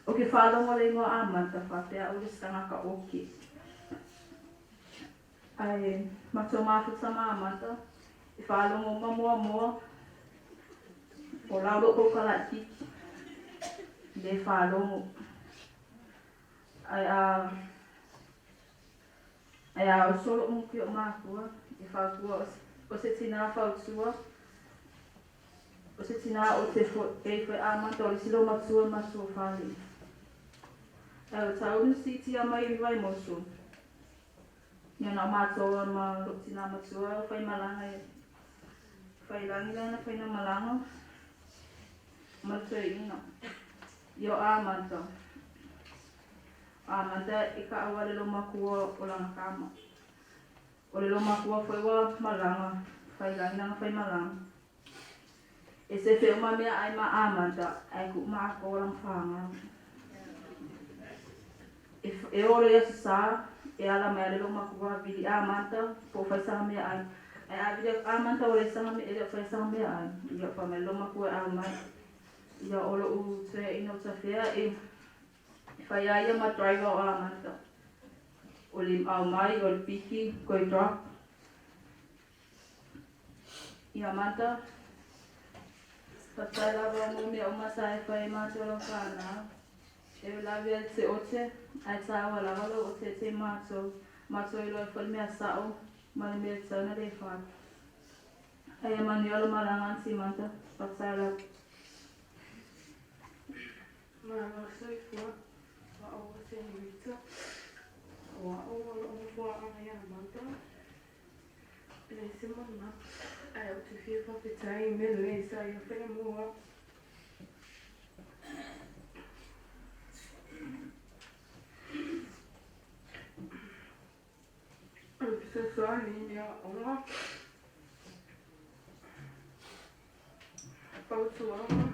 O ke faalogo le igoa Amata faapea au le se tagata oke. Ae matou mafuta ma Amata e faalogo uma Moamoa o la o loo pau laititi le faalogo. Ae a ae a oso loo muki o matua e fautua o se tinā fautua o se tinā o te e foi Amata o le isi loomatua ma fale. Ae o taulu siitia mai i Vaimoso. Ia na o matou ma lou tinā matua fai malaga e fai lagi lana faina malaga ma le toeaina. Ia o Amata. O Amata e kaʻawale loomatua o lana kama. O le loomatua foi ua malaga fai lagi lana fai malaga. E sefe uma meaai ma Amata ae tuu ma atoa lana fagau. E oo loa i Aso Sā, e ala mai a le loomatua vili Amata po o fai sana meaai. Ae a vili atu Amata ua leai sana e le o faia sana meaai. Ia fai mai le loomatua e ao mai. Ia o lou toeaina o Tafea e fai a ia ma driver o Amata. O le ao mai, o le piki, koe drop. Ia Amata, faafetai lava mo mea uma sa e fai e matou lau fanau. E ulawe ai te ote, ae taua lava lou ote e te matou, matou iloa ai foi le mea sa'o ma le mea e tatau ona le fai. Ae ia manuia lo malaga Aunty Amanda, faafetai lava. Malo soifua, o a'u o Senorita, o a'u o lo'u mafua'aga iā Amanda. E leai se manatu, ae ou te fia faafetai i mea lelei sa ia faia mo au. O le fesoasoani i aoaoga, fautuaga,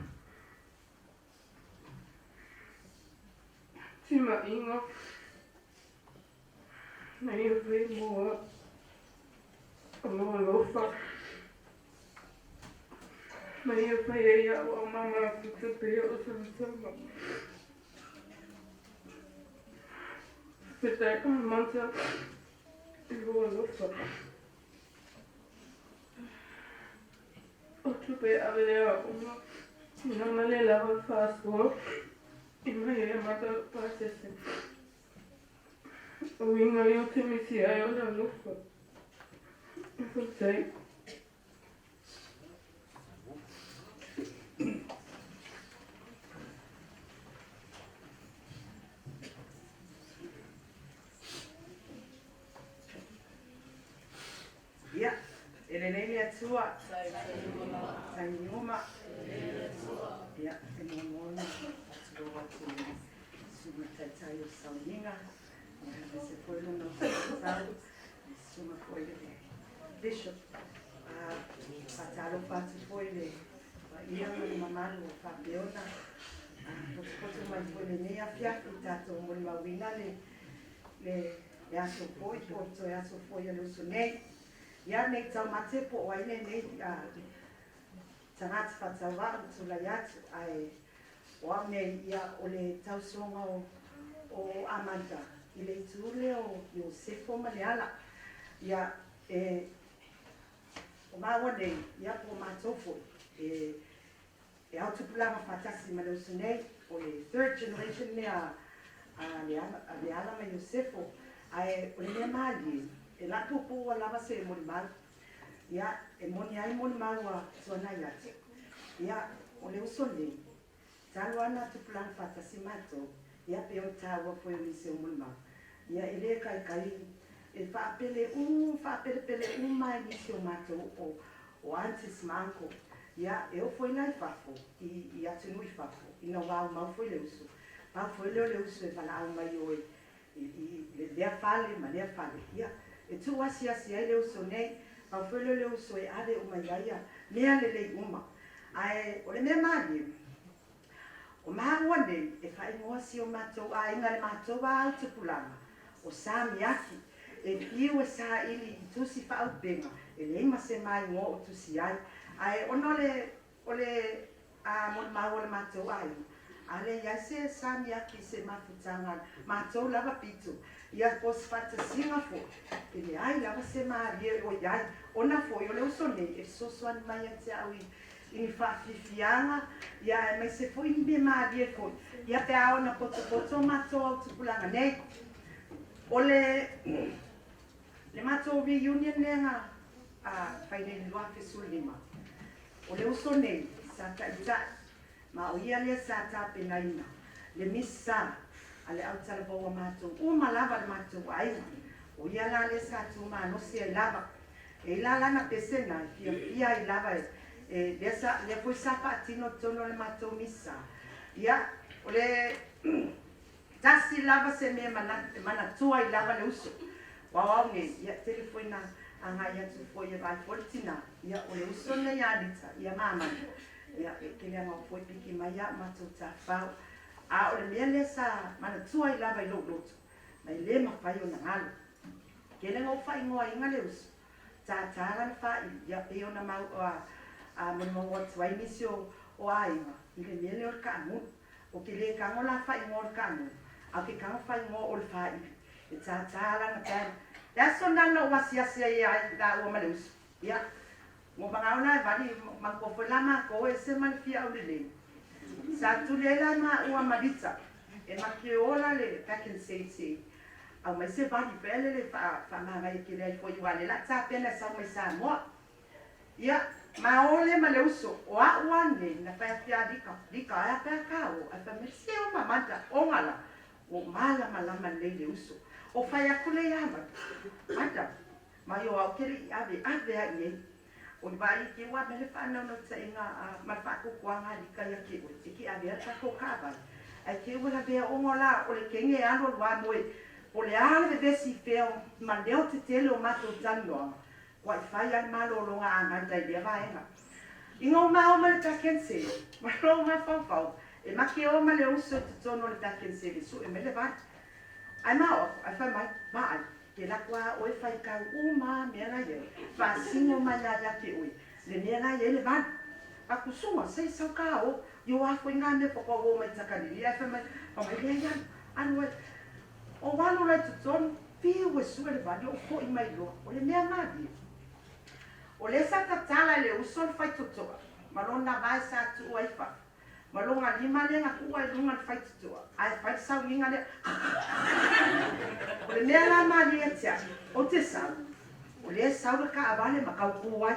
timaiga, na ia fai mo au. O lou alofa ma ia fai ai a'u aumamafuta pei o samasama. Faafetai Amata i lou alofa. O tupe e ave le aoga ina ma le lava le faasoa i mai ai Amata lou pasese. O uiga ia ou te misi ai o le alofa. Faafetai. Ia, e lelei le Atua. Taimi uma. Ia, e muamua ona faatulou atu i le Susuga Taitai o Sauniga, ia, aemaise foi lona usotatau, le Susuga foi i le Bishop. Faatalofa atu foi i le paia ma le mamalu o faapea ona potopoto mai foi i lenei afiafi i tatou molimauina le le aso foi po o le toe aso foi a le uso nei. Ia, nei taumate po o ai lenei tagata faatauvaa ua tulai atu, ae o au nei, ia, o le tausoga o, o Amanda i le itu lea o Iosefo ma Leala. Ia, e, o māua nei, ia, po o mātou foi, e, e ao tupulaga faatasi ma le uso nei, o le third generation lea a Leala ma Iosefo, ae o le mea malie, e la puupuu lava se molimau. Ia, e moni ai molimau a tuanai atu. Ia, o le uso nei, talu lava ona tupulaga faatasi matou, ia pei ona taua foi o nisi o molimau, ia e le kaikai e faapele u, faapelepele uma ai nisi o matou o, o aunties ma uncle. Ia, e oo foi la i fafo, i, i atunuu i fafo, ina ua aumau foi le uso, pau foi lea o le uso e valaau mai oe i, i lea fale ma lea fale. Ia, e tuu asiasi ai le uso nei, pau foi lea o le uso e ave uma i ai ia mea lelei uma. Ae o le mea malie, o māua nei e faaigoa si o matou aiga i le matou lava autupulaga, o Samiaki, e fiu e saili i tusi faaupega, e leai ma se maigoa o tusi ai. Ae ona o le, o le a molimau o le matou aiga, a leai ai se Samiaki i se mafutaga a le matou lava pito, ia po o se faatasiga foi, e leai lava se malie o i ai, ona foi o le uso nei e fesoasoani mai ia te au i i ni faafiafiaga, ia aemaise foi ni mea malie foi, ia pe a ona potopoto matou autupulaga nei. O le le matou reunion lea na fai nei i le 2015, o le uso nei sa taitai, ma o ia lea sa tapenaina le misa a le autalavou a matou uma lava le matou aiga. O ia la lea sa tumalosi ai lava. E i la lana pesena e fiafia ai lava e, e lea sa, lea foi sa faatino i totonu o le matou misa. Ia, o le tasi lava se mea e manatua ai lava le uso. O au nei, ia, tele foi na agai atu foi e vaai foi le tina, ia, o le uso nei a Lita, ia ma Amanda, ia, e tele aga o foi piki mai au matou tafao. A o le mea lea sa manatua ai lava i lou loto, ma e le mafai ona galo. Tele na ou faaigoaina le uso, tātā lana fāili, ia pei ona mau a, a molimau atu ai nisi o, o aiga i le mea lea o le kaʻamulu. O ke lē kago la faaigoa o le kaʻamulu, a o ke kago faaigoa o le fāili, e tātā lana paddle. Le aso lena na ou asiasi ai ai lāua ma le uso, ia, ua manao la e vali, manatua foi la mākou e ese ma le fia aulelei. Sa tuli ai la māua ma Lita, e make ola le back and seat Aumai se vali pea lele faamagaia tele ai foi aua lea la tapena e sau mai Samoa. Ia, ma o le ma le uso, o a'u a nei na fai atu ia Lika, Lika ae a pea ka o, ae fai mai, se o mamata, o nga la, ua ou malamalama lelei i le uso. O fai atu le ia Mata, Mata, mai o a'u ke li'i ave, ave a i ei. O le vaai i te ua mele faanaunautai a ma le faatoatoaga a Lika ia te oe, e te avea le tatou taavale, ae te ua lavea ona la o le kene e alu alu a moe, po o le a le vevesi i fea o ma leo tetele o matou talanoaga, kua i fai a le malologa a Amanda i lea vaega. Ina ua maoma le pack-and-save, ma lou mafaufau, e make o ma le uso i totonu o le pack-and-save e sue mai le vali. Ae mao aku, ae fai mai, Vaai. Ke lako a oe faikau uma mea la iai, faasino mai lava ia te oe, le mea la iai le valu. Akusuga, se sau ka o, i o a foi ngā mea faatoa uo mai takalili, ae fai mai, fai mai leai alu, alu ai. O alu la i totonu, fiu e sue le vali, ou fo'i mai loa, o le mea malie. O lea sa tatala e le uso le faitotoa, ma lona vae sa tuu ai i fafo, ma lona lima lea na tuu ai i luga le faitotoa, ae fai le sauniga lea, O le mea la malie ia te au, ou te sau, o lea e sau le taavale ma tau tu ai,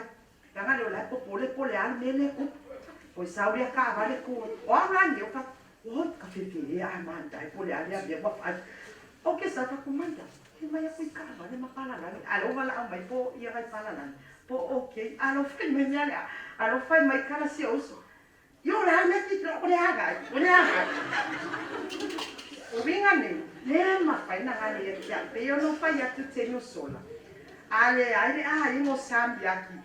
leaga lea o la e popole po o le a le mea lea e tupu. Toe sau lea taavale tu ai, o au la nei, ou fai atu, oi, ka fefe a Amanda e po o le a lea mea ua fai. Ou te sau, fai atu, Amanda, e mai aku i taavale ma palalagi, a lea ua valaau mai po o ia nai palalagi, po o okay, a lea ua fai mai mea lea, a lea ua fai mai tala si ou uso, Io le a le mea titilo, o le a gai, o le a gai. O uiga nei, le mafai na gane ia te au, pei ona ou fai atu i taimi o sola, a leai le aiga o Sa Miyaki,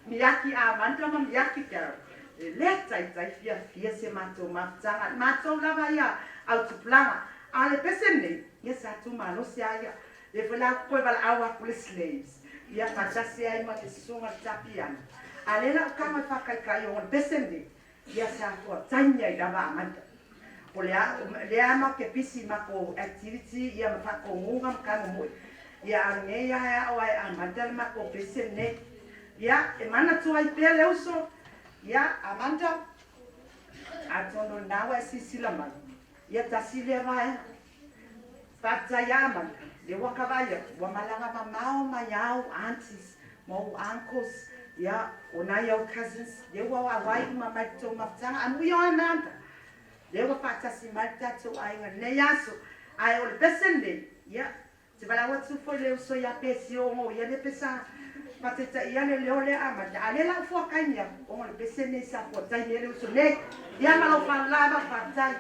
Miyaki Amanda ma Miyaki Carol, e le taitai fiafia se matou mafutaga, matou lava ia au tupulaga, a le pese nei, ia sa tu malosi a ia, lea foi la toe valaau aku le slaves, ia faatasi ai ma le susuga le Tapiana. A lea la o tama e faataitai o le pese nei, ia sa toataimi ai lava Amanda. O le a, lea matou te busy i matou activity ia ma faatonuga ma tago moi. Ia a lenei a e ao ae Amanda le matou pese lenei. Ia, e manatua ai pea le uso, ia Amanda, atonu o lena ua e silasila mai, ia tasi lea vaega. Faafetai a Amanda, lea ua ka vaai atu, ua malaga mamao mai au aunties ma ou uncles, ia, o nai au cousins, lea ua auai uma mai le tou mafutaga, amuia oe Amanda, lea ua faatasi mai le tatou aiga i lenei aso, ae o le pese lenei, ia, ou te valaau atu foi i le uso ia Pesio ona o ia lea pesa faataitaia le leo lea Amanda, a o lea la ua fuataimi atu, ona o le pese lenei sa fuataimi ai le uso nei. Ia ma lou faaaloalo lava, faafetai.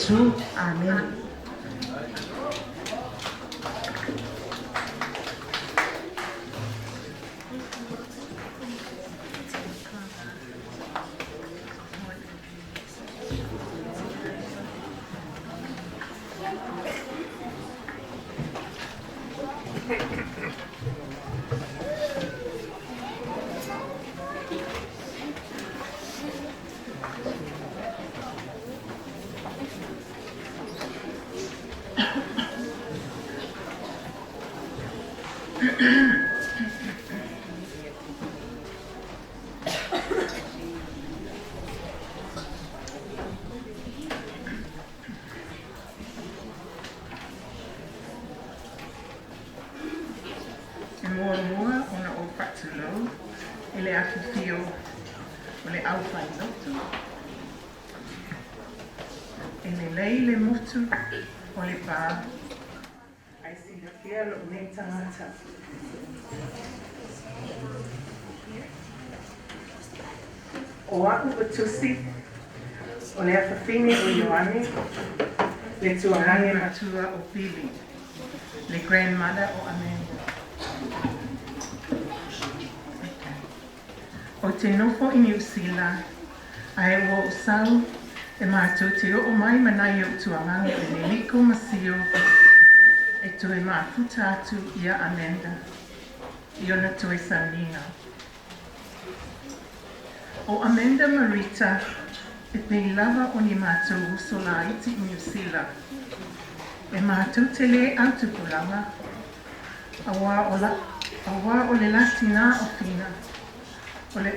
Iesu. Amene. E muamua ona ou faatulou i le afifio o le aufailotu, e lelei le motu o Lepā, ae silafia lou nei tagata. O a'u ua tusi, o le afafine o Ioane, le tuaage matua o Pili, le grandmother o Amanda. Ou te nofo i Niu Sila, ae ua ou sau e matou te oo mai ma nai ou tuagage o Enelico ma Sio e toe mafuta atu ia Amanda i ona toe sauniga. O Amanda ma Rita e pei lava o ni matou uso laiti i Niu Sila. E matou te lē autupulaga, auā o la, auā o le la tinā o Fina, o le,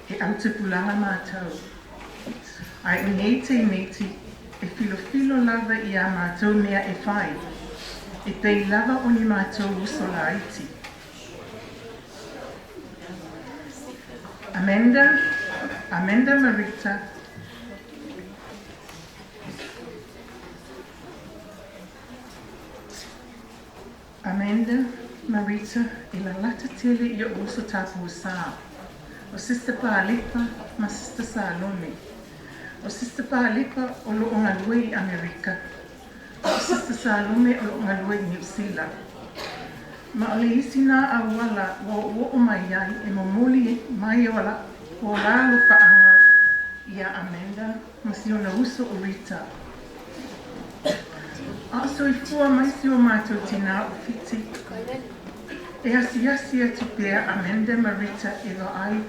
e autupulaga matou. Ae i nei teimiti, e filofilo lava i a matou mea e fai, e pei lava o ni matou uso laiti. Amanda, Amanda Marita, Amanda Marita e lalata tele i o'u uso tapuasā, o Sister Palepa ma Sister Salome. O Sister Palepa o lo'o galue i Amerika, a o Sister Salome o lo'o galue i Niu Sila. Ma o le isi nā auala ua o'oo'o mai ai e momoli mai o la o la alofaaga iā Amanda ma si ona uso o Rita. A o soifua mai si o matou tinā o Fiti, e asiasi atu pea Amanda ma Rita e vaai.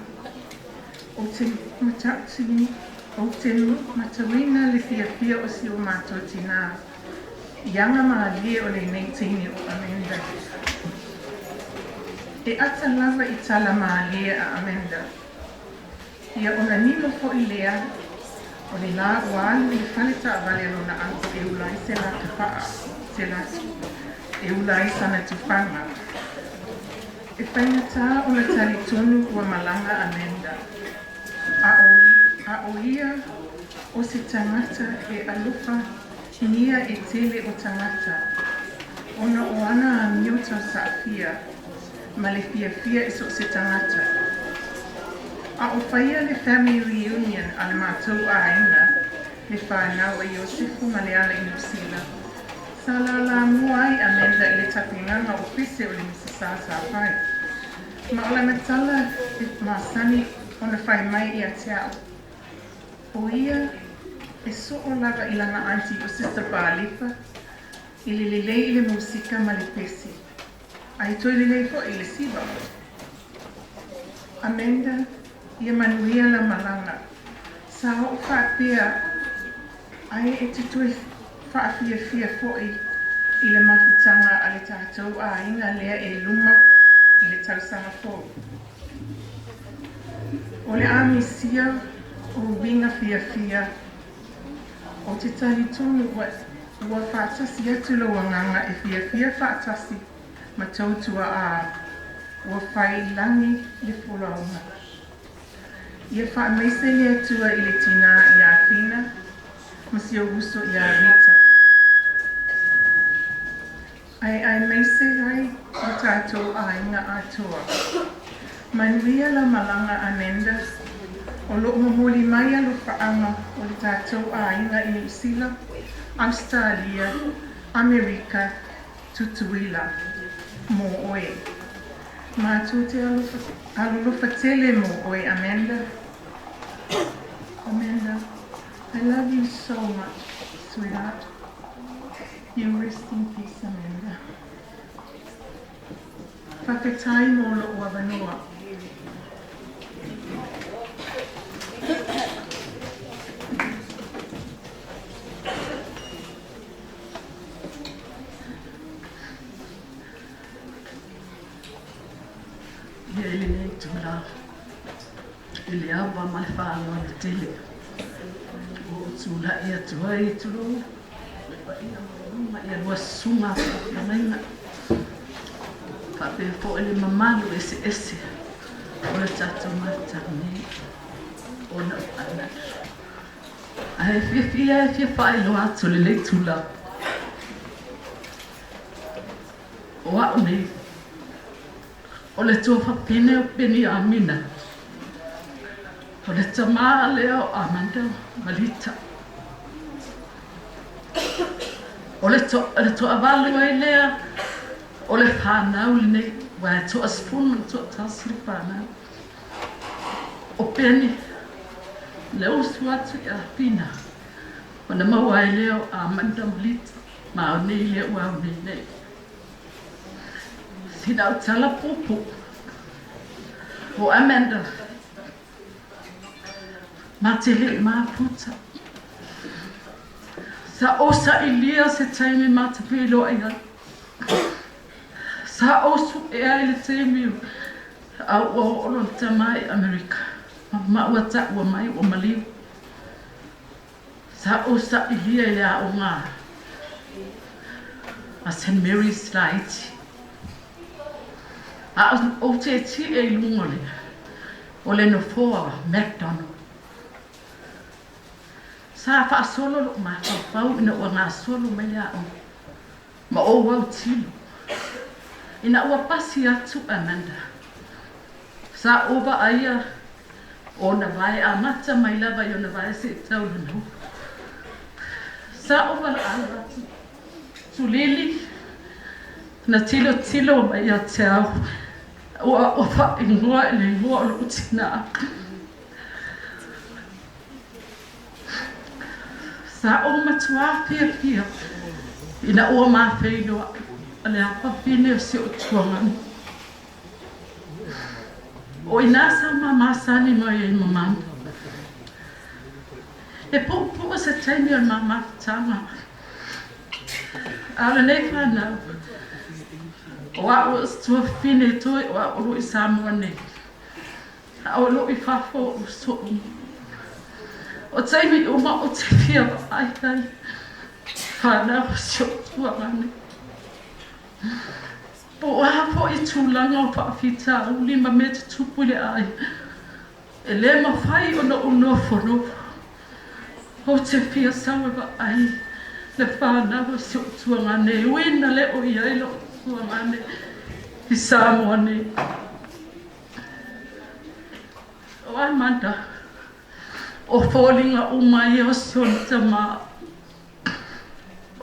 Ou te matautu, ou te matauina le fiafia o si o matou tinā i aga mālie o lenei teine o Amanda. E ata lava i tala mālie a Amanda. Ia ona nilo fo'i lea o le lā ua alu i le fale taavale a lona uncle e ula ai se la tapa'a, se la e ula ai sana tufaga. E faigata ona talitonu ua malaga Amanda, a o, a o ia o se tagata e alofa nia e tele o tagata, ona o ana amio tausaafia ma le fiafia i so o se tagata. A o faia le family reunion a le matou aiga, le fanau a Iosefo ma Leala i Niu Sila, sa lālāmua ai Amanda i le tapenaga o pese o le Misa Sa sa fai. Ma o lana tala e masani ona fai mai ia te a'u, o ia e soo lava i lana aunty o Sister Palepa i le lelei i le musika ma le pese. Ae toe lelei fo'i i le siva. Amanda, Ia manuia la malaga. Sa o'o faapea ae e te toe faafiafia fo'i i le mafutaga a le tatou aiga lea e luma i le tausaga fou. O le a misia o uiga fiafia, o te talitonu ua, ua faatasi atu lou agaga e fiafia faatasi ma tou tuaā, ua fai i lagi le folauga. Ia faamaise le Atua i le tinā iā Fina ma si ou uso iā Rita. Ae aemaise ai lo tatou aiga atoa. Manuia la malaga Amanda, O lo'o momoli mai alofa'aga o le tatou aiga i Niusila, Ausetalia, Amerika, Tutuila mo oe. Matou te alolofa tele mo oe Amanda. Amanda, I love you so much, sweetheart. You rest in peace, Amanda. Faafetai mo lo'u avanoa. Ia i lenei itula i le ava ma le faaaloalo tele ua ou tulai atu ai, tulou le paia maualuga i a lua susuga faafeagaiga faapea foi le mamalu eseese o le tatou Maota nei ona o faanatu. Ae fiafia e fia faailoa atu lenei itula o a'u nei o le tuafafine o Peniamina, o le tamā lea o Amanda ma Lita. O le toavalu ai lea o le fanau lenei, aua e toasefulu ma le toatasi le fanau. O Peni, le usu atu ia Pina, ona maua ai lea o Amanda ma Lita, ma o nei lea ua au nei nei. Sina au tala puupuu. O Amanda, ma te le i mafuta. Sa ou sailia se taimi ma te feiloai ai. Sa ou su'e ai le taimi a ua oo lona tama i Amerika ma ua ta'ua mai ua maliu. Sa ou sailia i le aoga a St Mary's laiti. A ou tietie i luga o le nofoa MacDonald. Sa faasolo lo'u mafaufau ina ua gasolo mai le aoga ma ou autilo ina ua pasi atu Amanda. Sa ou vaaia ona vae amata mai lava i ona vae seia tau i lona ulu. Sa ou valaau atu, Tulili, na tilotilo mai ia te au, ua faaigoa i le igoa o lo'u tinā. Sa ou matuā fiafia ina ua mafeiloai le afafine o si o'u tuagana. O i inā sa ma masani mai ai ma Amanda. E puupuu se taimi o le ma mafutaga a o lenei fanau, o a'u o se tuafafine toe o a'u o loo i Samoa nei, a o loo i fafo o'u uso uma. O taimi uma ou te fia vaai ai fanau o si o'u tuagana. Po o a foi tulaga o faafitauli ma mea tutupu i le aiga, e le mafai ona ou nofonofo. Ou te fia sau e vaai le fanau o si ou tuagane, e ui ina le o i ai lo'u tuagane i Samoa nei. O Amanda, o foliga uma ia o si ona tamā.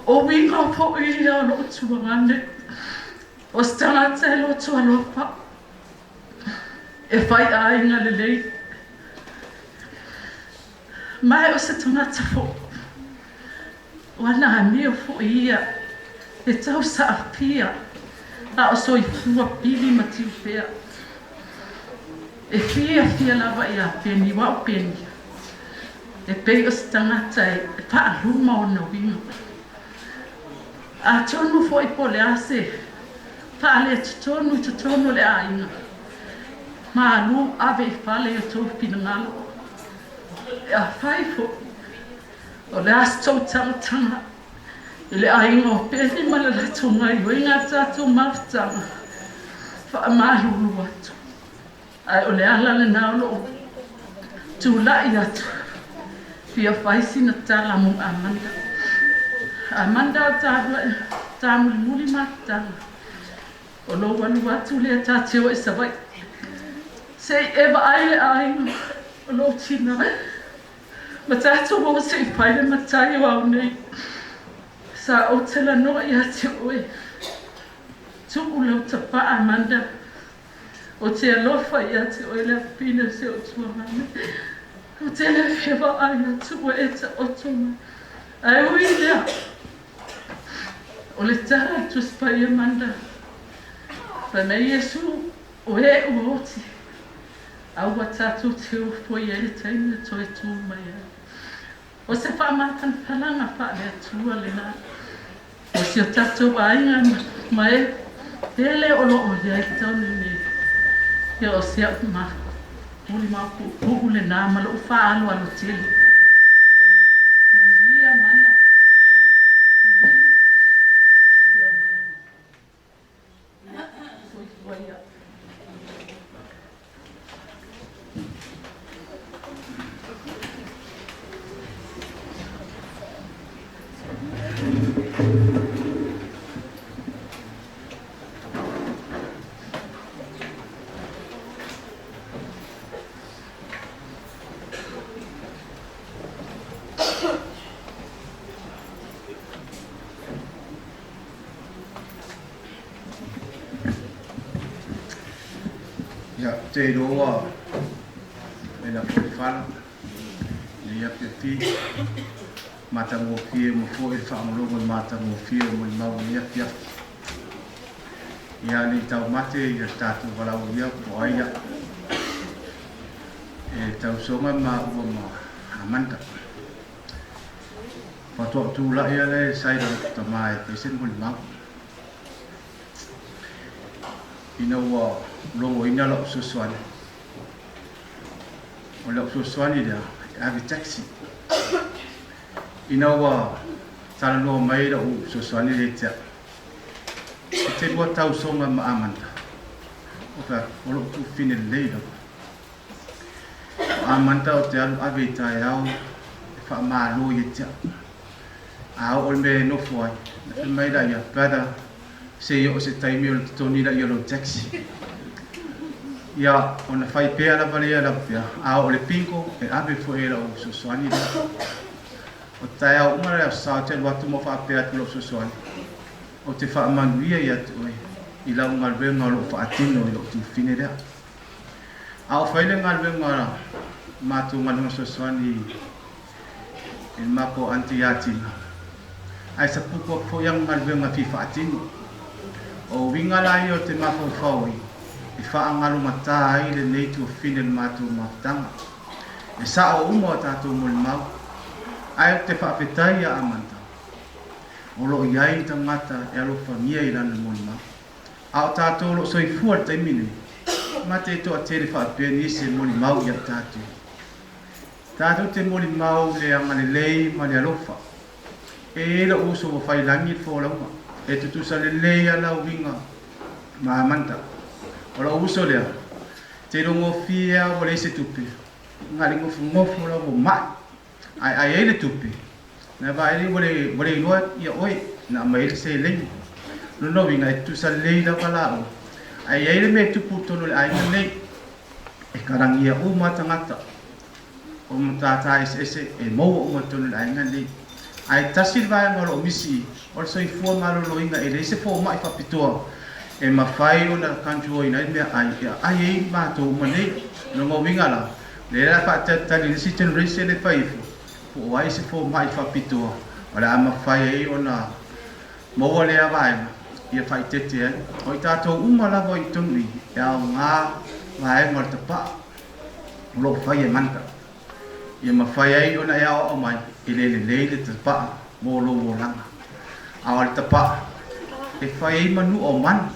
O uiga foi ia o lo'u tuagane, o se tagata e loto alofa, e faiaiga lelei, ma e o se tagata fo'i o ana amio fo'i ia e tau saafia a o soifua pili ma tiu pea. E fiafia lava iā Peni, aua o Peni e pei o se tagata e faaluma ona uiga. Atonu foi po o le a se faaletotonu i totonu o le aiga, malu ave i fale i o tou finagalo. E afai foi o le a se tou tagataga i le aiga o Peni ma le latou gaioiga a tatou mafutaga, faamalulu atu. Ae o le ala lenā o loo tulai atu fia fai sina tala mo Amanda. Amanda o talua tamulimuli mafutaga o lou alu atu lea ta te o i Savaii. Se i e vaai le aiga O lou tinā ma tatou o se i fai le matai o au nei. Sa ou talanoa ia te oe. Tuu lau tapaa Amanda. Ou te alofa ia te oe le afafine o si ou tuagane. Ou te le fia vaai atu ua e taoto mai. Ae ui i lea, o le tala a le Tusi Paia Amanda, fai mai Iesu, O e ua oti, a ua tatou te ofo i ai le taimi e toe tū mai ai. O se faamatanapalaga faale-Atua lena o si o tatou aiga ma e pele o lo o i ai tonu nei. Ia o si a'u molimaupuupuu lena ma lo'u faaaloalo tele. Ia manuia mana tulii lau malaga. Ia soifua ia. Ia, ou te iloa e na foi fala, le ia pia matagofie ma foi le faalogologo i le matagofie o molimau i lenei afiafi. Ia, ne i taumate ia le tatou valaaulia po o ai ia e tausoga maua ma Amanda. Faatoa ou tulai lava lea e sai lou tama e fai se molimau. Ina ua logoina lau fesoasoani, o lau fesoasoani lea e ave taxi. Ina ua talanoa mai lau fesoasoani lea ia te au, e te lua tausoga ma Amanda, ou fai atu, o lou tuafafine lelei lava. O Amanda ou te alu ave i taeao e faamalo ia te au. A oo i le mea e nofo ai, na fai mai la ia, Brother, se i oo se taimi ona totogi laia o lou taxi. Ia, ona fai pea lava lea lava pea, a oo i le bingo, e ave foi e lau fesoasoani lea. O taeao uma le Aso Sa ou te alu atu ma faapea atu lau fesoasoani, ou te faamanuia ia te oe i lau galuega o lo o faatino i lou tufine lea. A o fai le galuega matou galuega fesoasoani i le matou aunty ia Tina, ae sapuku atu foi ana galuega fia faatino. O uiga la ia o te mafaufau ai e faangalogata ai lenei tuafafine i le matou mafutaga. E sao uma o tatou molimau, ae ou te faafetai ia Amanda, o lo o i ai tagata e alofagia i lana molimau. A o tatou o lo o soifua i le taimi nei, mate e toatele faapea nisi e molimau ia tatou. Tatou te molimau le agalelei ma le alofa. E i ai lou uso ua fai lagi le folauga, e tutusa lelei a lau uiga ma Amanda. O lou uso lea, te logofie a ua leai se tupe, na le gofogofo la ua mai, ae a i ai le tupe, na vaai ua le iloa ia oe, na aumai ai le seleni. Lona uiga e tutusa lelei lava laua, ae i ai le mea e tupu i totonu o le aiga nei, e kalagia uma tagata o matata eseese e maua uma i totonu o le aiga nei. Ae tasi le vaega o lo o misi o le soifua maloloina e leai se fomai faapitoa e mafai ona control-ina ai le meaai e aai ai matou uma nei. Lona uiga la, lea la faatalitali i le isi generation e fai ifo po o ai se fomai faapitoa o le a mafai ai ona maua lea vaega ia faaitete ai. O i tatou uma lava i totonu i e aoga vaega o le tapaa o lo o fai e Manta ia mafai ai ona e aoao mai e le lelei le tapaa mo lou olaga. A o le tapaa e fai ai manua o manu.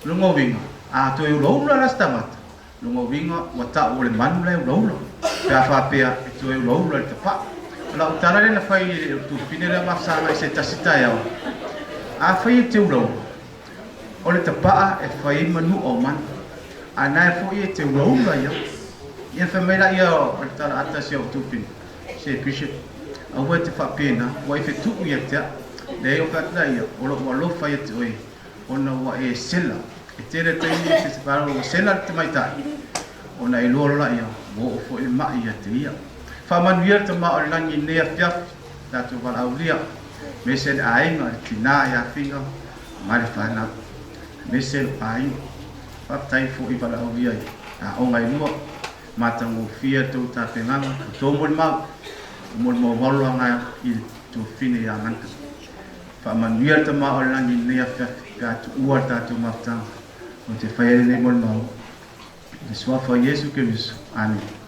Lona uiga, a toe ulaula la se tagata, lona uiga ua tau o le manu la e ulaula, pe a faapea e toe ulaula i le tapaa. O lau tala lea na fai i le tufine lea ma fesagai i se tasi taeao, afai e te ulaula, o le tapaa e fai ai manua o manu, a na e foi e te ulaula ia. Ia fai mai laia o le tala ata si au tufine, se Bishop, aua e te faapena, ua e fetuu ia te au. Leai o fai atu laia, o lou alofa ia te oe, ona ua e sela. E tele taimi e te whakaaro ua sela le tamaitai, ona e lua loa ia, ua oo foi le ma'i ia te ia. Faamanuia le Tama o le Lagi i lenei afiafi, tatou valaaulia, aemaise le aiga, le tinā ia Figa ma le fanau, aemaise lou aiga. Faafetai foi valaaulia i aoga e lua, matagofie a outou tapenaga, o tou molimau, o molimau aloaga i le tuafafine ia Amanda. Faamanuia le Tama o le Lagi i lenei afiafi pe a tuua le tatou mafutaga, ou te faia lenei molimau i le Suafa o Iesu Keriso. Amene.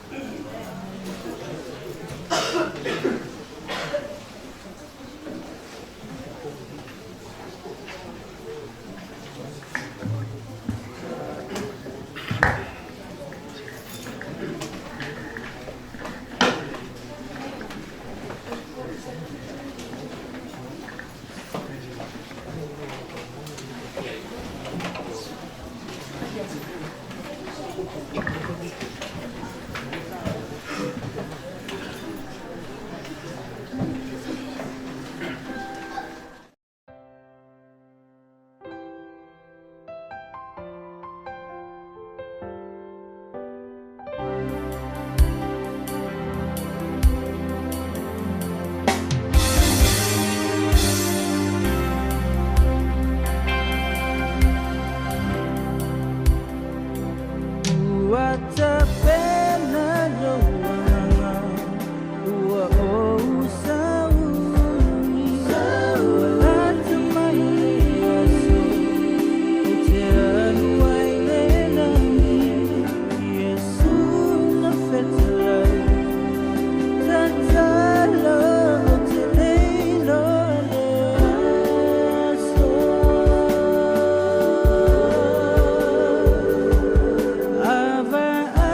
Ua tapena lou agaga, ua ou sauni. Lata mai aso, ou te alu ai le lagi. Iesu na fetalai, tatalo ou te le iloa le aso. A vaai.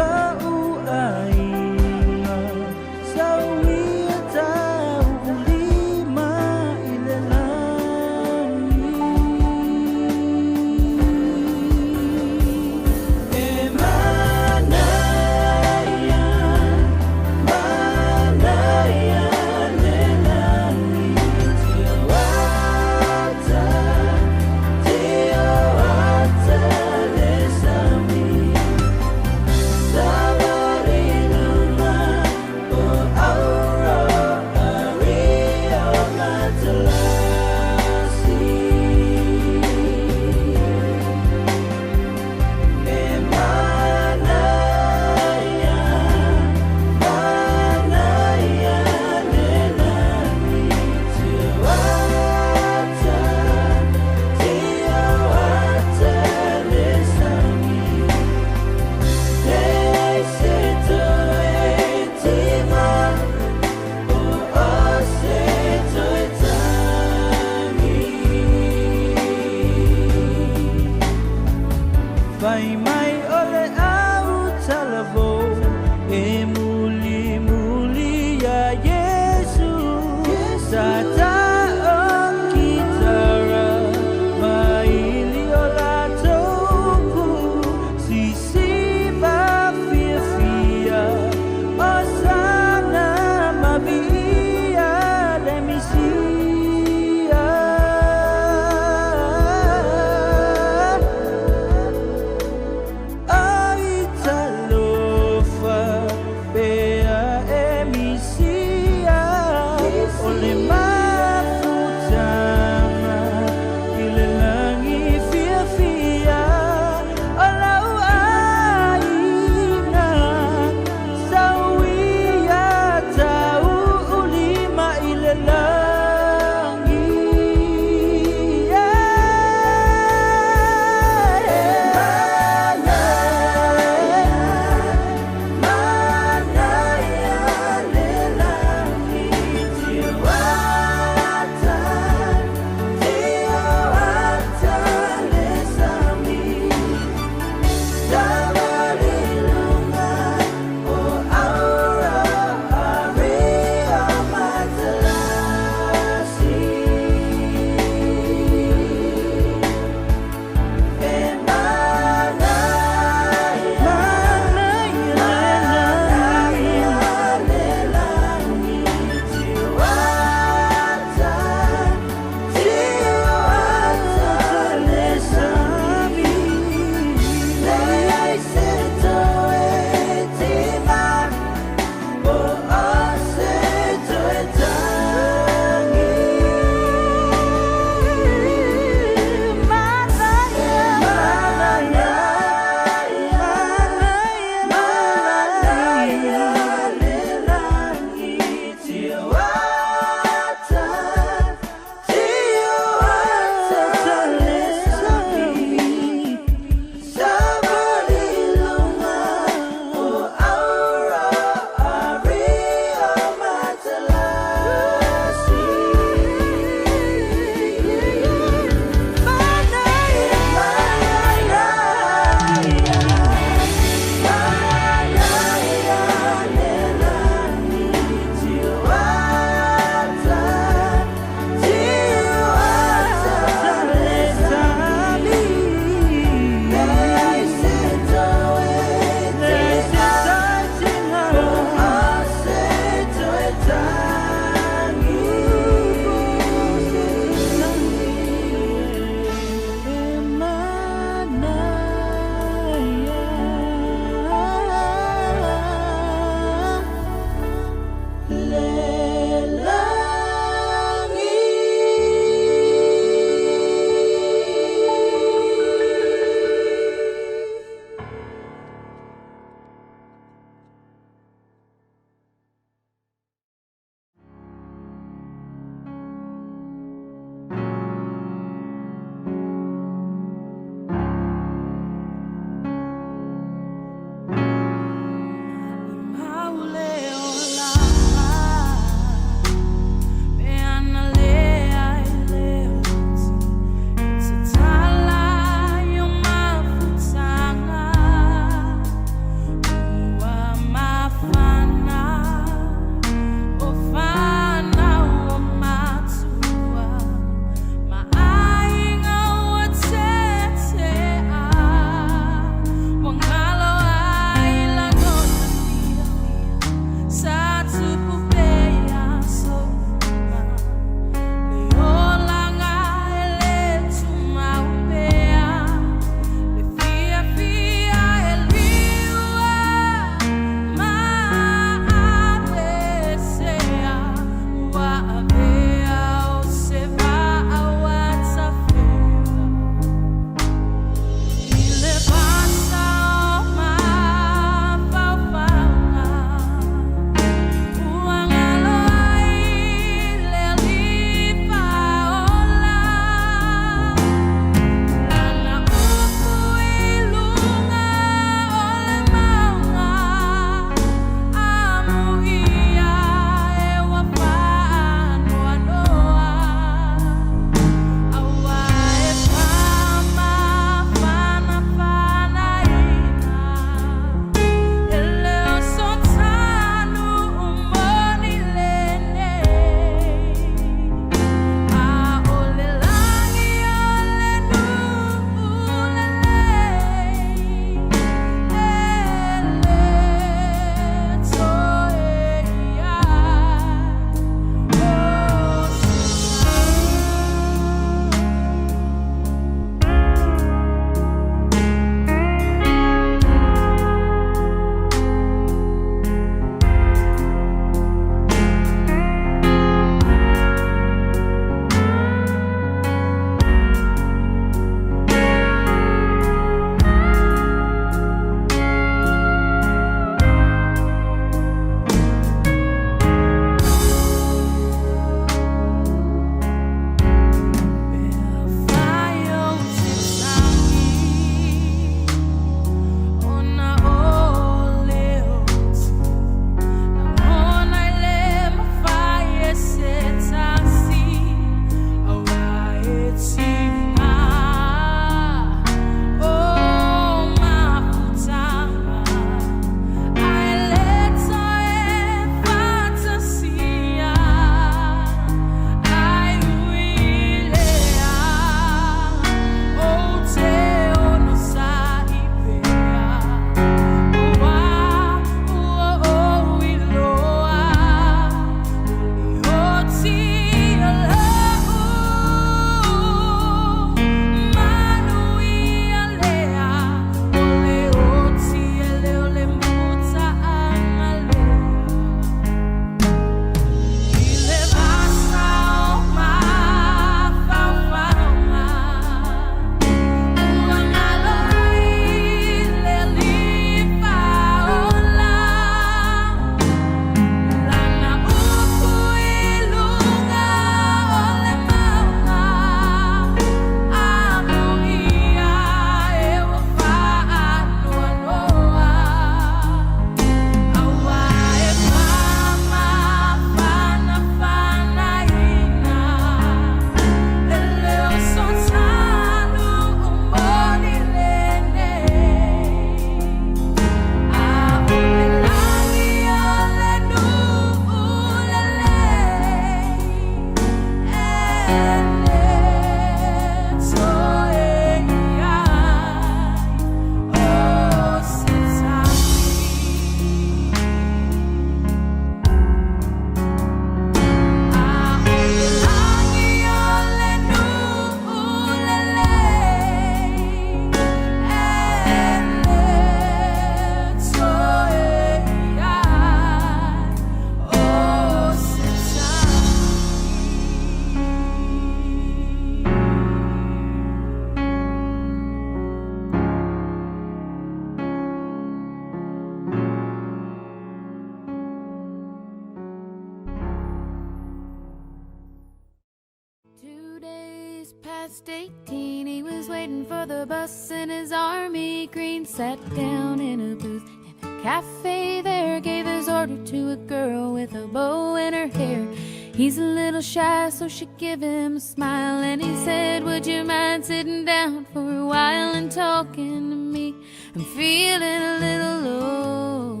past 18. He was waiting for the bus in his army green. Sat down in a booth in a cafe there. Gave his order to a girl with a bow in her hair. He's a little shy, so she gave him a smile. And he said, would you mind sitting down for a while and talking to me? I'm feeling a little low.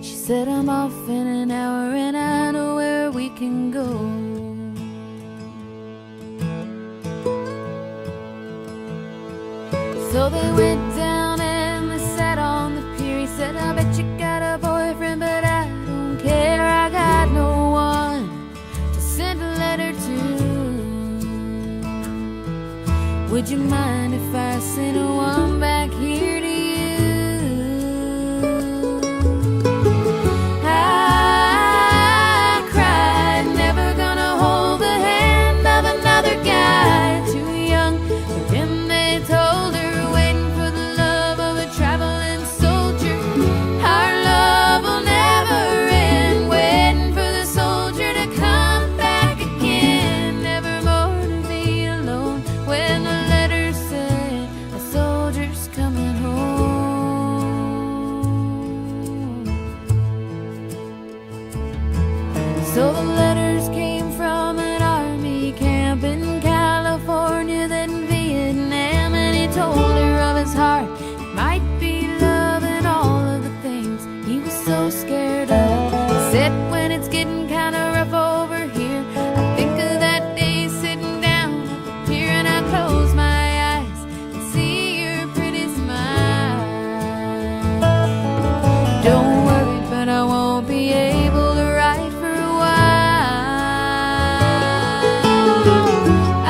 She said, I'm off in an hour and I know where we can go. So they went down and they sat on the pier. He said, I bet you got a boyfriend, but I don't care. I got no one to send a letter to. Would you mind if I sent one back here to you? I cried, never gonna hold the hand of another guy. Too young for him, they told her, waiting for the love of a traveling soldier. Our love will never end, waiting for the soldier to come back again. Never more to be alone when the letter said a soldier's coming home. So the letters came from an army camp in California, then Vietnam, and he told her of his heart. It might be love and all of the things he was so scared of. He said, when it's getting kind of rough over here, I think of that day sitting down at the pier, and I close my eyes and see your pretty smile. Don't worry, but I won't be able to write for a while. I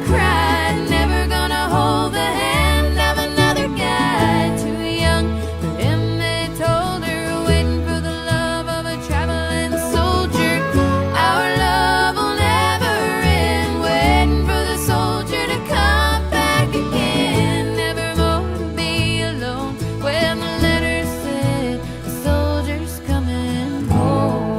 cried, never gonna hold the hand of another guy. Too young for him, they told her, waiting for the love of a traveling soldier. Our love will never end, waiting for the soldier to come back again. Never more to be alone when the letter said the soldier's coming home.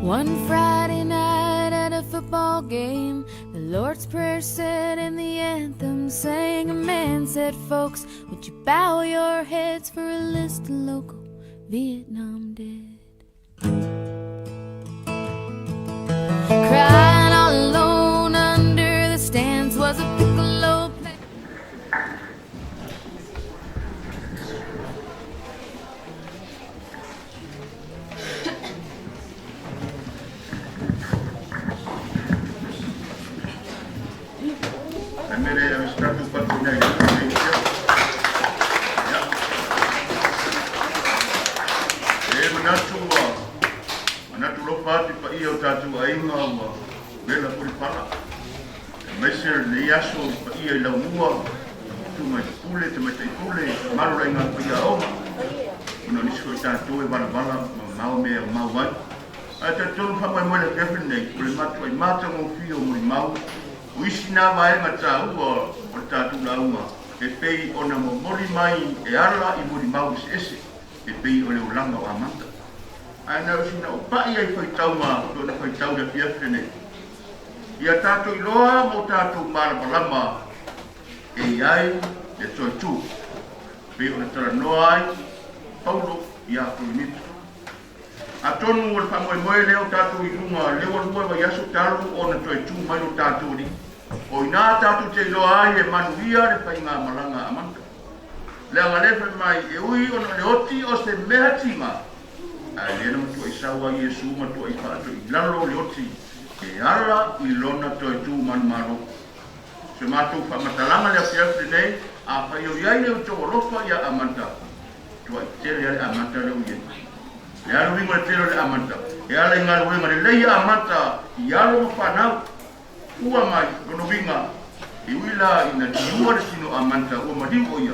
One Friday night at a football game, the Lord's Prayer said and the anthem sang. A man said, folks, would you bow your heads for a list of local Vietnam dead? Crying all alone under the stands was a piccolo player. Uisi nā vaenga tāua o le tātou lauga e pei ona momoli mai e ala i molimau eseese e pei o le olaga o Amata. Ae na usina o pa'i ai faitauga lona faitau le afiafi lenei. Ia tātou iloa ma o tātou malamalama e iai le toetū pei ona talanoa ai Paulo iā Korinito. Atonu o le faamoemoe lea o tātou i luga leua lua vaiaso talu ona toetū mai lo tātou alii. O ina tātou te iloa ai e manuia le faigāmalaga a Amata. Leaga lē fai mai e ui ona le oti o se mea tiga ae lea na matuaʻi sau ai Iesu matuaʻi faatoʻi lalo o le oti e ala i lona toetū manumalo. Se matou faamatalaga le afiafi lenei a fai o iai le outou alofa ia Amata. Matuai tele lava le amata lea ua i ai. O le a le uiga o le tele o le amata? E ala i galuega lelei a amata i alo ma fanau. Ua mai, lona uiga, e ui la ina liua le tino amata ua maliu o ia,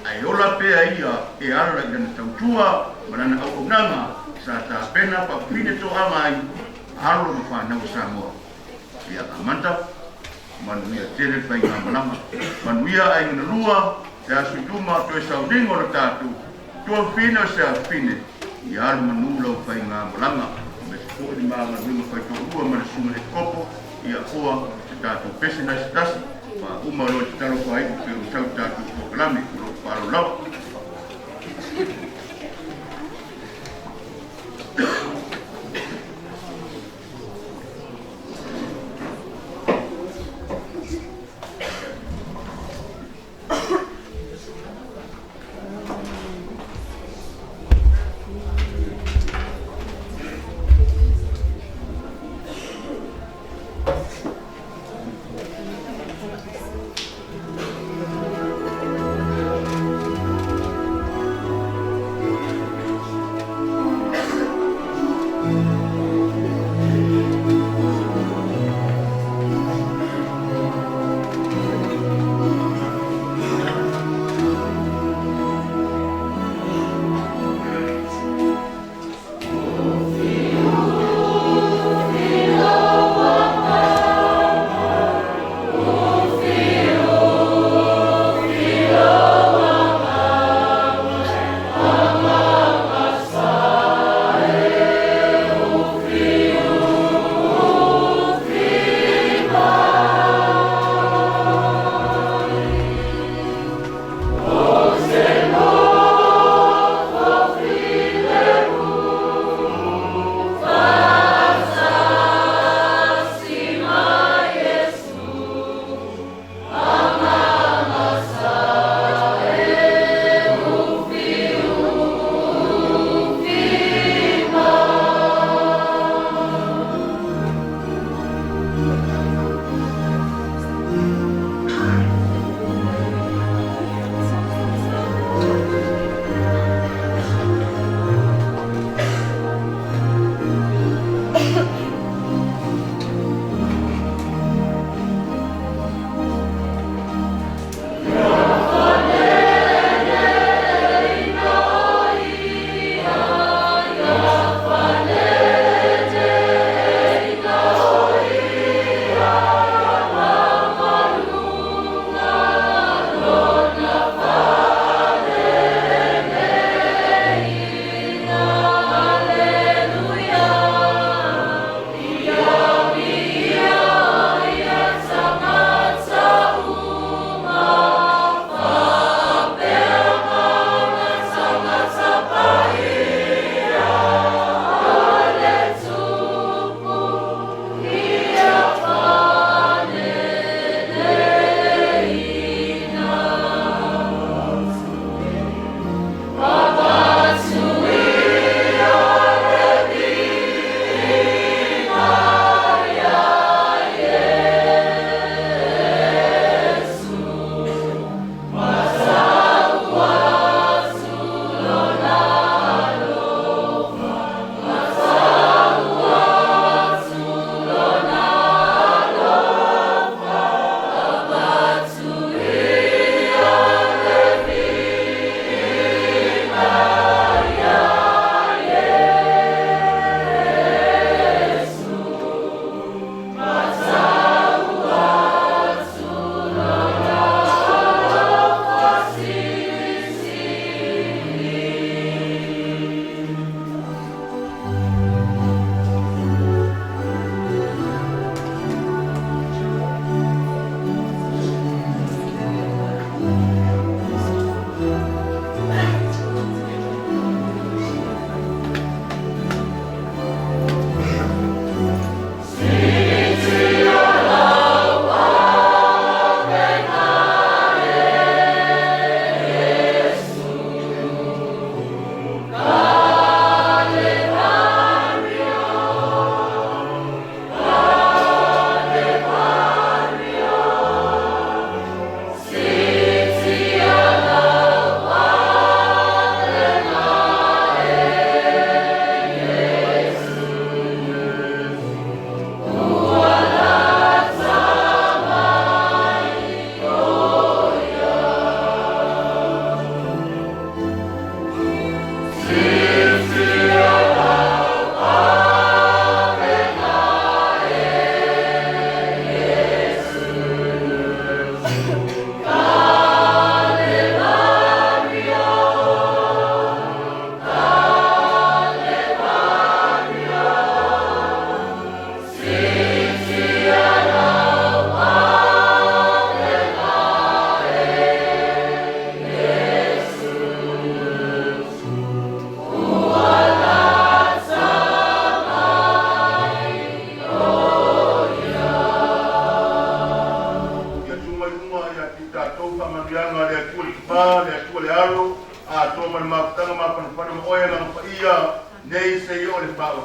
ae ola pea ia e ala i lana tautua ma lana auaunaga sa tapena faafafine toaga ai alo ma fanau a Samoa. Ia amata, manuia tele le faigamalaga, manuia aiga na lua, te aso i luma toe sauniga o le tatou tuafafine o se afafine, ia alu manu lau faigamalaga, aemaise foi le ma galuega faitoalua ma le susuga i le Epikopo, ia koa se tatou pese nai se tasi, faauma loa i tatalo faaiu pei ona sau i le tatou polokalame. O lou faaaloalo lava.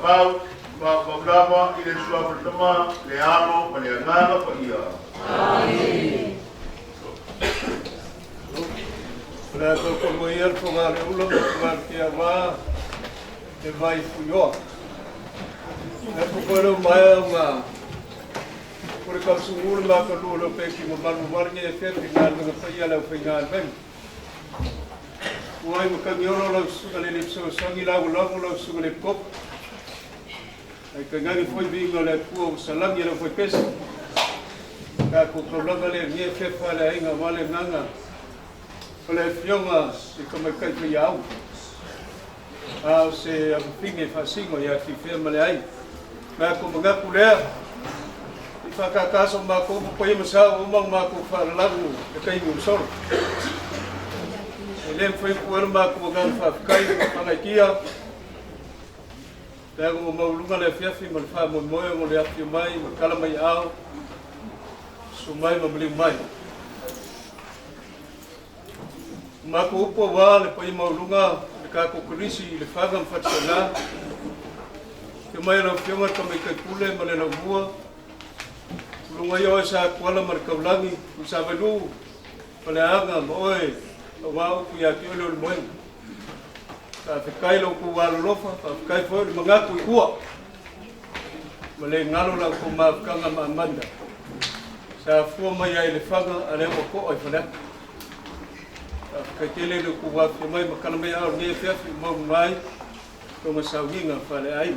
Faamau faamau lava i le suafa o le Tama, le Alo ma le Agaga Paia. Amene. O le a tau tonu ai ia le foga le ula ma le foga le tiava e vai fuioa. E po koe leo maea unga o le kausugu le makalua o leo peki ma malu wale nge e fefi ngā lunga whaia leo whai ngā venga. Ua ai makangi olo lau susuga le lipso sangi lau lago lau susuga le kop. Ai ka ngangi foi vinga le pua o salangi lau foi pesa. Ka ko kaulanga le nge fefa le ainga wale nganga. O le fionga i ka mai kai foi au. A o se afufinge fasingo ia ki fea ma le ai. Mea ko mangaku lea. I whakakaso mā ko upu ma sa o mang mā ko whalalagu e kai ngu soro. E le mwhai kuera mā ko ngā whawhikai ma whangaikia. Te ago mo maulunga le fiafi ma le wha mo moe mo le awhio mai ma kala mai ao. Su mai ma mliu mai. Mā ko upu wā le pai maulunga le kako kulisi i le whaga mwhatisana. Te mai lau fionga ka mai kai pule ma le lau mua. Lunga ia oe sa kuala ma le kaulagi, u sa valu, ma le aga ma oe, au wā upu ia ki ole o le moenga. Ka whikai lau ku wā lolofa, ka whikai foi le mangaku i ua. Ma le ngalo lau ku mawhikanga ma amanda. Sa fua mai ai le whanga a le ua ko'a i whanaka. Ka whikai tele le ku wā whia mai ma kana mai ao nge whiawhi mau mai, tonga sauginga whale ai.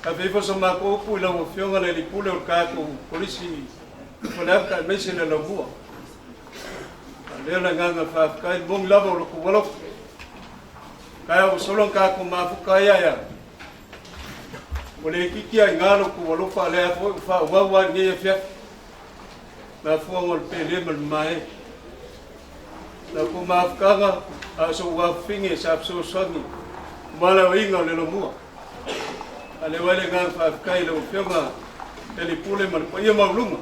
Ka feifo sa mako upu i lau afioga le lipule o le kākou kolisi faleaka aemaise le laumua. A lea le agaga faafetai le mogi lava o lokou alofa. Kae ua solo kākou mafuka ai aia. Ua le kiki ai ngā lokou alofa a lea foi ua faaauau ai lenei afiafi. Mafuaga o le pele ma le mamae. Lau kou mafukaga a o sou afafine sa fesoasoani malauiga o le laumua. A leo ai le agaga faafetai i lau afioga le lipule ma le paia maualuga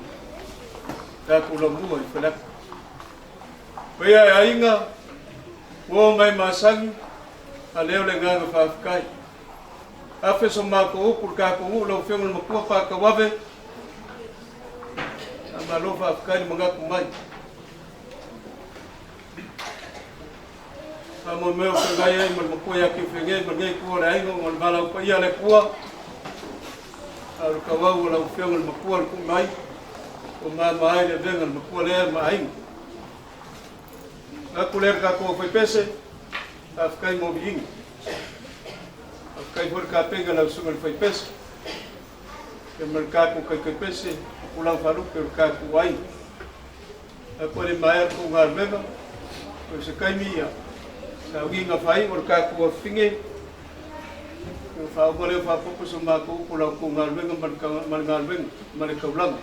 tatou laumua i Faleata. Paia e aiga, ua mai masani, a leo le agaga faafetai. Afe so matou upu le tatou nuu lau afioga le matua Pātauave, a malo faafetai le manatu mai. Faamoemoe o feagai ai ma le matua ia Kiufegē ma lenei itu o le aiga ona o le valaau paia a le Atua. A o le tauau o lau afioga le matua le tuu mai, ua mama ai le avega le matua lea ma aiga. Atu lea le tatou aufaipese, faafetai mo viiga. Faafetai foi le kapega lau susuga le faipese. Ia ma le tatou taitaipese, o pulau faalupe o le tatou aiga. Atu ai le maea le tou galuega, o se taimi ia, saugiga fai o le tatou afafine, o faauma lea faapopo so matou upu lau tou galuega ma le galuega ma le taulaga.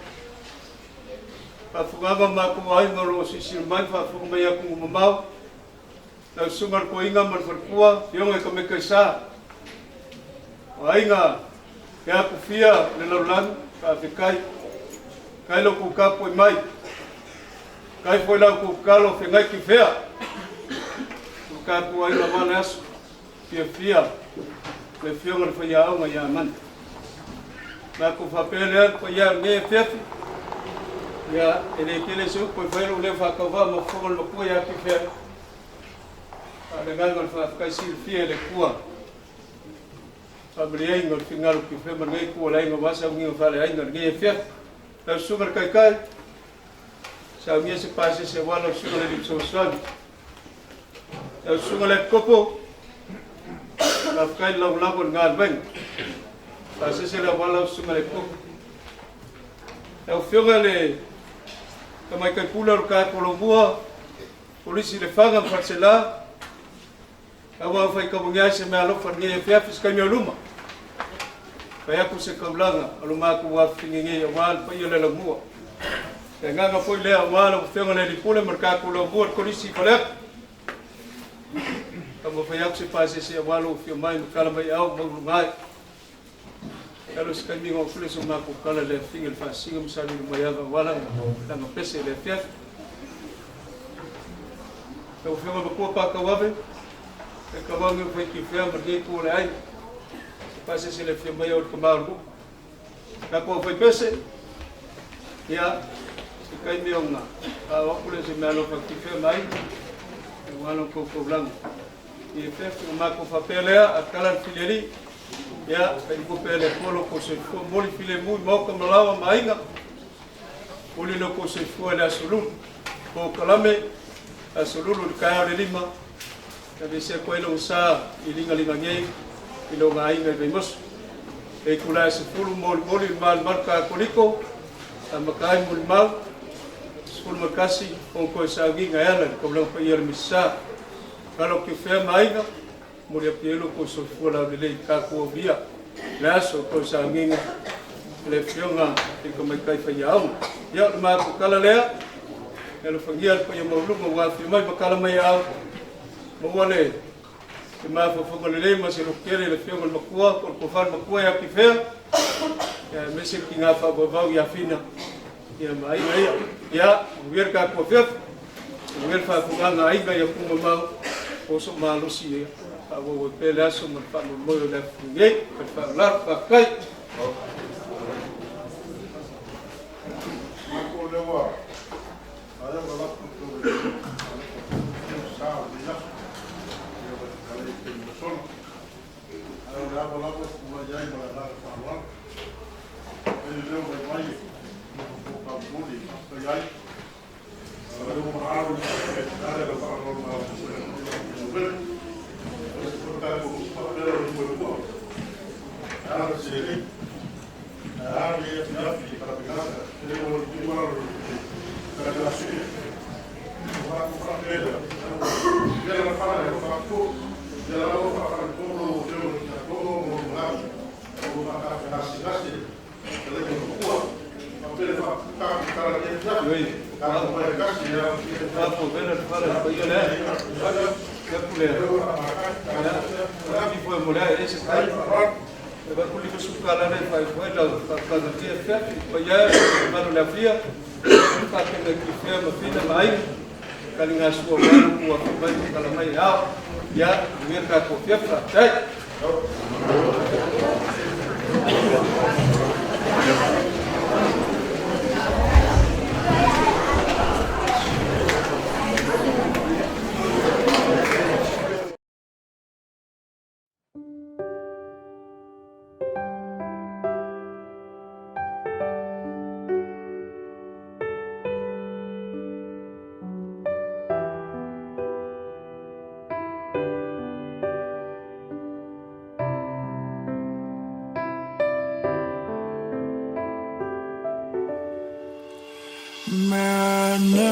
Faafogaga matou aiga o lo o silasila mai, faafofoga mai atunuu mamao, lau susuga le toeaina ma le faletua, Afioga i Tamekaisa, o aiga e atufia le lalolagi, faafetai. Kai lo kou tapuai mai. Kai foi lau kou tatalo feagai ki fea. O tatou aiga ma le aso, fiafia le afioga le faiaoga ia Amanda. Matou faapea lea le paia o lenei afiafi, ia e le tele se upu e fai lou leo faatauvaa ma fofoga o le matua ia Kifea. A o le agaga o le faafetai silafia e le Atua. Faamaliaiga o le finagalo Kifea ma lenei itu o le aiga aua sauniga faaleaiga i lenei afiafi. Lau susuga le taitai, saunia se pasese aua lau susuga le alii fesoasoani. Lau susuga le Epikopo, faafetai le lagolago i le galuega. Pasese le aua lau susuga le Epikopo. Lau Afioga le Tamaitai Pule o le tatou Laumua, Polisi Lefaga ma Faleaseela, aua au faitauagia ai se meaalofa i lenei afiafi se taimi o luma. Fai atu se taulaga o lo matou afafine nei aua le paia o le Laumua. Le agaga foi lea aua lau Afioga le Alii Pule ma le tatou Laumua le Kolisi i Faleata. Taumafai atu se pasese aua lou afio mai ma tala mai au mauluga ai. Alo se taimi na oo so matou tala i le afifine le faasisiga ma salili mai ava aua lana pese i le afiafi. Lau Afioga Matua Pātauave, e tauagi o fai kifea ma lenei itu o le aiga. Faasiasi le afio mai o le tama o le nuu. Tatou aufaipese, ia, se taimi ona faaoo atu lea o se meaalofa ki fea ma aiga, aua lo outou taulaga. I e fea ona matou faapea lea, a tala le filialii, ia, failua pea le Atua lo outou soifua, momoli filemu i maota ma laoa ma aiga, momoli lo outou soifua i le Aso Lulu, polokalame, Aso Lulu i le taeao i le 5, Aveese atu ai lou sa i ligaliga nei i lona aiga i Vaimoso. E itula e 10 molimoli le malumalu Katoliko, amata ai molimau, 11 o toe sauniga e ala i le taulaga paia o le Misasa. Kala o Tiufea ma aiga, momoli atu i ai lo outou soifua laulelei i tatou aulia le aso o toe sauniga a le Afioga i le Tamaitai Faiaoga. Ia, o le matou tala lea, e alofagia le paia maualuga ua afio mai ma tala mai au. Maua le te mafaufauga lelei ma se loto tele i le Afioga i le Matua, po o le Tofa i le Matua ia Tifea, ia aemaise le tiga faavauvau ia Fina, ia ma aiga ia. Ia, manuia le tatou afiafi, manuia le faafofogaaga a aiga ia tumamau, oso malosi ia faaauau ai pea le aso ma le faamoemoe o le afiafi nei. Ma le faaaloalo, faafetai.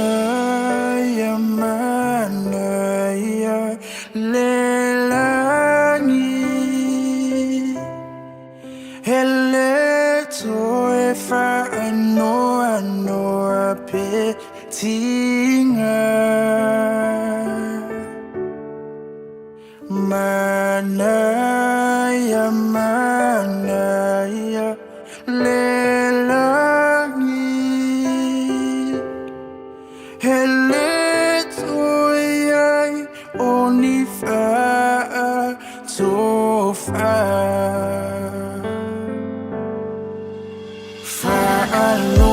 Manaia, manaia, le lagi. E le toe faanoanoa pe tiga. Manaia, manaia, le lagi. E le toe i ai o ni faatofa. Faalogo.